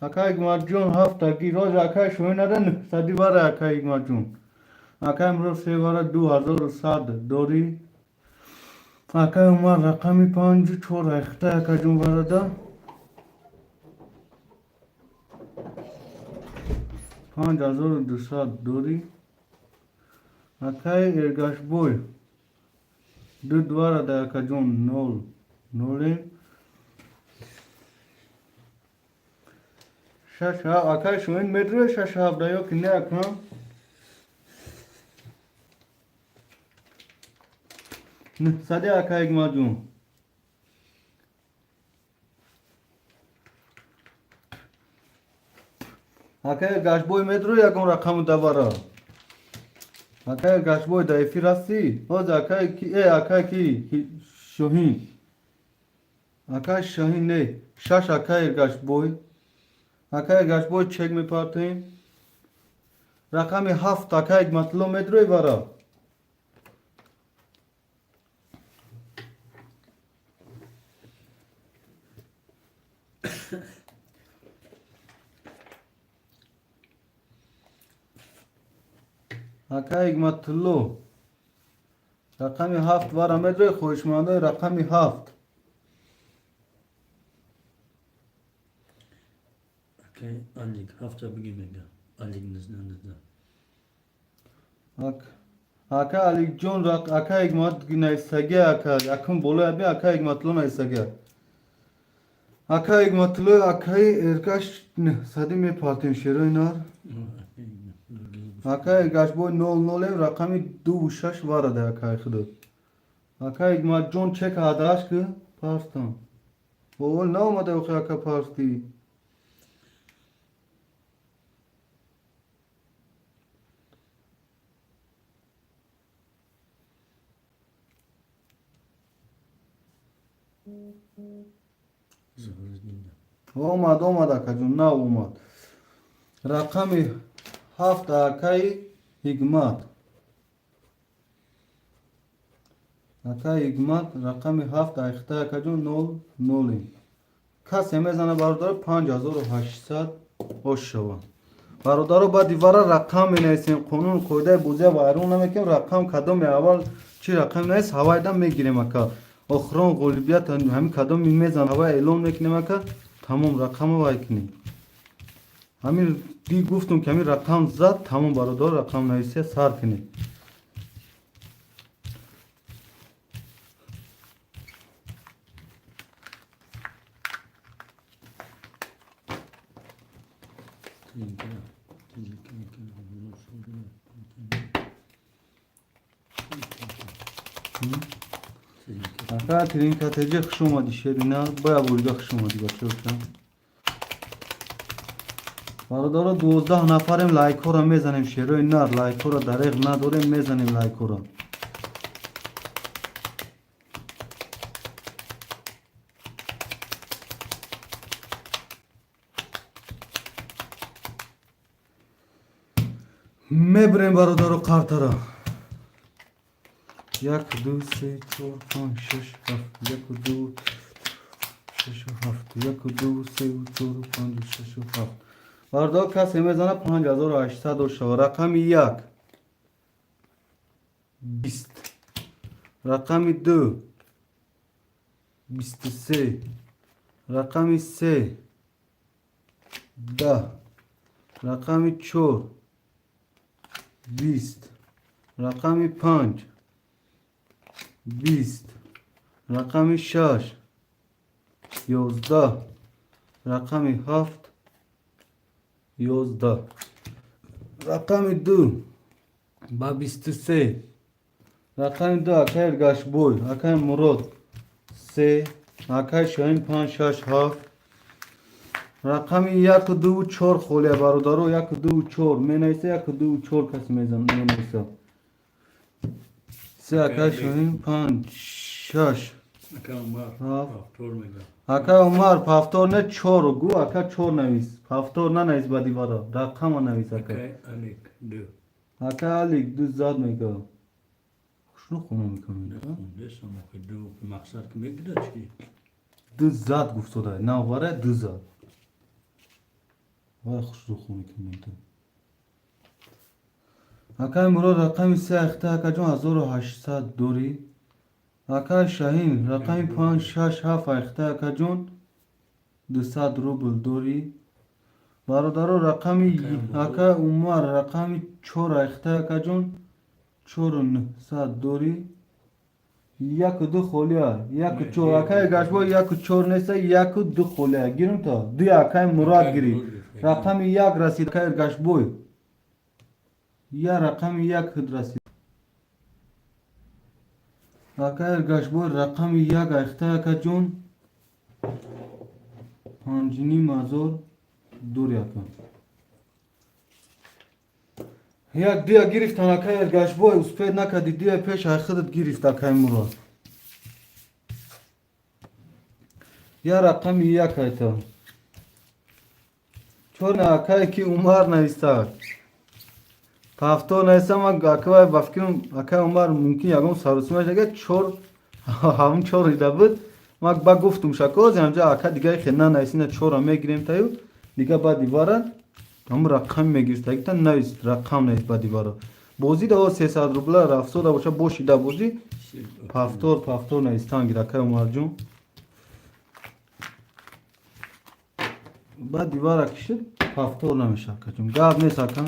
Акай Умарҷон, ҳафтаги роз. Акай Шоҳинада нӯҳсади бара. Акай Умарҷон, акай Мурод, се бара, 2100 дорӣ. Акай Умар, рақами панҷу чор айхта. Акаҷон, барада 5200 дорӣ. Акай Эргашбой, ду дварада. Акаҷон, нол ноле шаш. Акай Шоҳин, медрои шаш ҳафта ё ки не, ака? Нӯҳсади, акай Ҳикматҷон. Акай Гашбой, медрои ягон рақаму давара? Акай Гашбой, дар эфир ҳастӣ ҳозир? Акай ки, акай ки, Шоҳин, акай Шоҳин, не, шаш. Акай Гашбой, акай Гашбой, чек мепартоем. Рақами ҳафт, акай Ҳикматулло, медрои вара? Акай Ҳикматулло, рақами ҳафт вара медрои? Хоҳишмандои рақами ҳафт. Акай Алик, ҳафта биги мега. Алик, 19 19. Ака Аликҷон, ака Ҳикмат нависагия. Ака, якум болоя би. Ака Ҳикматулло нависагия. Ака Ҳикматулло, акаи Эргаш, нӯҳсадӣ мепартем, шерои нар. Ака Эргашбой, нол нолем, рақами дуву шаш варада. Акаи худо, ака Ҳикматҷон, чек ҳадааш ки парстам овол наомада охи. Ака, парстӣ. Омад, омад, акаҷон, нав омад. Рақами ҳафт, акаи Ҳикмат, акаи Ҳикмат, рақами ҳафт айхта. Акаҷон, нол нолем. Касе мезана, бародаро, 5800 ош шавад. Бародаро, баъди вара рақам менависем. Қонун қоидаи бозия вайрон намекунем. Рақам кадоми аввал, чӣ рақам навис, ҳавайда мегирем, ака. Охирон ғолибият ҳамин кадоми мезан, ҳавай эълон мекунем, ака. Тамом, рақама вай кунем. Ҳамин ди гуфтум, ки ҳамин рақам зад, тамом. Бародаро, рақам нависия сар кунем. Ака Тринкатеҷи, хуш омадӣ, шерина. Боя бурга, хуш омадӣ, бачаоша. Бародаро, 12 нафарем, лайкҳоро мезанем, шерои нар. Лайкҳоро дареғ надорем, мезанем лайкҳоро. Мебирем, бародаро, қартара. Як, ду, се, чор, панҷ, шаш, ҳафт. Яку, ду, шашу, ҳафт. Яку, ду, сеу, чору, панҷу, шашу, ҳафт. Бародаро, касе мезана, 5800 шава. Рақами як 20, рақами ду 23, рақами се 10, рақами чор 20, рақами панҷ 20, рақами шаш 11, рақами ҳафт 11, рақами ду ба 23, рақами ду. Акай Эргашбой, акай Мурод, се, акай Шоҳин, панҷ, шаш, ҳафт. Рақами яку, дуву, чор холия, бародаро. Яку, дуву, чор менависа. Яку, дуву, чор касе менависа. Се, акай Шоҳин, панҷ, шаш, ҳафт. Акай Умар, повтор не, чор гу, ака, чор навис, повтор нанавис. Баъди вара рақама навис, ака. Ака Алик, ду зад мега. Хушрӯ хона мекунӣ. Хондесам, охи ду мақсад ки мегирад чи? Ду зад гуфтода, навбара ду зад. Вай, хушрӯ хона коммента. Акай Мурод, рақами се ахта, акаҷон, 1800 дорӣ. Акай Шаҳин, рақами панҷ, шаш, ҳафт ахта, акаҷон, 200 рубл дорӣ. Бародаро, рақами акай Умар, рақами чор ахта, акаҷон, 4900 дорӣ. Яку ду холия, яку чор. Акай Гашбо, яку чор неста, яку ду холия. Гирум то дуи акай Мурод гирӣ. Рақами як расид, акай Гашбой. Я рақами як худ расид. Акай Гашбой, рақами як ахта, акаҷон, 5500 дори, ака. Як дуя гирифтан, акай Эргашбой, успеть накарди, дуя пеш ай худат гирифт акай Мурод. Я рақами як айта. Чор акай ки Умар нависта. Повтор нависта, ман акай ба фикрам, акай Умар мумкин ягон саросимаш ага чор ҳамун чор ида буд. Ман ба гуфтум шакоз, ҳамҷа ака дигари хел нанависина, чора мегирем таю, дига баъди вара ҳамун рақам мегирифт, агита навис, рақам навис баъди вара. Бозӣ да 300 рубла рафсода боша, бошида бозӣ, повтор, повтор навистан гир, акай Умарҷон. Баъди вара кишид, повтор намеша, акаҷон. Гап нест, ака.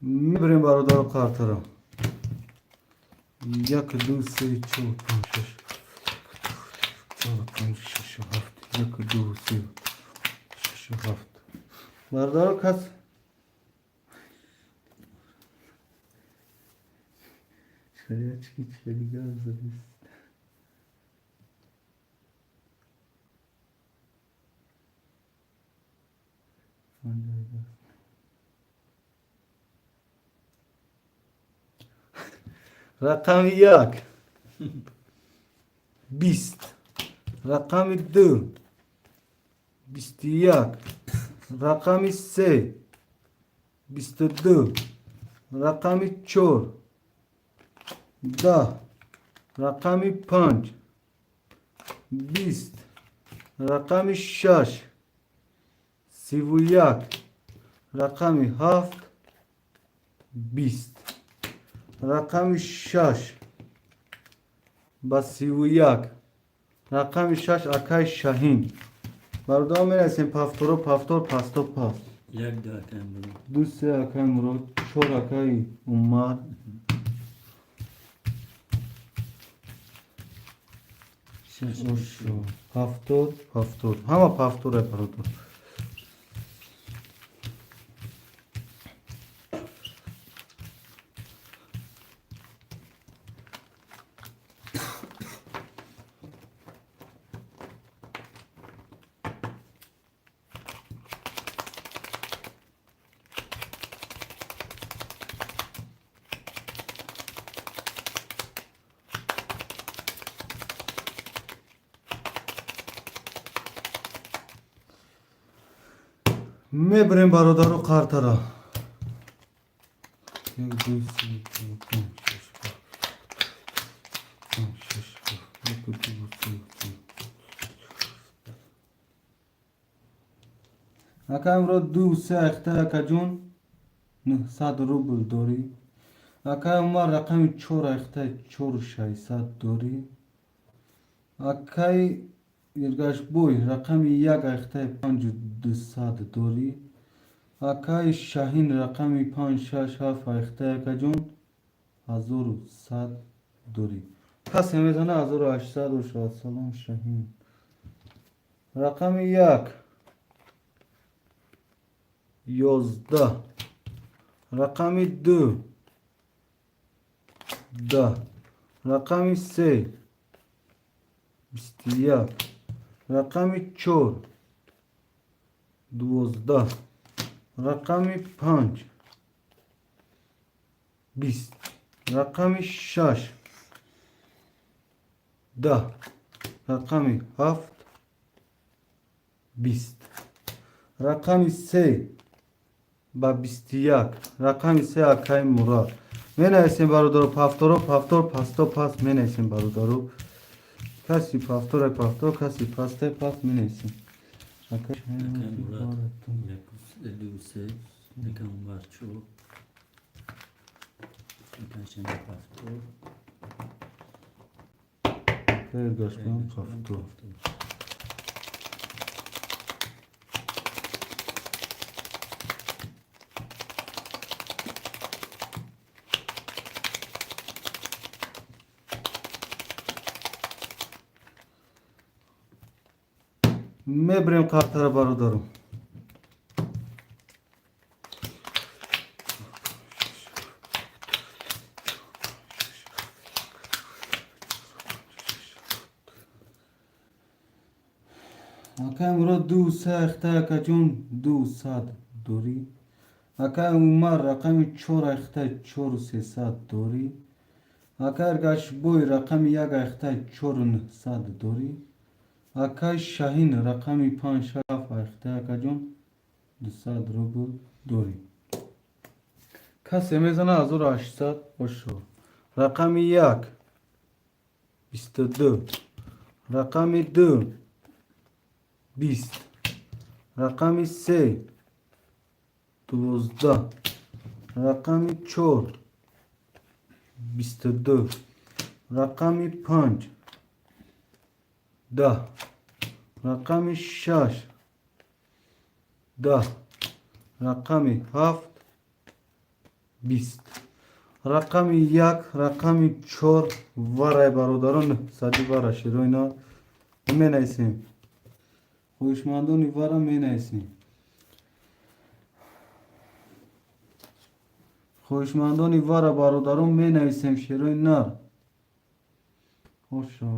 Мебарем, бародаро, қартара. Як, ду, се, чор, панҷ, шаш, чор, панҷ, шаш, ҳафт. Як, ду, се, шаш, ҳафт. Бародаро, кас чаячки чалига задист. Рақами як 20, рақами ду 21, рақами се 22, рақами чор 10, рақами панҷ 20, рақами шаш 31, рақами ҳафт 20, рақами шаш ба 31, рақами шаш акай Шаҳин. Бародарон, мерасем повторо, повтор, пасто паст. Як ду, акай Мурод. Ду, се, акай Мурод, чор, акай Умар. Шаш. Повтор, повтор, ҳама повторе, бародар. Мебарем, бародару, қартара. Як, ду, се, чор, панҷ, шаш, ҳафт, панҷ, шаш, ҳафт. Як, ду, се, чор. Ака имро, ду, се ахта, акаҷон, 900 рубл дорӣ. Акай Умар, рақами чор ахта, 4600 дорӣ. Акай Иргашбой, рақами як ахтаи, 5200 дорӣ. Акай Шаҳин, рақами панҷ, шаш, ҳафт ахтаи, акаҷон, 1100 дорӣ. Касе мезана, 1800 бошад. Салом, Шаҳин. Рақами як 11, рақами ду 10, рақами се 21, рақами чор 12. Рақами панҷ 20, рақами шаш 10, рақами ҳафт 20, рақами се ба 21, рақами се акаи Мурад. Менависем, бародаро, повторо, повтор, пасто паст менависем, бародаро. Каси повторе повтор, каси пасте паст менависем. Акаи Мурад як, ду, се, акаи Умар чор, акаи Шаҳин повтор. Эргашбон повтор. Мебирем қартара, бародаро. Акаи Мурод ду се ахта, акаҷон, 200 дорӣ. Акаи Умар рақами чор ахта, чору сесад дорӣ. Акаи Эргашбой рақами як ахта, чору нӯҳсад дорӣ. Акаи Шаҳин рақами панҷ шаф ахта, акаҷон, 200 рубл дорӣ. Касе мезана 1800 ошо. Рақами як 22, рақами ду 20, рақами се 12, рақами чор 22, рақами панҷ 10, рақами шаш 10, рақами ҳафт 20, рақами як, рақами чор варай, бародарон, нӯҳсади вара широина менависем. Хоҳишмандони вара менависем. Хоҳишмандони вара, бародарон, менависем, шерои нар. Хошо.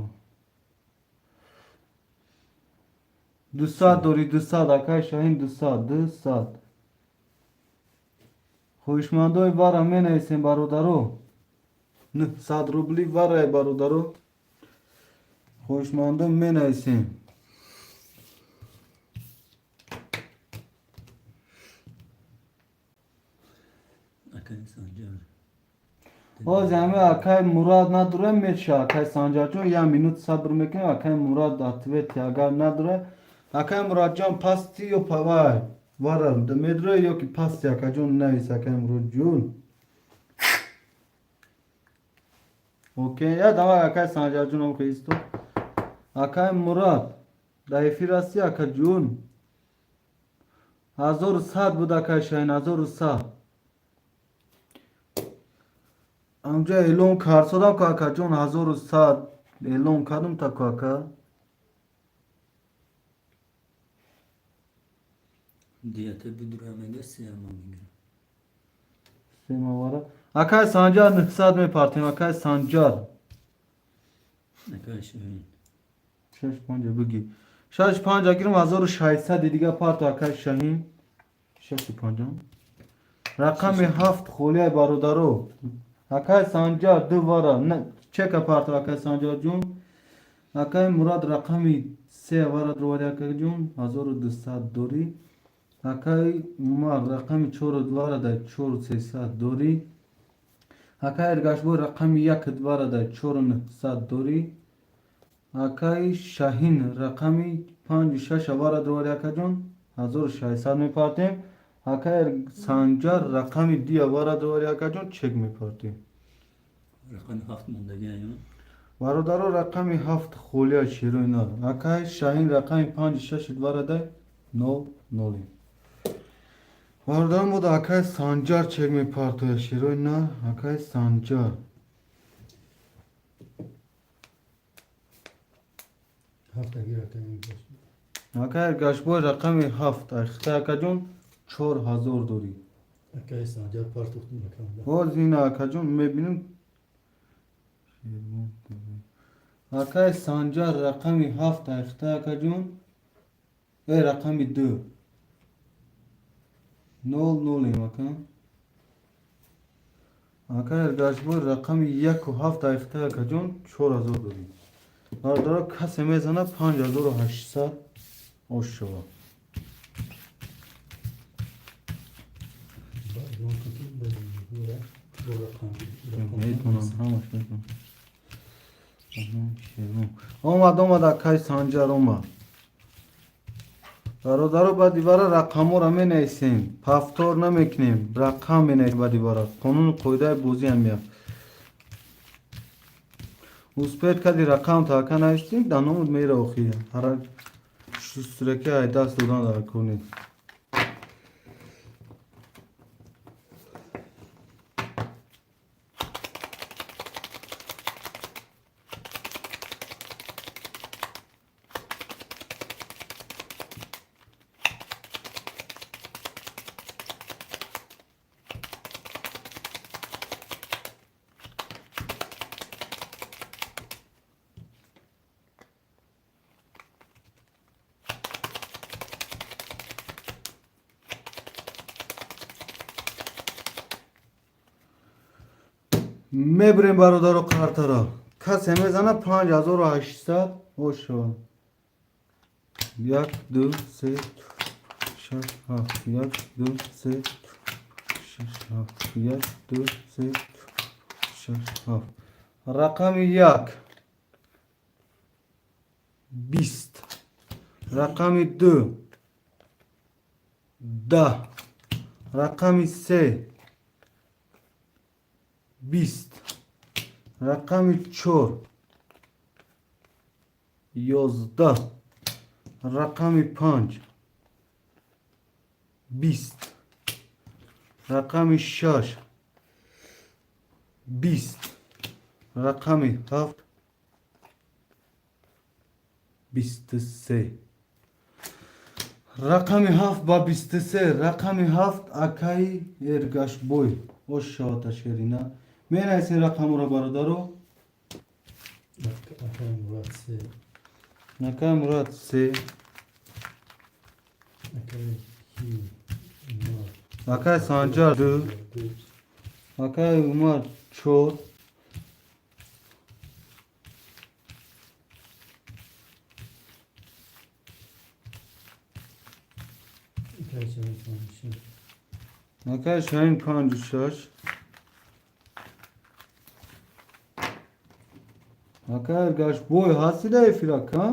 200 дорӣ, 200, акаи Шаҳин, 200, 200. Хоҳишмандои вара менависем, бародаро. 900 рубли варай, бародаро. Хоҳишмандо менависем. Акаи Санҷар. Ҳозир ҳами акаи Мурад надорем, меша, акаи Санҷарҷон, як минут сабр мекунем, акаи Мурад ответ агар надора. Акаи Мурадҷон, пасти ё павай? Вара медура ё ки пасти, акаҷон, навис, акаи Муродҷон. Окей, я давай, акаи Санҷарҷон, окей, исто. Акаи Мурад, дар эфир ҳасти, акаҷон? 1100 буд, акаи Шаҳин, 1100. Амҷа эълон кард содам ку, акаҷон, 1100 эълон кардум та ку, ака. Дията бидура мега, сеама мегирам. Семавара. Акаи Санҷар, 900 мепартем, акаи Санҷар. Акаи Шаҳин. Шаш панҷа бигӣ. Шаш панҷа гирм, 1600 дига парто, акаи Шаҳин. Шашу панҷа. Рақами ҳафт холияй, бародаро. Акаи Санҷар ду вара. Чека парто, акаи Санҷарҷон. Акаи Мурад рақами се вара дровари, акаҷон, 1200 дорӣ. Акаи Умар рақами чору вара дар чору сесад дорӣ. Акаи Эргашбой рақами як вара дар чору нӯҳсад дорӣ. Акаи Шаҳин рақами панҷу шаш вара дровари, акаҷон, 1600 мепартем. Акаи Санҷар рақами ду вара дровари, акаҷон, чек мепартем. Рақами ҳафт мондагӣ ё? Бародаро, рақами ҳафт холия, шерои нар. Акаи Шаҳин рақами панҷу шаш вара дай нол ноли. Бародарон, бода акаи Санҷар чек мепартоя, шерои нар, акаи Санҷар. Ҳафтаги рақами бош. Акаи Эргашбой рақами ҳафт айхта, акаҷон, 4000 дорӣ. Акаи Санҷар партохтум рақам. Ҳозир ина, акаҷон, мебинем. Акаи Санҷар рақами ҳафт айхта, акаҷон, э, рақами ду. 0 0 ака. Ака Эргашбой, рақами яку ҳафт айхта, акаҷон, 4000 дорем. Бародаро, касе мезана, 5800 ош шава. Баъд он ки бо рақам Метонам, ҳамаш метонам. Омад, омад, акай Санҷар омад. Бародаро, баъди бара рақамҳоро менависем, повтор намекунем, рақам менависем. Баъди бара қонуну қоидаи бозӣ ҳамия. Успеть кади, рақам та ака навистем, дар номуд мера. Охир шустраки ай даст додан дар кор нест. Мебирем, бародаро, қартаро. Касе мезана, 5800 ошо. Як, ду, се, шаш, ҳафт. Як, ду, се, шаш, ҳафт. Як, ду, се, шаш, ҳафт. Рақами як 20, рақами ду 10, рақами се 20, рақами чор 11, рақами панҷ 20, рақами шаш 20, рақами ҳафт 23. Рақами ҳафт ба 23. Рақами ҳафт, акаи Эргашбой, ош шавата, шерина. Менависем рақамро, бародаро. Акай Мурад се. Акаи Мурад се. Акай Умар. Акаи Санҷар ду. Ду. Акаи Умар чор. Акай Шаҳин панҷ шаш. Акаи Шаҳин панҷу шаш. Акаи Эргашбой ҳасти дар эфир, ака?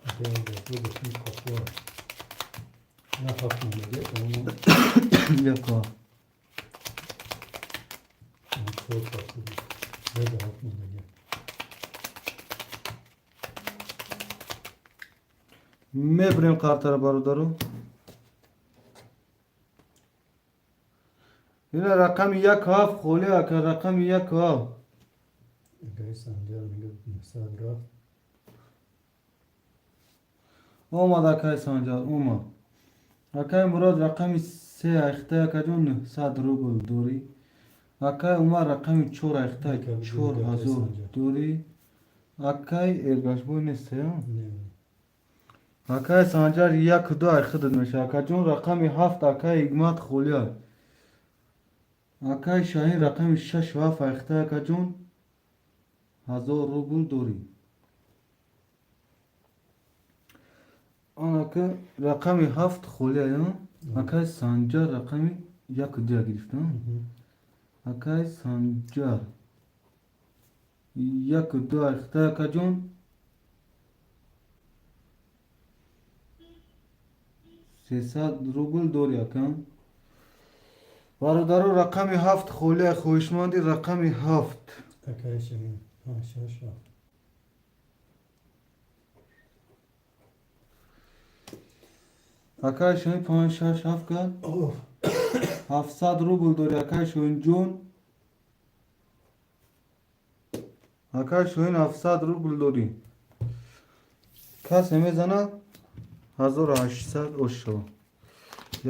Акай Эргашбой гуфтем, қапуа на ҳафт мондагӣ, аммо Яка. Чор қапу зада, ҳафт мондагӣ. Мебирем қартара, бародаро. Ина рақами як ҳафт холӣ, ака, рақами як ҳафт. Акай Санҷар мега, 900 рафт. Омад, акаи Санҷар омад. Акаи Мурод, рақами се айхта, акаҷон, 900 рубл дорӣ. Акаи Умар, рақами чор айхта, 4000 дорӣ. Акаи Эргашбой нест, я? Не. Акаи Санҷар, як ду айхидат меша, акаҷон. Рақами ҳафт, акаи Ҳикмат, холия. Акаи Шаҳин, рақами шашу ҳафт айхта, акаҷон, 1000 рубл дорӣ. Он ака, рақами ҳафт холия, я? Акаи Санҷар рақами яку дуя гирифта. Акаи Санҷар яку ду айхта, акаҷон, 300 рубл дорӣ, ака. Бародаро, рақами ҳафт холия, хоҳишманди рақами ҳафт. Акай Шаҳин панҷ шаш ҳафт. Акаи Шоҳин панҷ шаш ҳафт кард. 700 рубл дорӣ, акаи Шоҳинҷон. Акаи Шоҳин, 700 рубл дорӣ. Касе мезана, 1800 ош шава.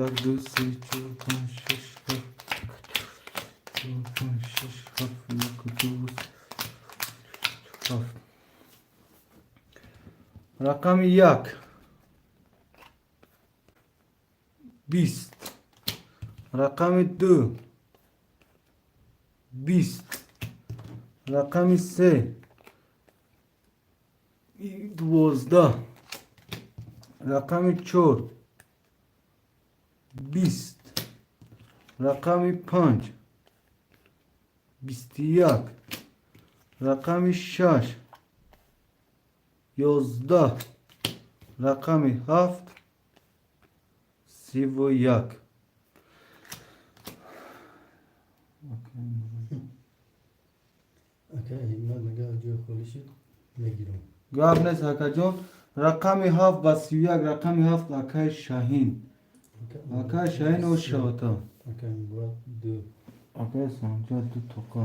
Як, ду, се, чор, панҷ, шаш, ҳафт. Чор, панҷ, шаш, ҳафт. Як, ду, ҳафт. Рақами як 20, рақами 2, 20, рақами 3, 12, рақами 4, 20, рақами 5, 21, рақами 6, 11, рақами 7, 31. Ака Ҳикмат мега, ҷои холӣ шид, мегирам. Гап нест, акаҷон. Рақами 7 ба 31, рақами 7, акаи Шаҳин. Акаи Шаҳин, ош шавата. Ака Мурод, 2. Акаи Санҷар, ду тоқа.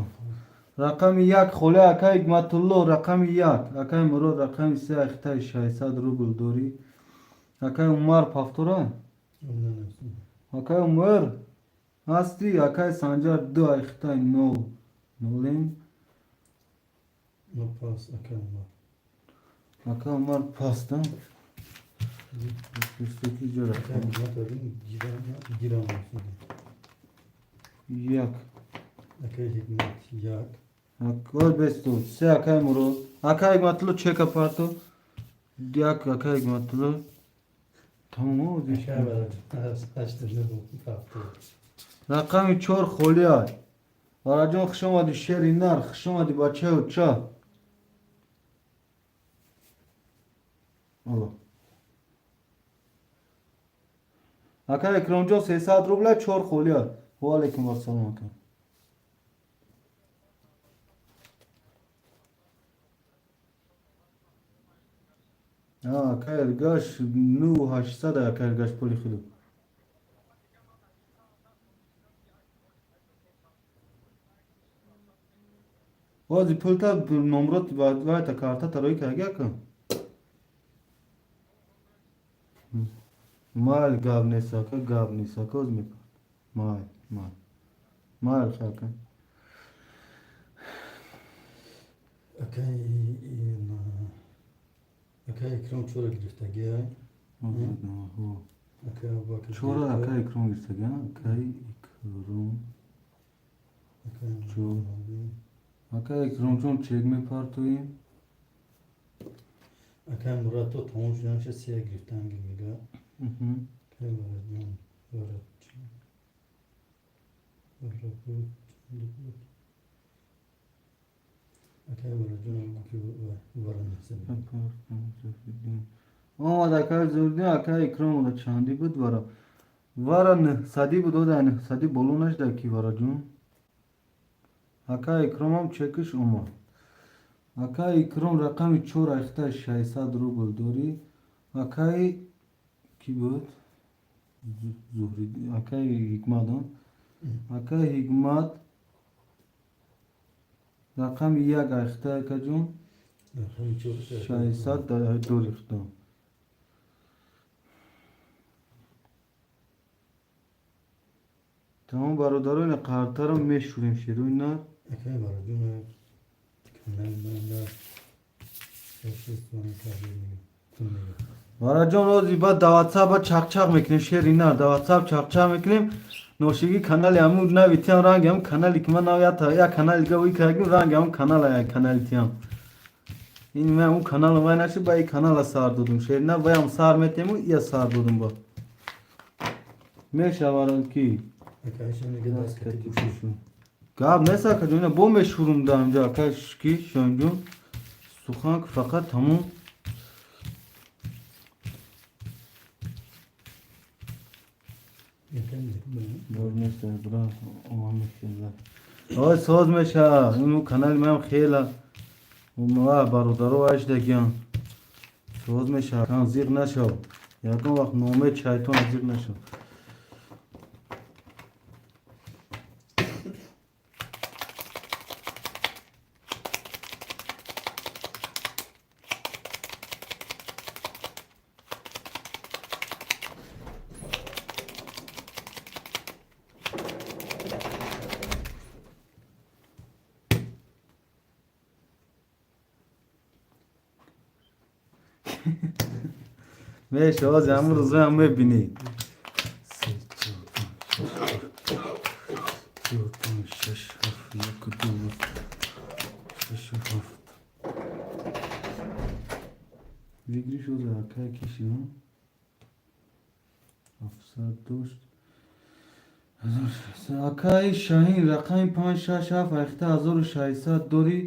Рақами 1 холӣ, акаи Ҳикматулло, рақами 1, акаи Мурод, рақами 3, ахтаи 600 рубл дорӣ. Акаи Умар пафтора? Акаи Умар ҳастӣ? Акаи Санҷар, 2, ахтаи нол нолем. Ну, пас, ака Умар. Ака Умар паста. Ака Ҳикмат, гирам. 1. Акаи Ҳикмат, 1. Акой бесту 3, акаи Мурод. Акаи Ҳикматулло, чека парто. 1, акаи Ҳикматулло. Тамом. Рақами 4 холӣ ай. Вараҷон, хуш омадӣ, шери нар, хуш омадӣ, бачаи уча. Алло. Ака Икромҷон, 300 рубля, 4 холӣ ай. Ва алайкум ассалом, ака. Ака Эргаш, 9800, ака Эргаш, пули худо. Ози пулта номрот вайта карта тарои карги, ака? Майл, гап нест, ака, гап нест, ака, оз мепард. Майл, майл. Майл, ака. Акаи Икром чора гирифтагиай. Акаи Абубакр. Чора акаи Икром гирифтаги, акаи Икром. Чор. Акаи Икромҷон, чек мепартоем. Акаи Мурод то тамом шуданша се гирифтан мега. Акаи Вараҷон, Вараҷон. Вараҷон буд. Акаи Вараҷон ки вара несади. Омад акаи Зурдин, акаи Икром ода чанди буд вара? Вара 900 буд, ода 900 боло нашда ки, Вараҷон. Акаи Икромам чекиш омад. Акаи Икром, рақами 4, ахтаи 600 рубл дорӣ. Акаи кӣ буд? Зуҳри, акаи Ҳикмат, акаи Ҳикмат, рақами 1, ахта, акаҷон, 600 дори худо. Тамом, бародаро, ина қартаро мешӯрем, шерои нар. Акаи Вараҷон канали ман Вараҷон, рози баъд да ватсап чақчақ мекунем, шери нар, да ватсап чақчақ мекунем. Ношигӣ канали ҳамун нави тиам, ранги ҳамун канале ки ман нав як канали дига ӯй кардем, ранги ҳамун канала, як канали тиам. Ин ман он канала вай нашид, ба ин канала сар додум. Шери нар, ваям сар метему, ия сар додум ба. Мешаварад ки гап нест, акаҷон, ина бо мешӯрум да инҷа, ака ки шоинҷон, сухан фақат тамом. Ой, соз меша, ину канали ман хела ва бародаро ашдагиан. Соз меша, кан зиқ нашав. Ягон вақт номед шайтон зиқ нашав. Меша, ози ҳамун рӯзоям мебинӣ. Се, Выигрыш оза акай киши, 700 дошт. 1600. Акаи Шаҳин, рақами 5, 6, 7, айхта 1600 дорӣ.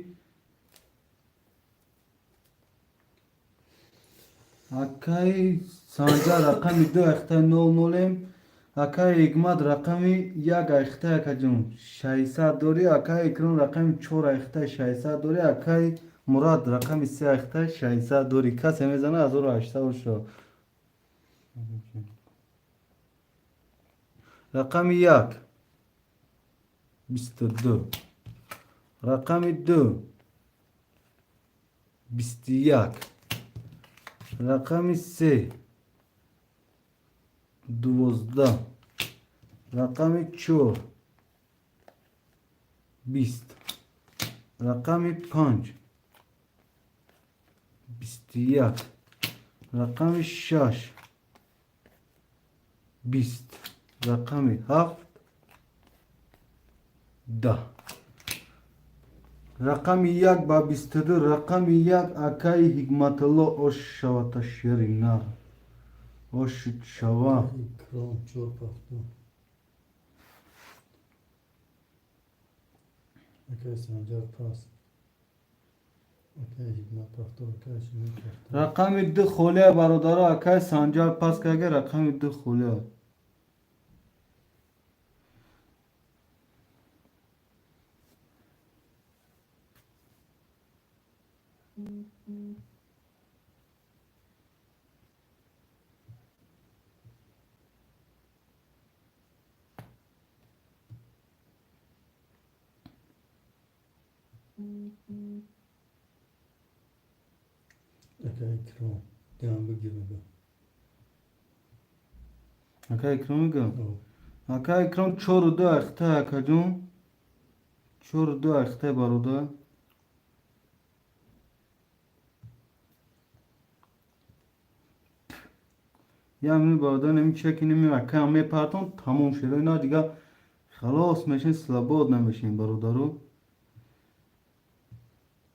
Акаи Санҷар, рақами 2, айхта 0 нолем. Акаи Ҳикмат, рақами 1, айхта, акаҷон, 600 дорӣ. Акаи Икром, рақами 4, айхта 600 дорӣ. Акаи Мурад, рақами 3, айхта 600 дорӣ. Касе мезана, 1800 шо. Рақами 1 22, рақами 2 21, рақами 3 12, рақами 4 20, рақами 5 21, рақами 6 20, рақами 7 10. Рақами 1 ба 22, рақами 1, акаи Ҳикматулло. Ош шавата, шери нар, ош шава. Икром чор пафту. Акай Санҷар пас. Акай Ҳикмат пафту, акай Шимин пафту. Рақами 2 холия, бародаро. Акаи Санҷар пас карга, рақами 2 холия. Акай Икром. Диам бигир мега. Акаи Икром мега. Акаи Икром чору ду айхта, акаҷон, чору ду айхта, бародар. Як минут, бародар, неми чеки неми акаам мепартон, тамом шуд. Ина дига халос мешин, свободно мешин, бародаро.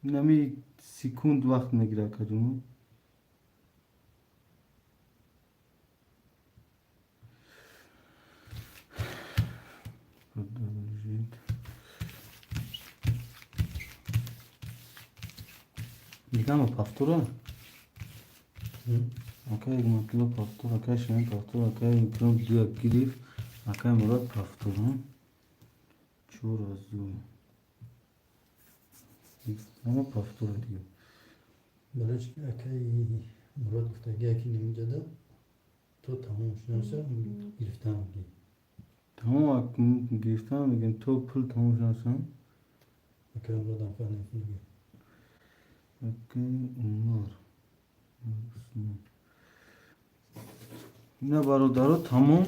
Нами секунд вақт мегира, акаҷон. Продолжить. Дигама повтора. Акай Ҳикматулло повтор, акай Шаҳин повтор, акай Икром дуя гирифт, акай Мурод повтор. Чор аз ду. Ама повтора дига. Барои чи акай Мурод гуфтаги, яки нимҷада то тамом шуданаша гирифтан мегӣ. Тамом гирифтан мегем, то пул тамом шуданаша. Акай Муродам фаҳмид мегӣ. Акай Умар. Усмон. Ина, бародаро, тамом.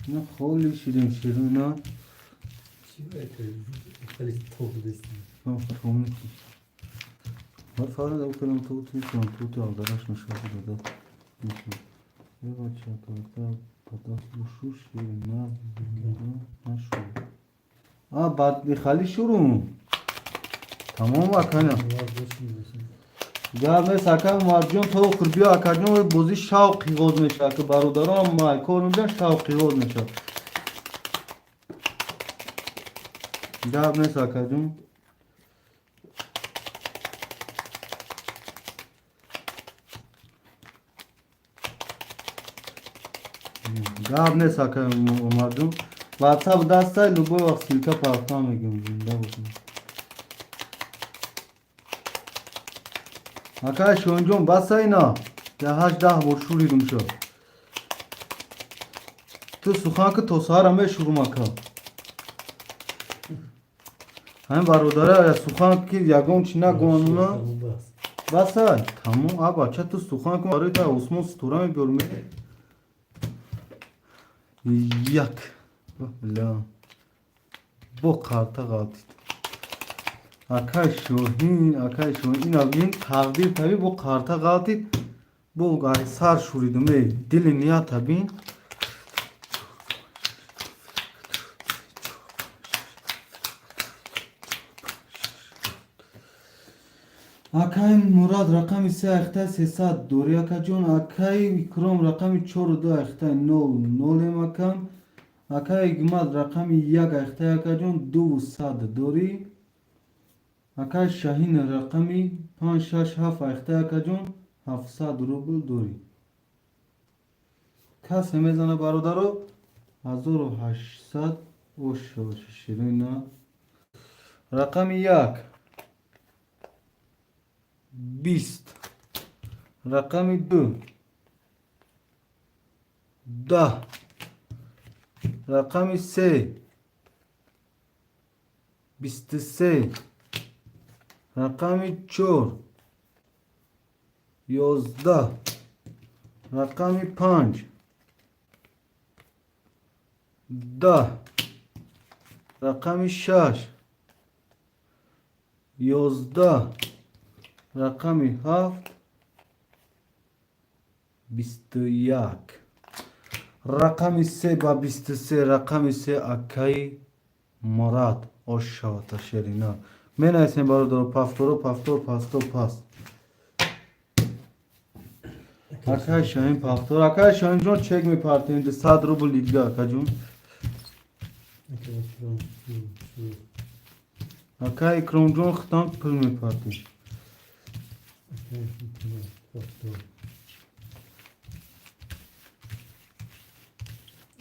Ина холи шидем, ширу ина. Чи акай хеле топ дести. Фаҳмид. Ва фарад окунам, ту ту ту ту алдараш нашуда дада. Е бача, когда подас бушу шир на нашу. А бад хали шуру. Тамом, акана. Гап нест, ака Умарҷон, то охир биё, акаҷон, бозӣ шавқ қиғоз мешавад, ки бародарон кор мебинанд, шавқ қиғоз мешавад. Гап нест, акаҷон. Гап нест, ака Умарҷон. Ватсап дастай, любой вақт ссылка партам мегим, зинда бошем. Акай Шоҳинҷон, баса ина. Я ҳашт даҳ бор шуридум шо. Ту сухан ки, то саҳара мешурум, ака. Ҳамин бародара сухан ки ягон чи нагӯян. Баса, тамом, а бача, ту сухан кун, барои та Усмон ситора мебиёрм. Як. Бля. Бо қарта ғалтид. Акай Шоҳин, акай Шоҳин, ина бин, тақдир таби, бо қарта ғалтид. Бо сар шуридум, эй, дили нията бин. Акаи Мурад рақами се айхтай 300 дорӣ, акаҷон. Акаи Икром рақами чору ду айхтай нол нолем, акам. Акаи Ҳикмат рақами як айхтай, акаҷон, 200 дорӣ. Акаи Шаҳин рақами панҷ шаш ҳафт айхтай, акаҷон, 700 рубл дорӣ. Касе мезана, бародаро, 1800 ошширина. Рақами як 20, рақами ду 10, рақами се 23, рақами чор 11, рақами панҷ 10, рақами шаш 11, рақами ҳафт 21, рақами се ба 23, рақами се, акаи Мурад. Ошавата шерина. Менависем, бародаро, повторо, повтор, пасто, паст. Акаи Шоҳин, повтор. Акаи Шоҳинҷон, чек мепартем, 200 рубл дига, акаҷон. Акаи Икром, чор. Акаи Икромҷон, хитам пул мепартем. Акаи Ҳикмат, повтор.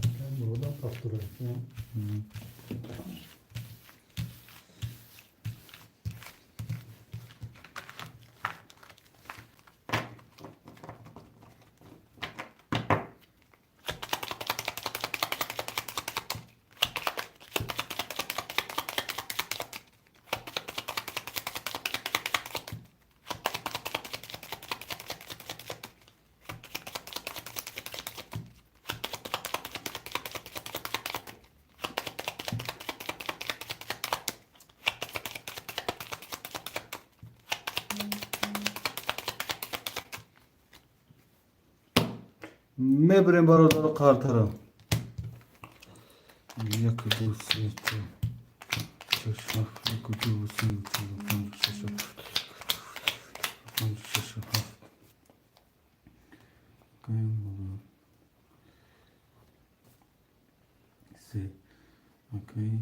Акаи Муродам повтор. Мебарем, бародаро, қартара. Як, ду, се, чор, шаш, ҳафт. Як, ду, се, чор, панҷ, шаш, ҳафт, панҷ, шаш, ҳафт. Акаи Мурод се, акаи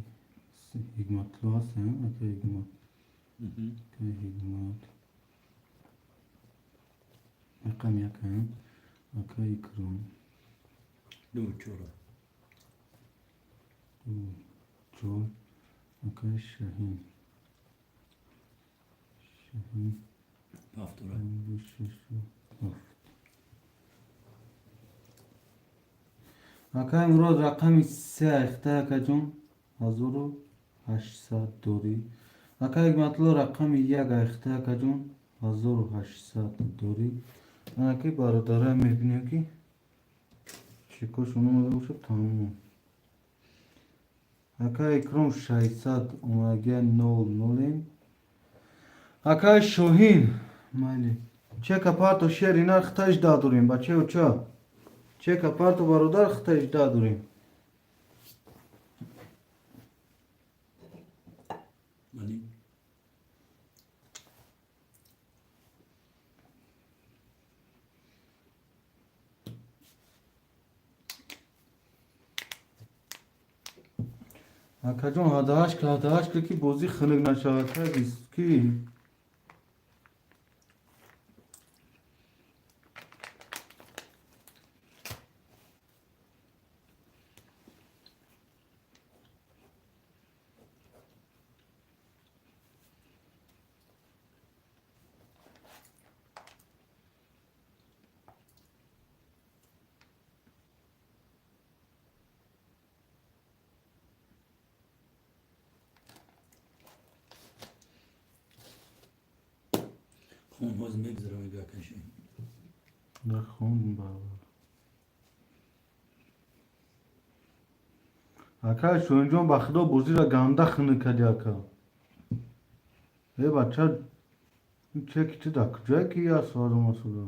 Ҳикматло ҳаст, акаи Ҳикмат, акаи Ҳикмат рақами як, акаи Икром. Ду чора. Ду чор, акаи Шаҳин, Шаҳин. Повтора. Ду, шаш, ҳафт. Акаи Мурод рақами се айхта, акаҷон, 1800 дорӣ. Акаи Ҳикматло рақами як айхта, акаҷон, 1800 дорӣ. Анаки, бародарам, мебинем, ки чекошон омада бошад, тамом. Акаи Икром 600 омадагия, нол нолем. Акаи Шоҳин, майли, чека парто, шери нарх 18 дорем, бачаё, ча чека парто, бародар, 18 дорем. Мани. Акаҷон, ҳадаҳашт ка, ҳадаҳашт ка, ки бозӣ хунук нашавад. Ки Хон ҳоз мегзара, мега каши. Хон бародар. Ака Шоҳинҷон, ба худо, бозиро ганда хунук кардӣ, ака. Э, бача, чеки ту дар куҷое, ки аст масуда?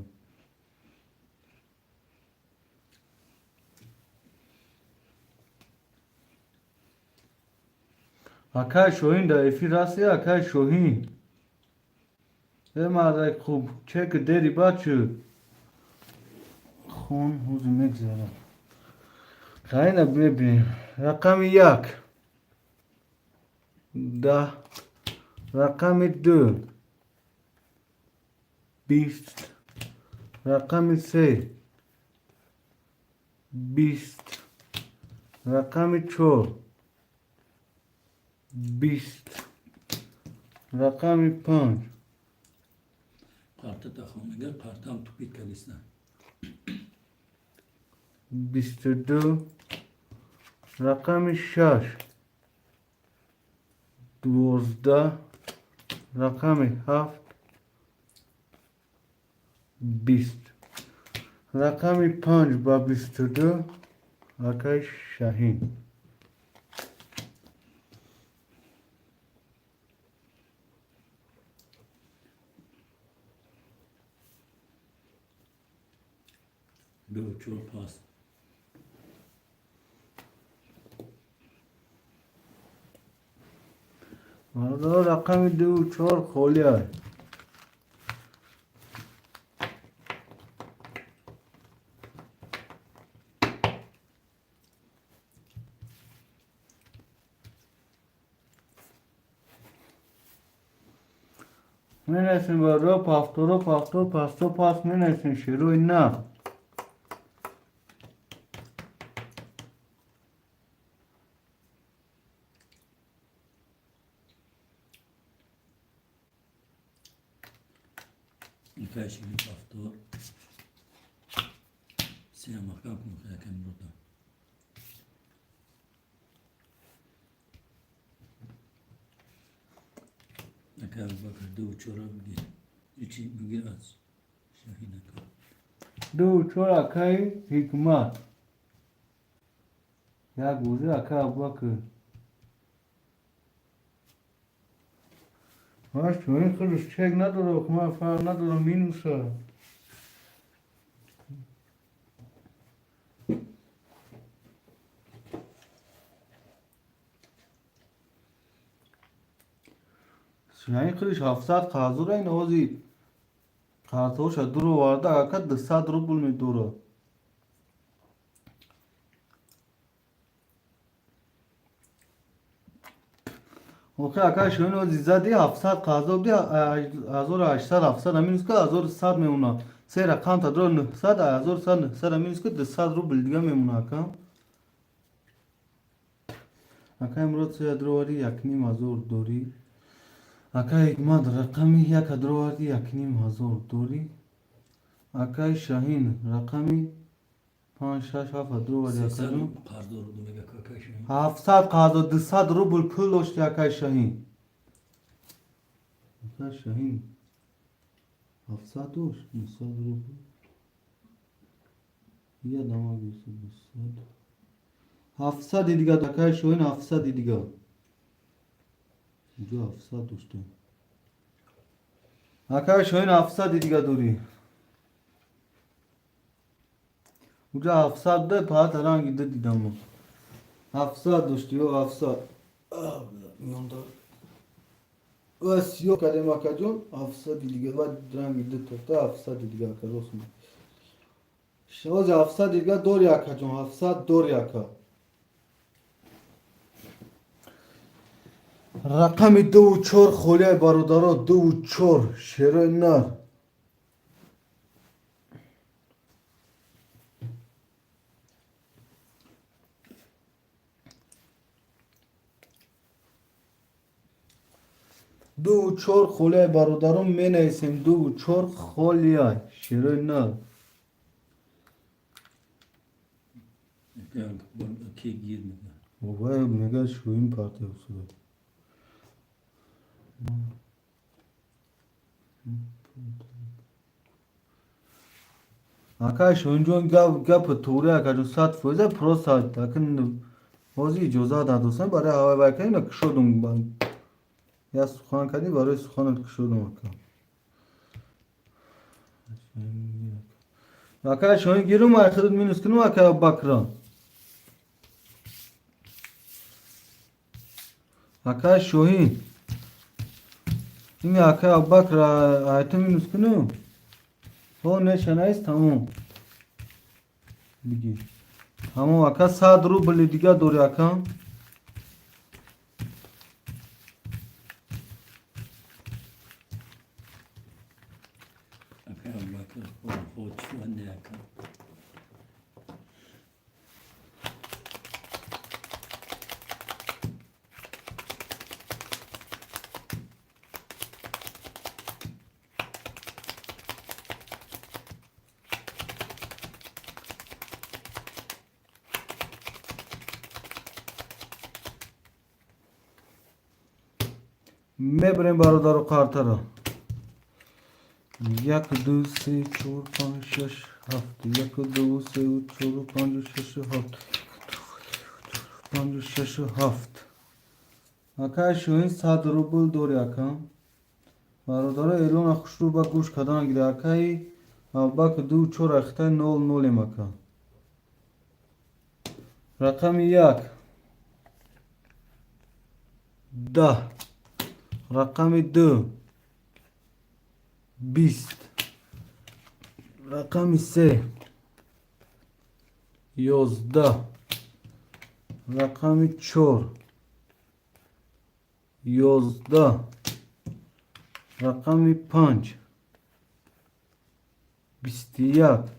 Акаи Шоҳин дар эфир ҳасти, акаи Шоҳин? Э мардак хуб, чек дери бачу. Хун ҳузу мегзарад. Хайна мебинем. Рақами 1 10, рақами 2 20, рақами 3 20, рақами 4 20, рақами 5. Карта тахомега, картам тупит кадиста. 22, рақами 6 12, рақами 7 20, рақами 5 ба 22 акаи Шаҳин. Ду чор пас. Бародаро, рақами 2 4 холӣ аст. Менависем, бародаро, пафторо, пафтор, пасто, пас менависем шерои на. Акай Шаҳин пафтор. Се маҳкам кун акай Мурода. Акай Абубакр ду чора бигир. Ичи бигир аз Шаҳин ака. 2 4 акаи Ҳикмат. Як бозӣ акаи Абубакр. Маш чунин худаш чек надорад, ман фарқ надорам минуса. Шаҳин худаш 700 қарздора, ин ози қартҳоша дур оварда, ака 200 рубл медорад. Охи ака Шоҳин ози зади 700 қарздор буди, 1800 700 минус ка 1100 мемонад. Се рақам та дора 900, 1100 900 минус ка 200 рубл дига мемонад ака. Ака имрӯз се дровари 1500 дорӣ. Акаи Ҳикмат рақами 1 дроварди 1500 дорӣ. Акаи Шаҳин рақами 5 6 7 дроварди акаҷон. Қарздор буду мега акай Шаҳин. 700 қарздор, 200 рубл пул дошти акаи Шаҳин. Акаи Шаҳин 700 дошт, 900 рубл. Я дама гирифта 200. 700 дига акаи Шоҳин 700 дига. Инҷо 700 доштем. Акаи Шоҳин 700 дига дорӣ. Уҷа 700 да паат ранги д дидам. 700 дошти ё 700. Ва сиё кардем акаҷон, 700 дига ва ранги д тофта 700 дига ака рост. Шози 700 дига дори акаҷон, 700 дори ака. Рақами 2 4 холияи бародаро, 2 4 шерои нар. Ду чор холияи бародарон менависем, 2 4 холияй шерои нар. Ки гир мега. Вай мега шӯин партия усуда. Акай Шоҳинҷон гап туғри акаҷон 100% просто акн ҳозир иҷоза дадосам барои ҳавай вай кардем кушодум. Я сухан кардӣ барои суханат кушодум ака. Акай Шоҳин гирум ай худат минус кунум акай Абубакра. Акай Шоҳин Ими акай Абубакр айту минус кунум. Ҳо нешанаист, тамом. Бигир. Тамом, ака, 100 рубли дига дори, ака. Акай Абубакр хо чӣ не, ака. Мебарем, бародару, қартаро. Як, ду, се, чор, панҷ, шаш, ҳафт. Як, ду, се, чор, панҷ, шаш, ҳафт. Панҷ, шаш, ҳафт. Акай Шоҳин, 100 рубл дори, ака. Бародаро, эълона хушрӯ ба гӯш кардан гида. Акаи Абубакр, ду чор ахтай нол нолем, ака. Рақами як 10, рақами ду 20, рақами се 11, рақами чор 11, рақами панҷ 21,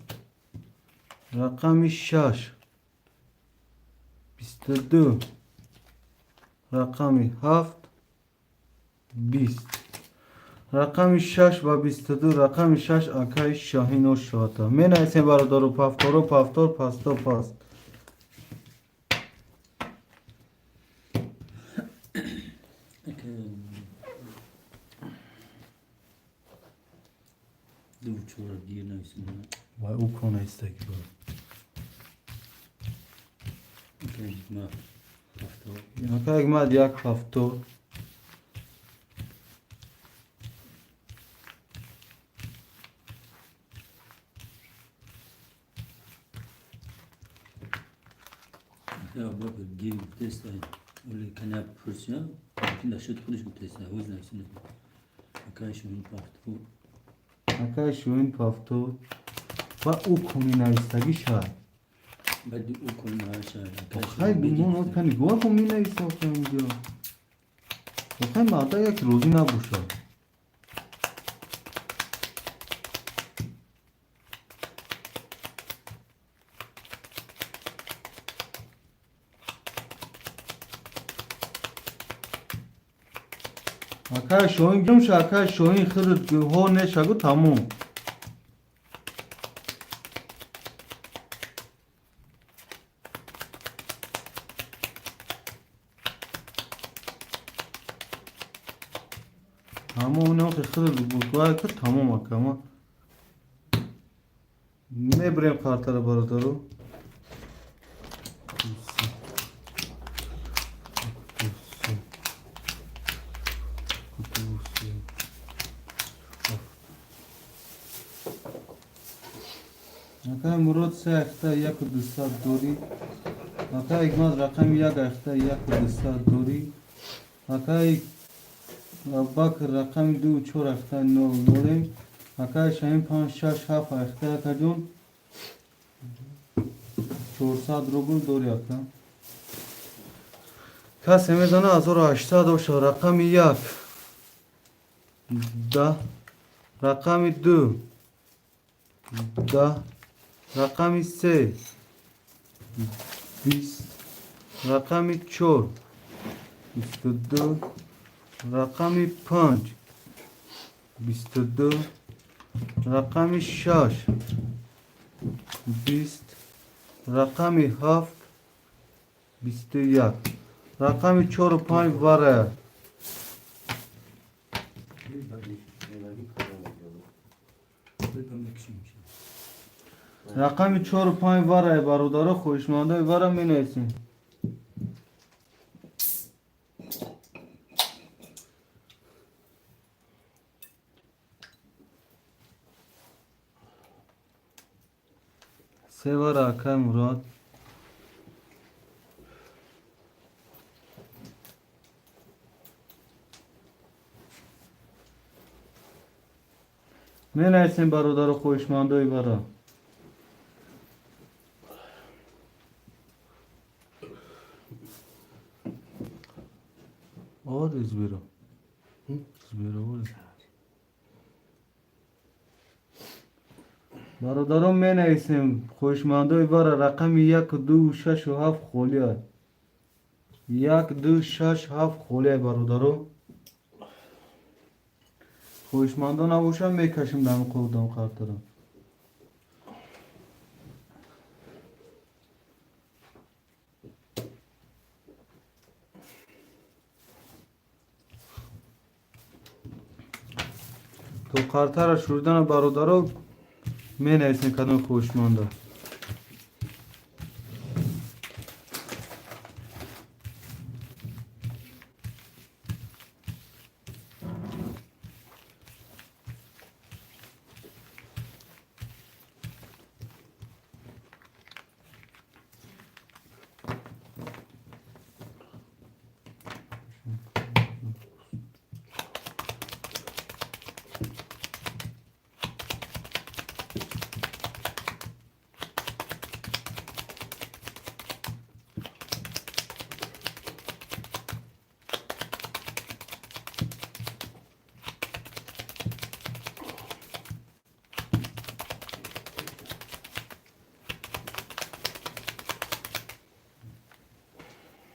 рақами шаш 22, рақами ҳафт 20. Рақами шаш ва 22. Рақами шаш акаи Шаҳино шоата. Менависем, бародару, пафтору пафтор пасто паст. Ака ду чора дир нависем. Вай, ӯ конаистаги ба. Акай Ҳикмат ҳафтод. Ака Ҳикмат, як 70. Акай Абубакр гир гуфтеста, оли каня пурсия, мумкин дар шуд худаш гуфтеста, ҳоз нависем. Акай Шоҳин пафтод. Акаи Шоҳин пафтод ва ӯ кони навистагӣ шад. Баъди ӯ кон наша. Акай Хай Шоҳин беги бимон гуфта. кани гуа кон менависа охи инҷо. Охай марда як розӣ набошад. Акай Шоҳин гумша, акай Шоҳин худат ҳо нешагу, тамом. Тамом, охи худат гуфта тамом, ака, ма мебарем қартара, бародару. Ду, се, ду, се, ҳафт. Акай Мурод, се ахта яку дусад дорӣ. Акай Ҳикмат, рақами як ахта яку дусад дорӣ. Акай Абубакр, рақами ду чор ахта нол нолем. Акай Шаҳин, панҷ, шаш, ҳафт ахта, акаҷон, 400 рубл дорӣ, ака. Касе мезана, 1800 боша. Рақами як 10, рақами ду 10, рақами се 20, рақами чор 22, рақами панҷ 22, рақами шаш 20, рақами ҳафт 21. Рақами чору панҷ вара. Ба мекушем. Рақами чору панҷ вара, бародаро, хоҳишмандои вара менависем. Се вара, акай Мурод. Менависем, бародару хоҳишмандои бара. Оварди зуберо? Зуберо оварди? Бародарон, менависем, хоҳишмандои бара. Рақами яку, ду, шашу ҳафт холия. Як, ду, шаш, ҳафт холия, бародаро. Хоҳишмандо набошам, мекашем дами қурдам қартара. То қартара шурдана, бародаро, менависем, кадом хоҳишманда.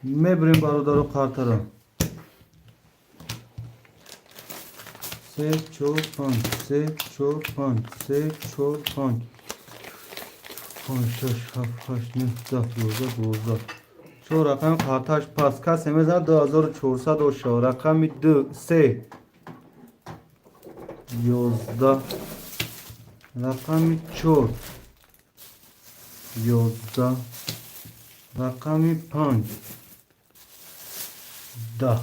Мебирем, бародаро, қартара. Се, чор, панҷ, се, чор, панҷ, се, чор, панҷ, панҷ, шаш, ҳафт, ҳашт, нӯҳ, 10, 11, 12. Чор рақами қарташ пас. Касе мезанад, 2400 оша. Рақами ду, се, 11. Рақами чор, 11. Рақами панҷ, 10.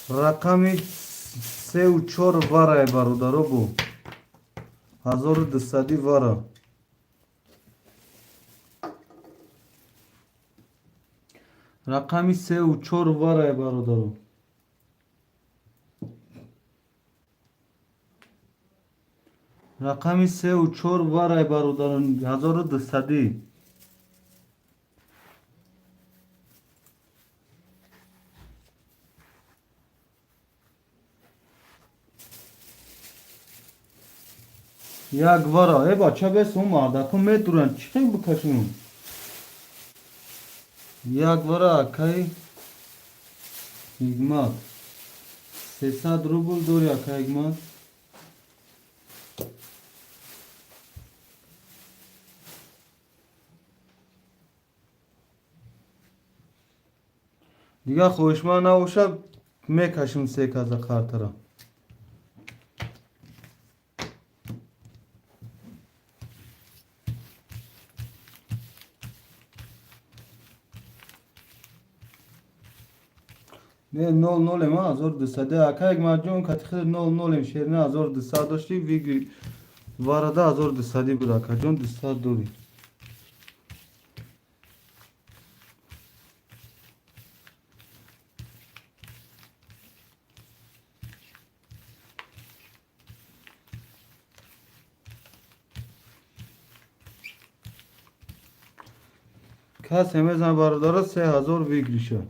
Рақами сеу чор варае, бародаро, бу 1200 вара. Рақами сеу чор варае, бародаро. Рақами сеу чор варае, бародаро, 1200. Як вара. Э, бача, бес, он мардаку медуранд, чӣ хел бикашем? Як вара, акаи Ҳикмат. 300 рубл дори, акаи Ҳикмат? Дигар хоҳишманд набошад, мекашем се каза қартара. Не, нол нолем, 1200. Ака Ҳикматҷон, кати хел нол нолем. Шерина 1200 дошти, виги варада 1200 буд, акаҷон, 200 дори. Касе мезан, бародаро, 3000 выигрыша.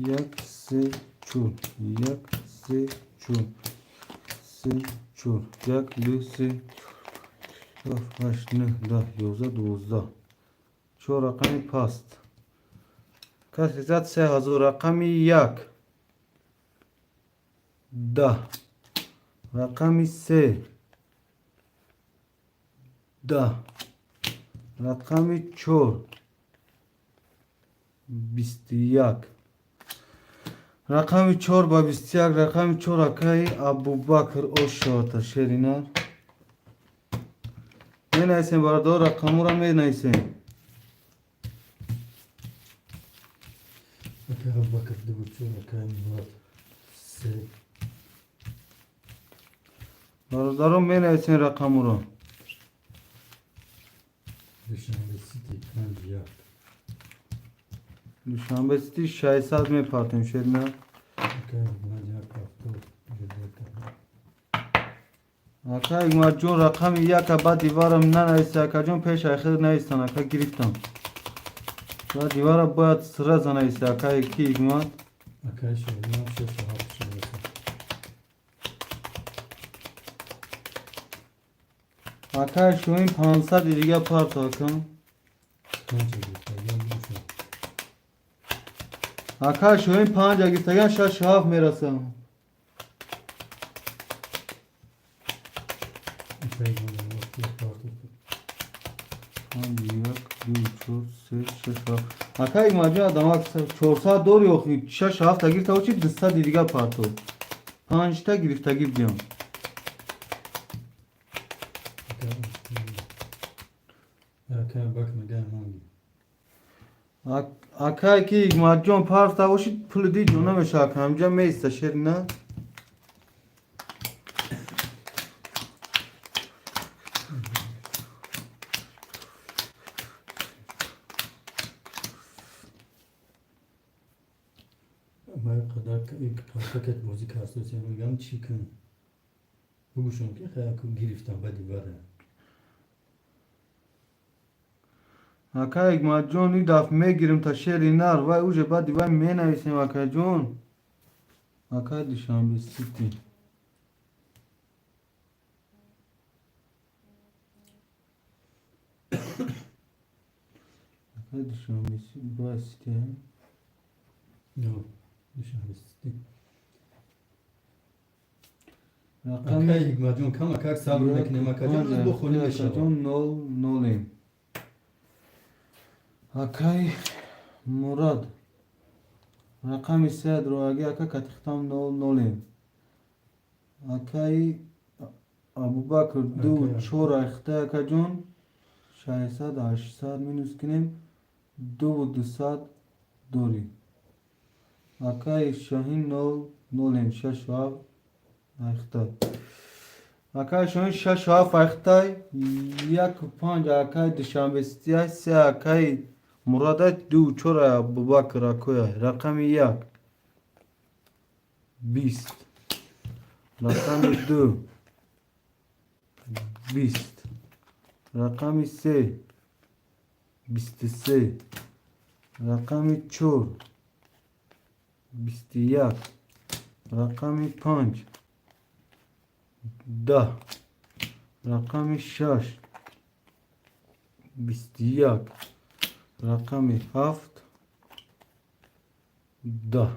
Як, се, чор, як, се, чор, се, чор, як, ду, се, ҳафт, ҳашт, нӯҳ, 10, 11, 12. Чор рақами паст. Касе зад, 3000. Рақами як, 10. Рақами се, 10. Рақами чор, 21. Рақами 4 ба 21, рақами 4, акаи Абубакр, ошота шерина. Менависем, бародаро, рақамура менависем. Акай Абубакр дуву чор, акай Мурод се. Бародаро, менависем рақамуро. Душанбе Сити панҷ як. Душанбе Сити 600 мепартем, шерина. Акай Мурод як ҳафтод ҷудо. Ака Игматҷон, рақами яка баъд диварам нанависи, акаҷон, пеш айхир навистан, ака, гирифтам. Баъд дивара бояд сразу нависи, акаи ки Игмат. Акай Шоҳинам шешу ҳафт шумеса. Акаи Шоҳин 500-и дига парто, ака. Панҷа гирифтагиам бошад. Акаи Шоҳин панҷа гирифтагиам, шашу ҳафт мерасам. Акай Мурод партофт. Панҷ, як, ду, чор, се, шаш, ҳафт. Ака Игматҷон, адамак 400 дори охи, шашу ҳафта гирифта боши, 200-и дига парто. Панҷта гирифтагӣ биём. Акай Абубакр мегӯяд ман. Акае ки Игматҷон парфта бошид, пули ди ҷо намешава, ака, ҳамҷа меиста, шерина. Ма қадар пакет бозӣ кардосем, мегӯям, чӣ кун? Бугӯшон ки хаяку гирифтам баъди бара. Ака Игматҷон, ин дафъ мегирим та, шери нар, вай уже баъди вай менависем, акаҷон. Ака Душанбе Сити. Ака Душанбе бояд Сити. Но, Душанбе Сити. Рақами Акай Ҳикматҷон, камакак сабр мекунем, акаҷон, рӯз бо холӣ мешавад. Акаҷон, нол нолем. Акай Мурод, рақами се дроаги, ака, катихтам, нол нолем. Акаи Абубакр ду Акай чор айхта, акаҷон, 600, 800 минус кунем, дуву 200 дорӣ. Акаи Шоҳин, нол нолем, шашу ҳафт айхта. Акаи Шоҳин шашу ҳафт айхтай, яку панҷ акаи Душанбе Ситиай, се акаи Муродай, ду чор Абубакр акояй. Рақами як 20, рақами ду 20, рақами се 23, рақами чор 21, рақами панҷ 10, рақами шаш 21, рақами ҳафт 10,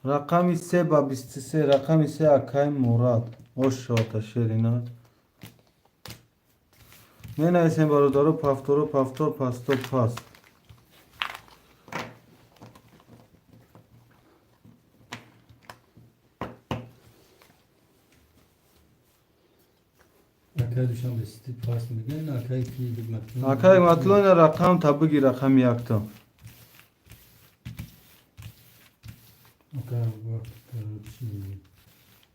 рақами се ба 23, рақами се, акаи Мурад, ошота, шерина. Менависем, бародаро, пафторо, пафтор, пасто, паст. Акай Душанбе Сити паст мегӯяд, акай ки Ҳикматҷон. Акаи Матлона, рақам та бигир, рақами якта. Акай Абубакр чи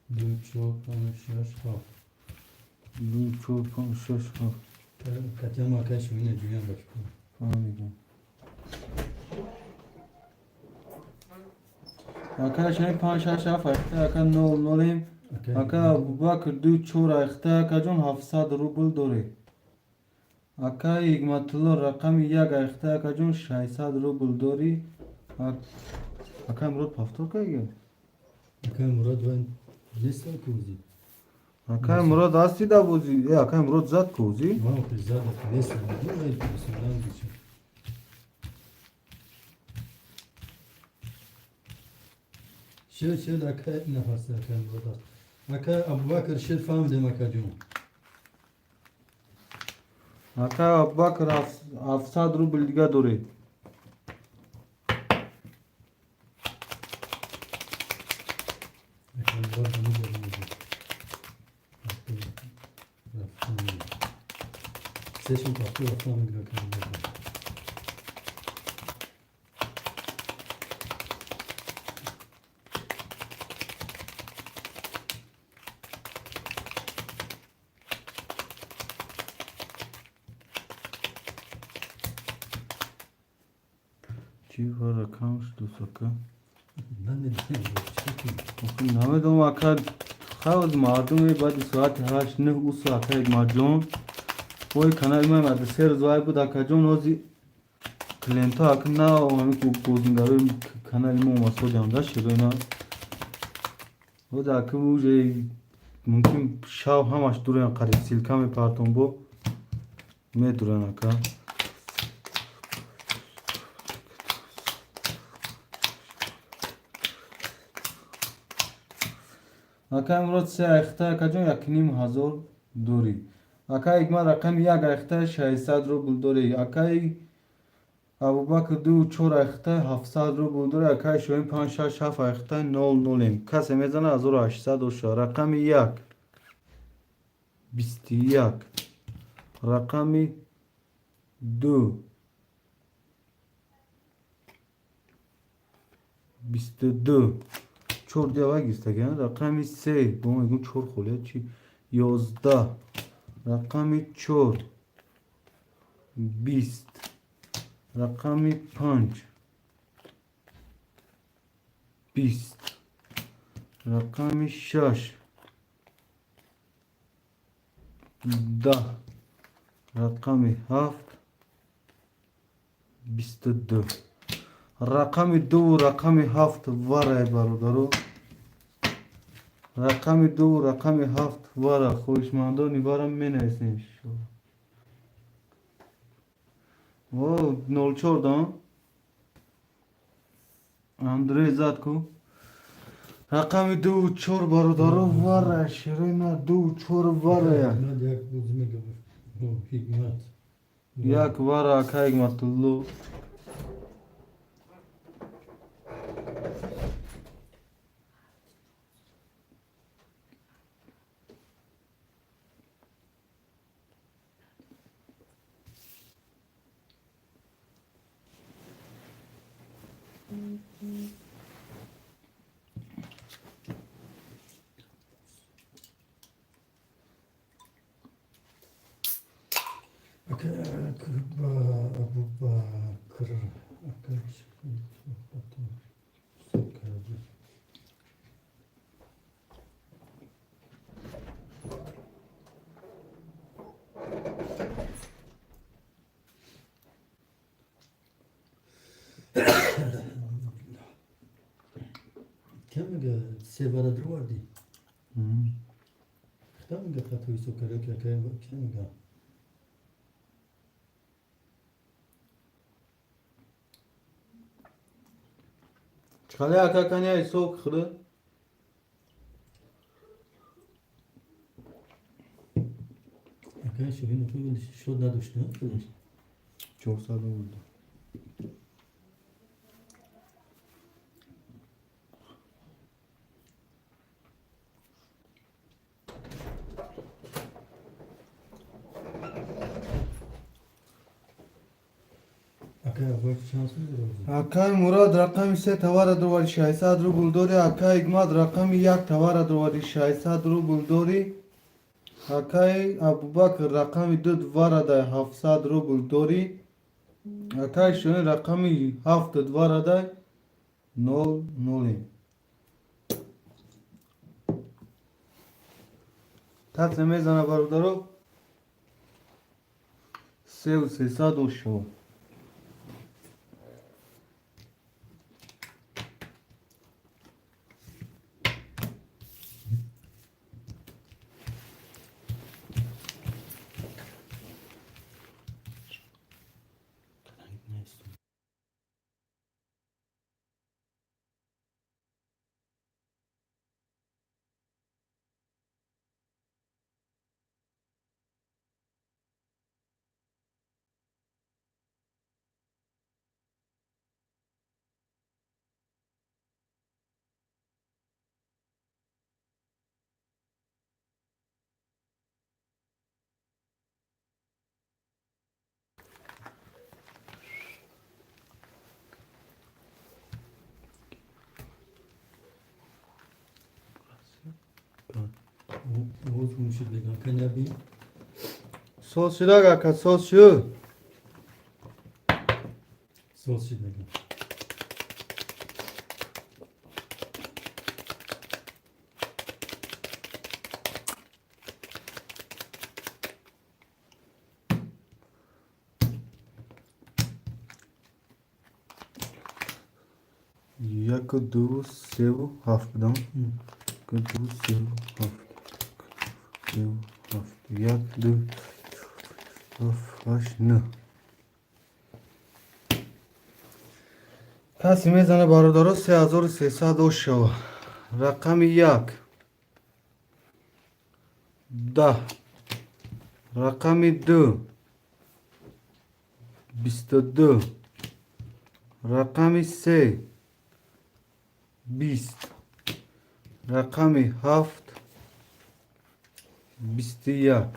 ду, чор, панҷ, шаш, ҳафт. Ду, чор, панҷ, шаш, ҳафт. Катиам акай Шоҳина ҷӯям ба фикр. Фаҳмидам. Ака Шоҳин панҷ, шаш, ҳафт айхта, ака, нол нолем. Ака Абубакр ду чор айхта, акаҷон, 700 рубл доред. Акаи Ҳикматулло, рақами як айхта, акаҷон, 600 рубл дорӣ. Акаи Мурод повтор кардига? Акай Мурод вай нест кӯзи. Акаи Мурод ҳасти дар бозӣ? Э, акаи Мурод зад кӯзӣ? Ман зад нест. Вай бисмиллаҳ. Шер, шер, акай нафас, акай Мурод аст. Акай Абубакр шер, фаҳмидем, акаҷон. Акаи Абубакр, 700 рубл дига доред. Сешон пахту рафтам мегира кардам. Чӣ рақам шуд, ака? Намедонам. Намедонам, ака. Хавз мардуме баъди соати 8 9 усу, ака Ҳикматҷон. Ой, канали ман ади 3 рӯз вай буд, акаҷон. Ҳози клиентҳо, ака, на ҳами бозингарои канали мо омасодиам да широина. Ҳози, ака, уже мумкин шав ҳамаш дуроян, қариб ссылка мепартон, бо медуран, ака. Ака Имрод, се айхта, акаҷон, 1500 дорӣ. Ака Ҳикмат, рақами 1 айхта 600 рубл дорӣ. Акаи Абубакр, ду чор айхта 700 рубл дорӣ. Акаи Шоҳин, панҷ, шаш, ҳафт айхта нол нолем. Касе мезана, 1800 оша. Рақами 1 21, рақами 2 22, чор диава гирифтагиан. Рақами 3, бо мегӯм, чор холия чи, 11, рақами 4 20, рақами 5 20, рақами 6 10, рақами 7 22. Рақами 2-ву рақами 7 варай, бародаро. Рақами 2-ву рақами 7 вара. Хоҳишмандони вара менависем. О, 04 да Андрей зад ку. Рақами 2-ву 4, бародаро, вара. Ширина, 2-ву 4 варая. Ҳикмат як бозӣ мегӯфт. Ҳикмат. Як вара, ака Ҳикматулло. Ака Абубакр, ака ҳисоб карда. Кам мега се бара дроварди? Хта мега хато ҳисоб карда, ки ака кам мега? Чхале, ака, каня ҳисоб хӯрд? Ака Шоҳин шод надошт, на? Худаш. 400 рубл. Ака Абубакр чанд сум дорад? Акай Мурод, рақами 3 товара дровари, 600 рубл дорӣ. Акай Ҳикмат, рақами 1 товара дровари, 600 рубл дорӣ. Акай Абубакр, рақами 2 варадай, 700 рубл дорӣ. Акай Шоҳин, рақами 7 варадай, нол нолем. Касе мезана, бародаро, сеу сесад ошо. Ҳисоб шуд мегам каняби. Соз шудак, ака, соз шуд. Соз шуд мегам. Яку, ду, севу, ҳафт будам. Яку, ду, севу, ҳафт. Севу, ҳафт. Як, ду, ҳафт, ҳашт, нӯҳ. Касе мезана, бародаро, 3300 ошава. Рақами як. 10. Рақами ду. 22. Рақами се. 20. Рақами ҳафт. 21.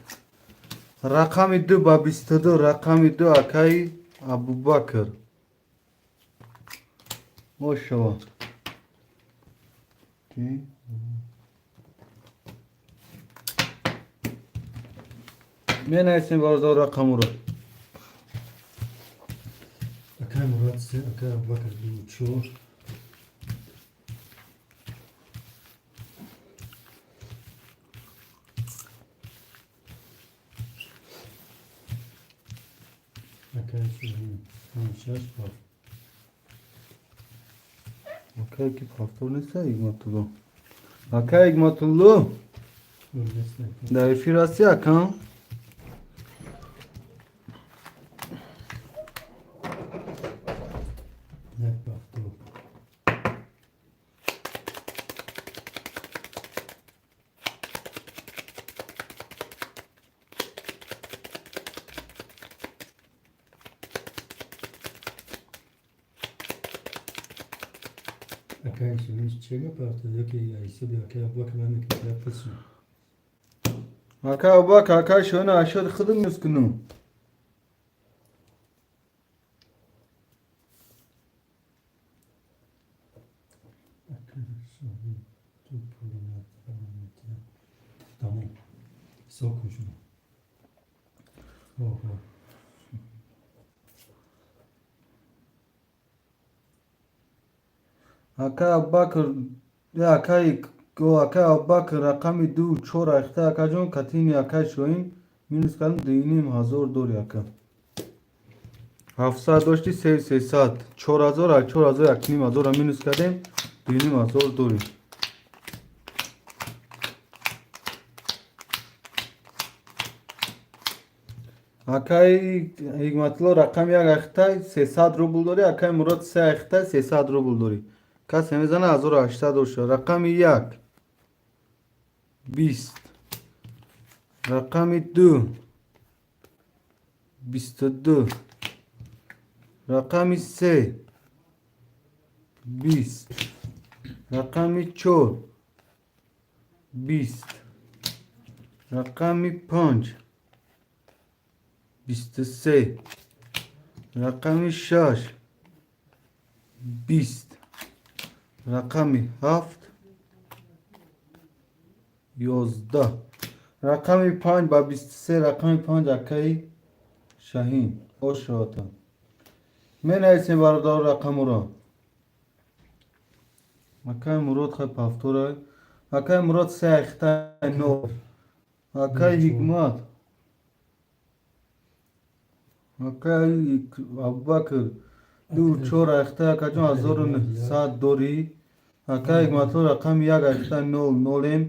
Рақами ду ба 22. Рақами ду акаи Абубакр. Ошава. Менависем, бародар, рақамуро. Акай Мурод се, акай Абубакр ду, чор. Акай Шоҳин панҷ, шаш, ҳафт. Акай ки повтор неста, Ҳикматулло. Акай Ҳикматулло. Нест, ака. Дар эфир ҳасти, акам? Як повтор. Акай Шоҳин чега пафтод ёки ҳисоби акай Абубакр намекунад, пасу. Акай Абубакр, акай Шоҳин ашёди худам минус кунум. Акай Шоҳин ту пули наметиҳад. Тамом. Ҳисоб кун шумо. Ҳо. Акай Абубакр, акай акай Абубакр рақами ду чор айхта, акаҷон, катини акай Шоҳин минус кардам, 2500 дори, ака. 700 дошти, се сесад. 4000, 4000 1500 минус кардем, 2500 дори. Акай Ҳикматулло рақами як айхта 300 рубл дори, акай Мурод се айхта 300 рубл дори. Касе мезана, 1800 оша. Рақами як. 20. Рақами ду. 22. Рақами се. 20. Рақами чор. 20. Рақами панҷ. 23. Рақами шаш. 20. Рақами ҳафт. 11. Рақами панҷ ба 23. Рақами панҷ акаи Шаҳин. Ошавата. Менависем, бародаро, рақамуро. Акаи Мурод хай повтора. Акаи Мурод се айхта нол. Акаи Ҳикмат. Акаи Абубакр ду чор айхта, акаҷон, 1900 дорӣ. Акаи Ҳикматулло рақами як айхта нол нолем.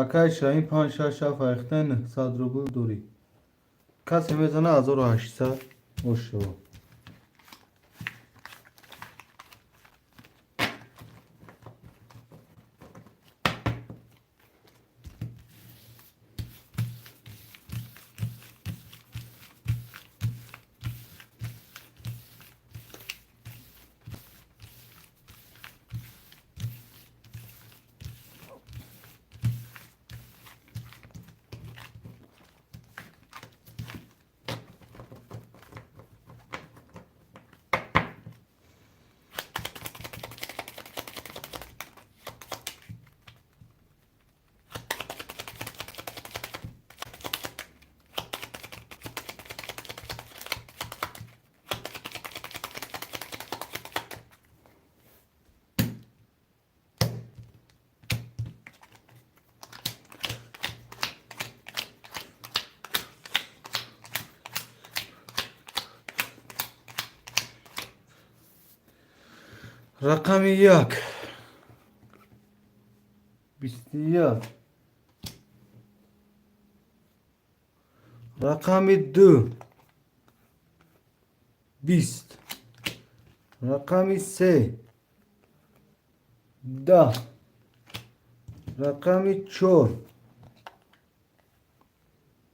Акаи Шаҳин панҷ, шаш, ҳафт айхта 900 рубл дорӣ. Касе мезана, 1800 ошава. Рақами 1, 21. Рақами 2, 20. Рақами 3, 10. Рақами 4,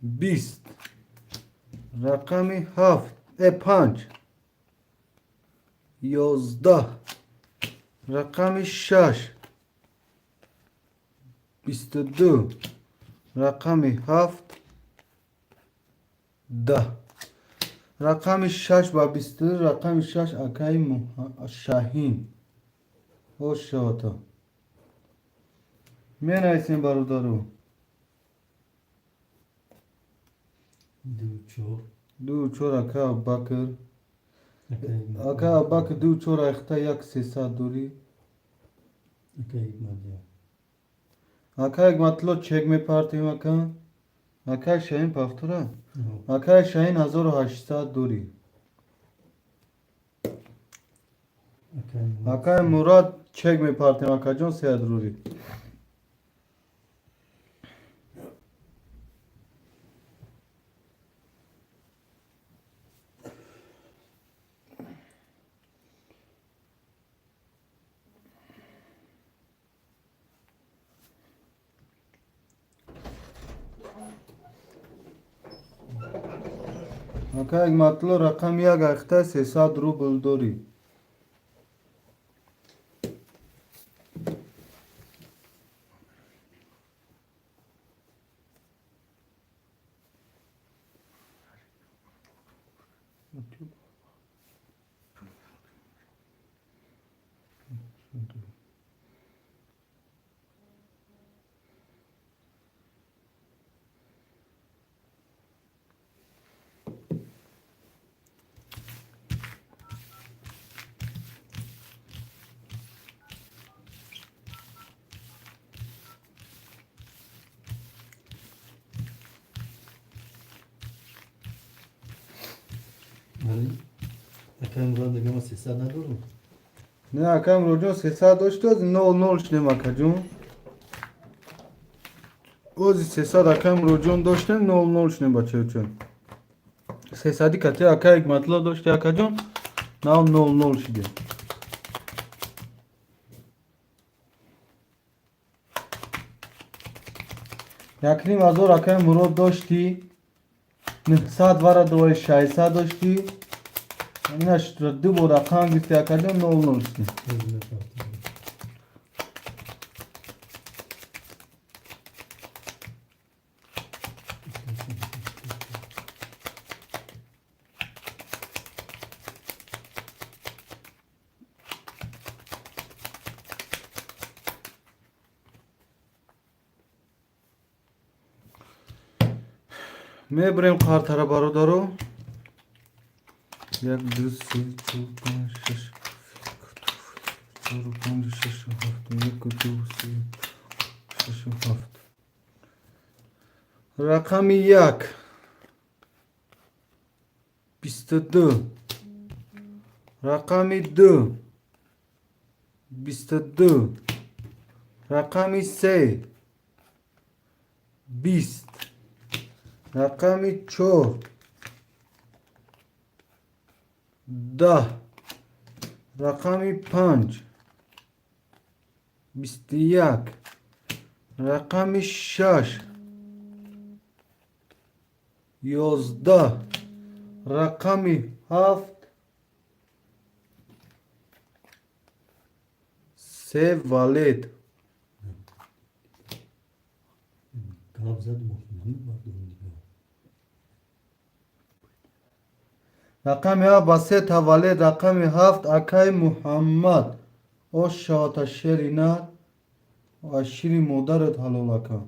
20. Рақами 7, 5, 11. Рақами 6, 22. Рақами 7, 10. Рақами 6 ба 22. Рақами 6, акаи Шаҳин. Хош шавата. Менависем, бародару. 2, 4. 2, 4, ака Аббакр. Ака Аббакр, 2, 4 айхта як 300 дорӣ. Акаи Ҳикматёр. Ака Ҳикматулло, чек мепартем, ака. Акаи Шаҳин пафтура. Акаи Шаҳин, 1800 дорӣ. Акаи Мурод, чек мепартем, акаҷон, 300 рӯри. Ака Ҳикматулло, рақами 1 айхта 300 рубл дорӣ. Вале акаи Мурод мегӯям, ман 300 надорам. Не, акаи Муродҷон, 300 дошти, ози 0 0 шудем, акаҷон. Ози 300 акаи Муродҷон доштем, 0 0 шудем, бачаёчон. 300-и кати акаи Ҳикматулло дошти, акаҷон, нав 0 0 шудем. 1500 акаи Мурод доштӣ, 900 вара довари 600 доштӣ. Инаш ду бор рақам гирифти, акаҷон, 0 0 шудем. Ози мепартем. Мебарем қартара, бародаро. Як, ду, се, чор, панҷ, шаш, чор, панҷ, шаш, ҳафт. Як, ду, се, шаш, ҳафт. Рақами 1, 22. Рақами 2, 22. Рақами 3, 20. Рақами 4, 10. Рақами 5, 21. Рақами 6, 11. Рақами 7, се валет. Гап задум, намебардорам дигар. Рақами 7 ба се таваллуд. Рақами 7, акаи Муҳаммад. Ош шавата, шери нар, аз шири модарат ҳалол, ака.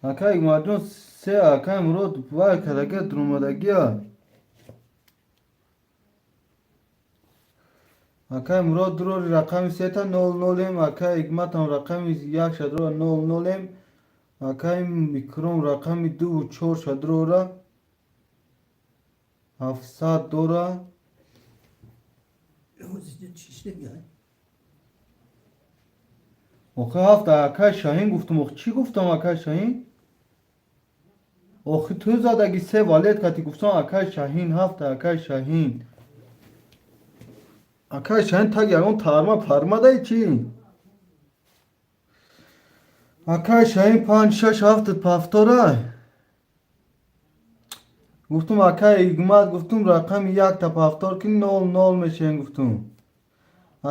Акай Ҳикматҷон се, акай Мурод вай кадака дурумадагия. Акай Мурод дурори рақами сета нол нолем, акай Ҳикматам рақами як шадрора нол нолем, акай Икром рақами дуву чор шадрора 700 дора. Охи ҳафта акай Шаҳин гуфтум, охи чӣ гуфтам акай Шаҳин? Охи ту задаги се валет кати гуфтам акай Шаҳин ҳафта акай Шаҳин. Акай Шаҳин так ягон тарма парма дай чӣ? Акай Шаҳин панҷ шаш ҳафт пафторай. Гуфтум акай Ҳикмат гуфтум рақами якта пафтор ки нол нол мешавем гуфтум.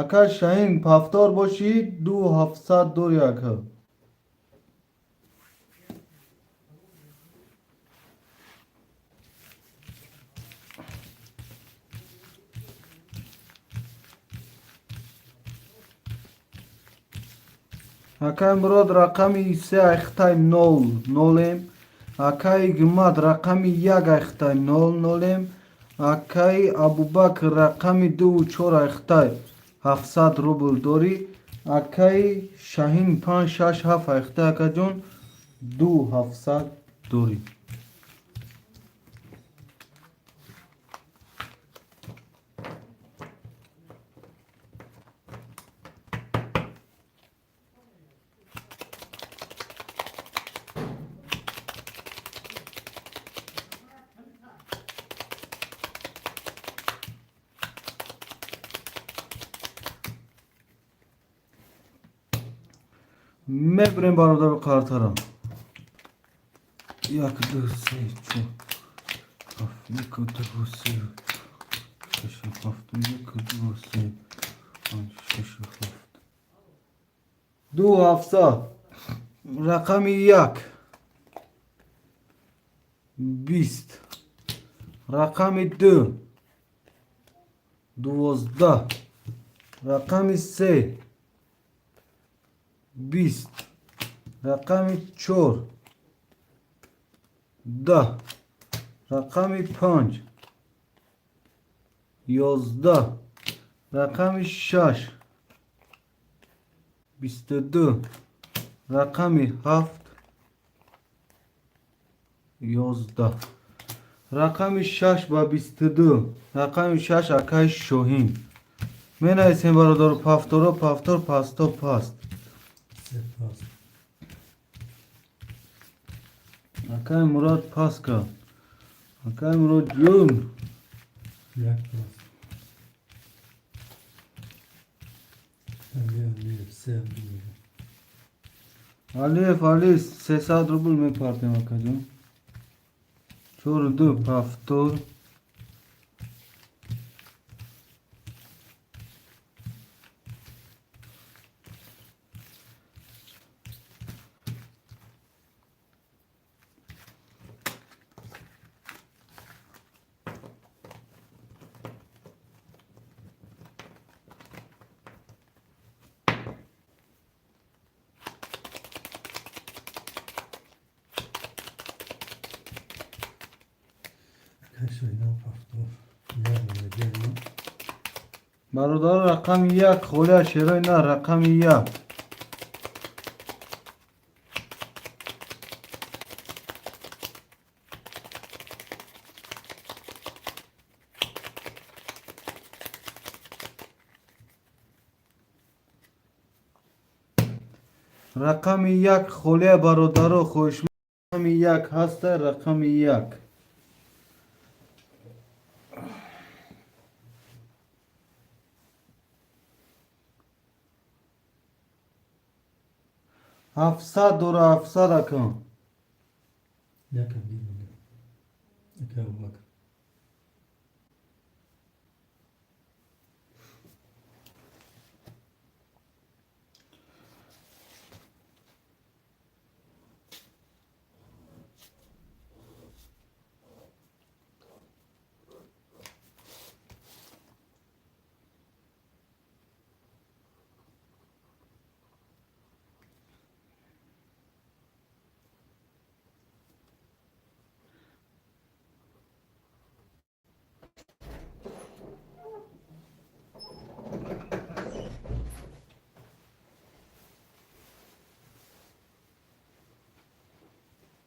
Акай Шаҳин пафтор бошӣ ду 700 дори ака. Акай Мурод рақами се айхтай нол нолем. Акай Ҳикмат рақами як айхтай нол нолем. Акай Абубакр рақами дуву чор айхтай 700 рубл дорӣ. Акай Шаҳин панҷ шаш ҳафт айхтай акаҷон ду 700 дорӣ. Мебирем бародару қартарам. Як, ду, се, чор, ҳафт, як, ду, се, шаш, ҳафт, як, ду, се, панҷ, шаш, ҳафт. Ду 700. Рақами як. 20. Рақами ду. 12. Рақами се. 20. Рақами чор. 10. Рақами панҷ. 11. Рақами шаш. 22. Рақами ҳафт. 11. Рақами шаш ба 22. Рақами шаш акаи Шоҳин. Менависем бародару пафторо пафтор пасто паст. Се паст. Акай Мурод пас кард. Акай Мурод ҷун. Як паст. Али Алиев се Алиев. Алиев Али 300 рубл мепартем акаҷон. Чору ду пафтор. Акай Шоҳинам пафтор. Як мондаги. Бародар рақами як холия шерои на рақами як. Рақами як холия бародаро хоҳиш рақами як ҳаста рақами як. 700 дора 700 акам. Якам гир монда. Акай Абубакр.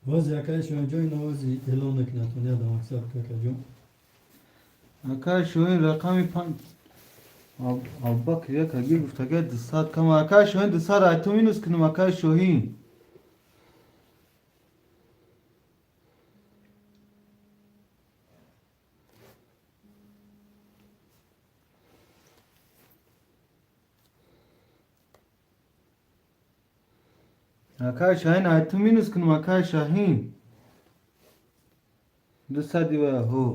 Вози акай Шоҳинҷон, навози эълон мекунад, я да мақсад, какаҷон. Акай Шоҳин, рақами панҷ. Абубакр як аги гуфтага 200 кам. Акай Шоҳин, 200 айту минус кунам, акай Шоҳин. Акай Шаҳин, айту минус кунам, акай Шаҳин. 200 ва ҳо.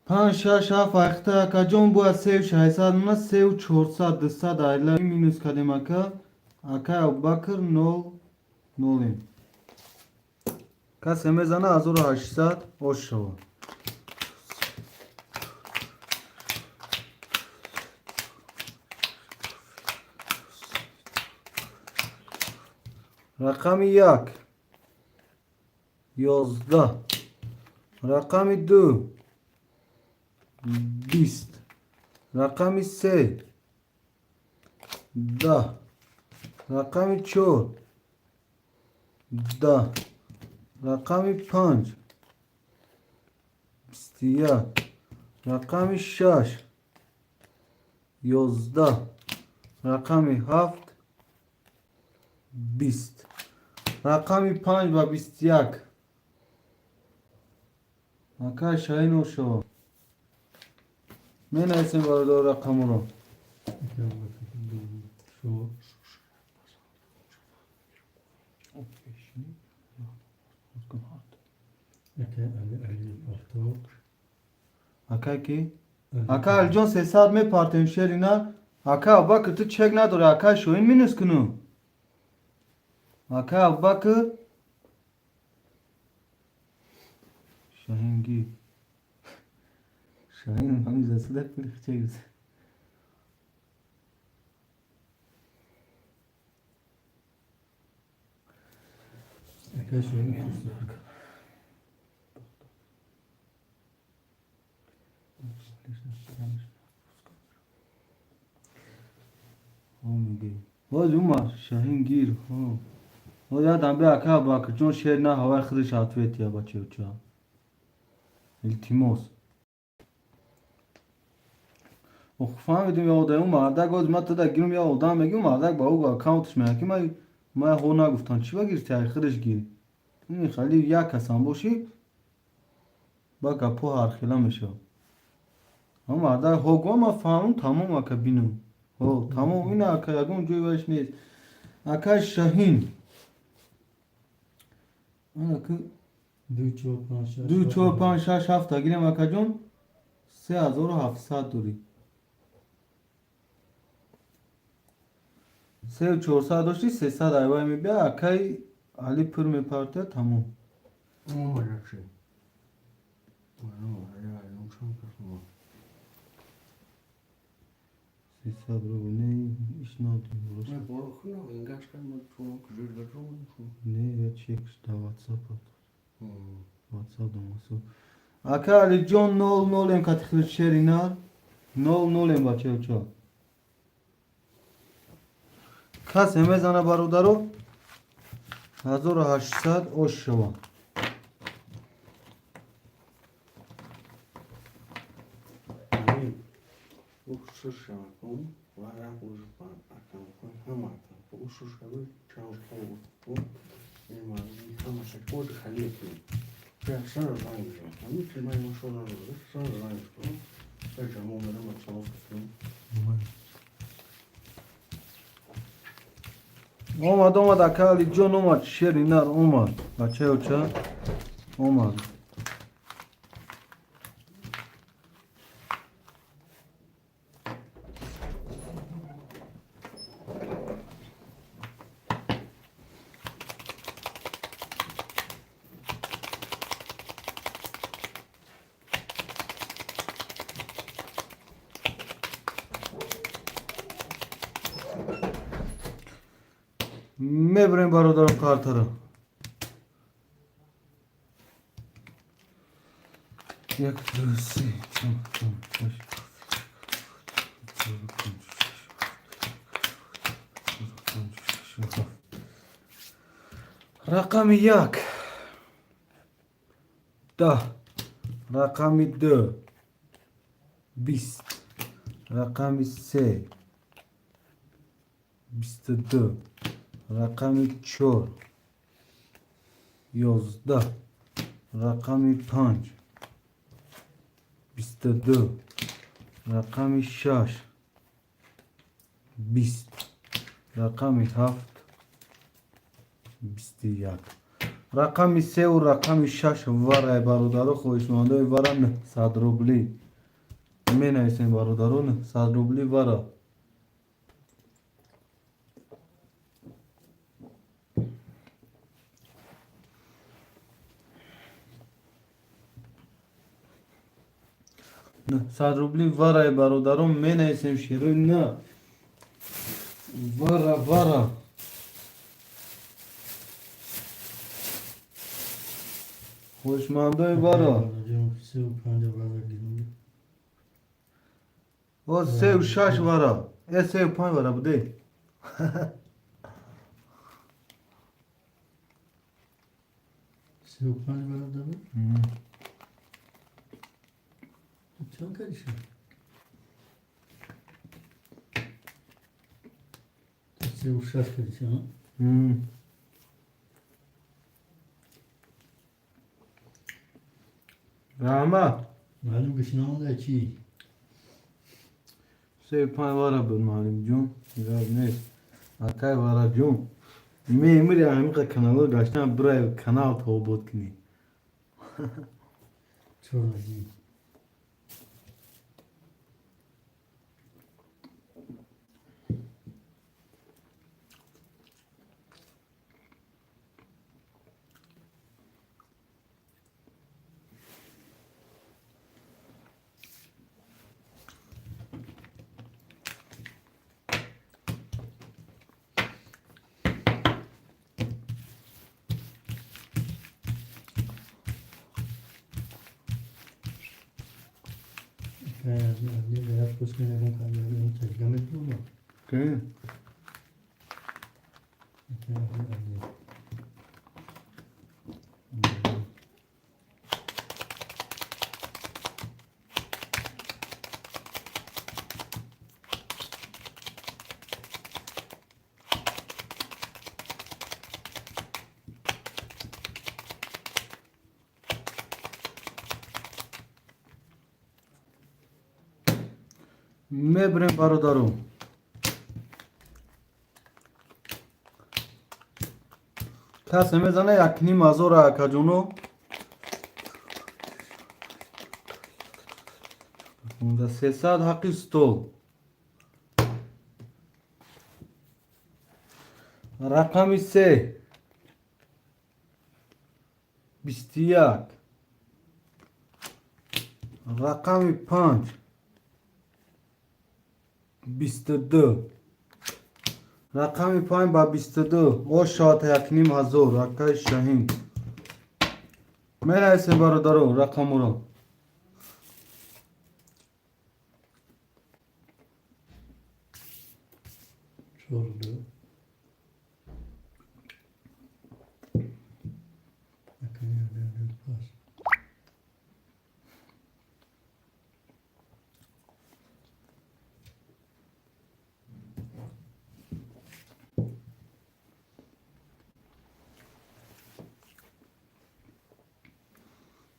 Панҷ, шаш, ҳафт, айхта, акаҷон, бояд сею шашсад, на сею чорсад, 200 айла минус кардем, ака. Акай Абубакр, нол нолем. Касе мезана, 1800 ош шавад. Рақами як 11, рақами ду 20, рақами се 10, рақами чор 10, рақами панҷ 21, рақами шаш 11, рақами ҳафт 20, рақами панҷ ва 21. Акай Шаҳин, ошо менависем, бародар, рақамро. Акай Абубакр, ду, чор. Акай Али, Али партов. Акай ки? Ака Алиҷон, 300 мепартем, шерина. Ака Абубакр, ту чек надорӣ, акай Шоҳин, минус куну. Ака Абубакр, Шаҳин гир. Шаҳин ҳамин засуда пули чек. Акай Шоҳин пурсид. Ҳо, мегӣ. Боз умар, Шаҳин гир. Ҳо. Боз ядам бе, ака Абубакрҷон, шер на ҳавай худаш ответ я бачаюча. Илтимос. Ох, фаҳмидим, я одам мардак оз ма тада гирум, я одам мегим, мардак ба ӯ аккаунтш меяд ки ма ҳо нагуфтам, чӣ ба гирифти, ай худаш гир. Ин хали як касам бошӣ, ба гапҳо ҳархела мешавад. Ама мардак ҳо гуфт, ма фаҳмум, тамом, ака, бинум. Ҳо, тамом, ина, ака, ягон ҷои вайш нест. Акай Шаҳин. Ана ки Ду, чор, панҷ, шаш. Ду, чор, панҷ, шаш, ҳафта гирем, акаҷон, 3700 дорӣ. Сею чорсад доштӣ, 300 айвай мебия, акай Али пур мепартояд, тамом. О, якши. О, 300 рубл не, иш надорем. Не, я чек да WhatsApp. WhatsApp домасо. Ака Алиҷон, нол нолем кати худаш, шерина. Нол нолем, бачаючо. Касе мезана, бародаро, 1800 ош шава. Омад, омад, ака Алиҷон омад, шери нар омад. Бачаюча омад. Мебарем, бародарам, картаро. Як, ду, се, чор, панҷ, шаш, панҷ, шаш, ҳафт. Рақами як. 10, рақами 2, 20, рақами 3, 22, рақами 4, 11, рақами 5, 22, рақами 6, 20, рақами 7, 21. Рақами 3 рақами 6 варай, бародаро, хоҳишмандои вара 900 рубли менависем, бародаро, 900 рубли вара. 100 рубли варай, бародарон, менависем, шерои на вара, вара. Хоҳишмандои вара. О, сеу шаш вара, э, 3-5 вара буде. 3-5 вара дабы? Чанд кардӣ шуд? 3-6 кардӣ, а? Раҳмат. Маълум гашина монда чӣ? 3-5 вара буд, муаллимҷон, гап нест. Акай Вараҷон, мемири, ҳамиқа каналҳо гаштан, бирай канал обод кунӣ. 4 1. Таҷига метавонам? Ки? Акай Абди. Мебирем, бародаро. Касе мезана 1,5 ҳазора, акаҷоно. 300 ҳаққи стол. Рақами 3, 21, рақами 5, 22, рақами 5 ба 22 о шоата 1,5 ҳазор. Акаи Шаҳин, менависем, бародаро, рақаморо. 4-2. Акай Абди пас.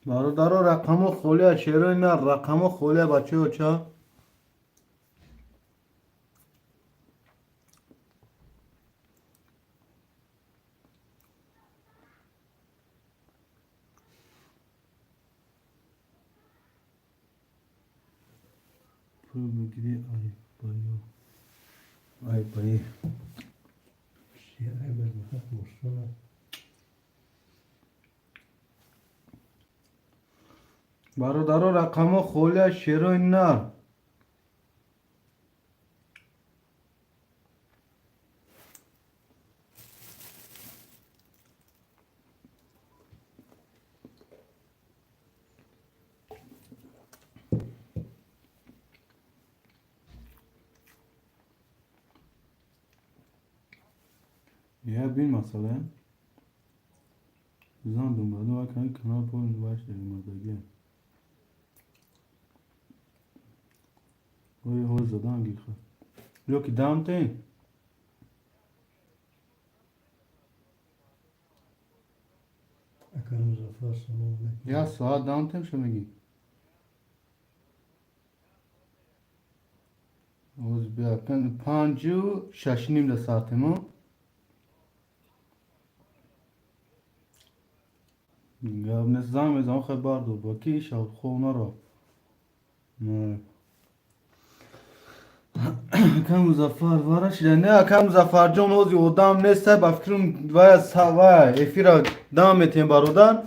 Бародаро, рақамо холия, шерои на, рақамо холия, бачаи оча. Пул бигирӣ, ай баё, ай баи. Чи айб аз маҳақ бошона. Бародаро, рақамҳо холия, шерои нар. Я бин, масалан. Зан думбаду акан канал поин ваш омадагия. Ой, ҳоз задан гирха. Ё ки дам те? Акай Музаффар, салом алейкум. Як соат дам тем, шо мегӣ? Ҳоз бия, 5-6:30 да саатемо. Гап нест, занг мезанам, хай бардор, ба ки шав хоб нарафт. Ака Музаффар вара шида. Не, ака Музаффарҷон, ҳози одам нест, ба фикрам вая вая эфира дам метем, бародар.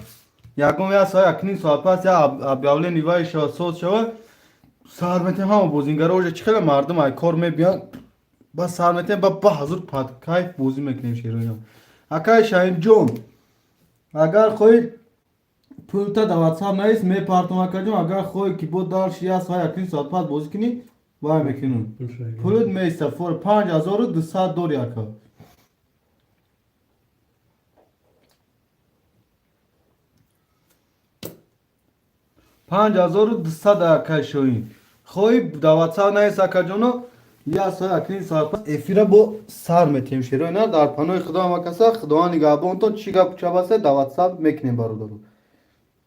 Ягон як соат, 1.5 соат пас я объявление вай шава, соз шава, сар метем ҳама бозингаро уже чӣ хеле мардум ай кор мебиён, ба сар метем, ба ҳазур под кайф бозӣ мекунем шероям. Акай Шаҳинҷон, агар хоҳӣ, пулта да ватсап наист, мепартом, акаҷон. Агар хоҳӣ, ки бо дальше як соат, 1.5 соат пас бозӣ кунӣ, вай мекунам. Пулут меиста, фор 5200 дори, ака. 5200, акай Шоҳин. Хоҳӣ, да ватсап наист, акаҷоно, як соат, 1.5 соат пас эфира бо сар метем шерои на. Дар паноҳи Худо ҳама каса, Худованд нигаҳбонтон. Чӣ гап чабасе, да ватсап мекунем, бародаро.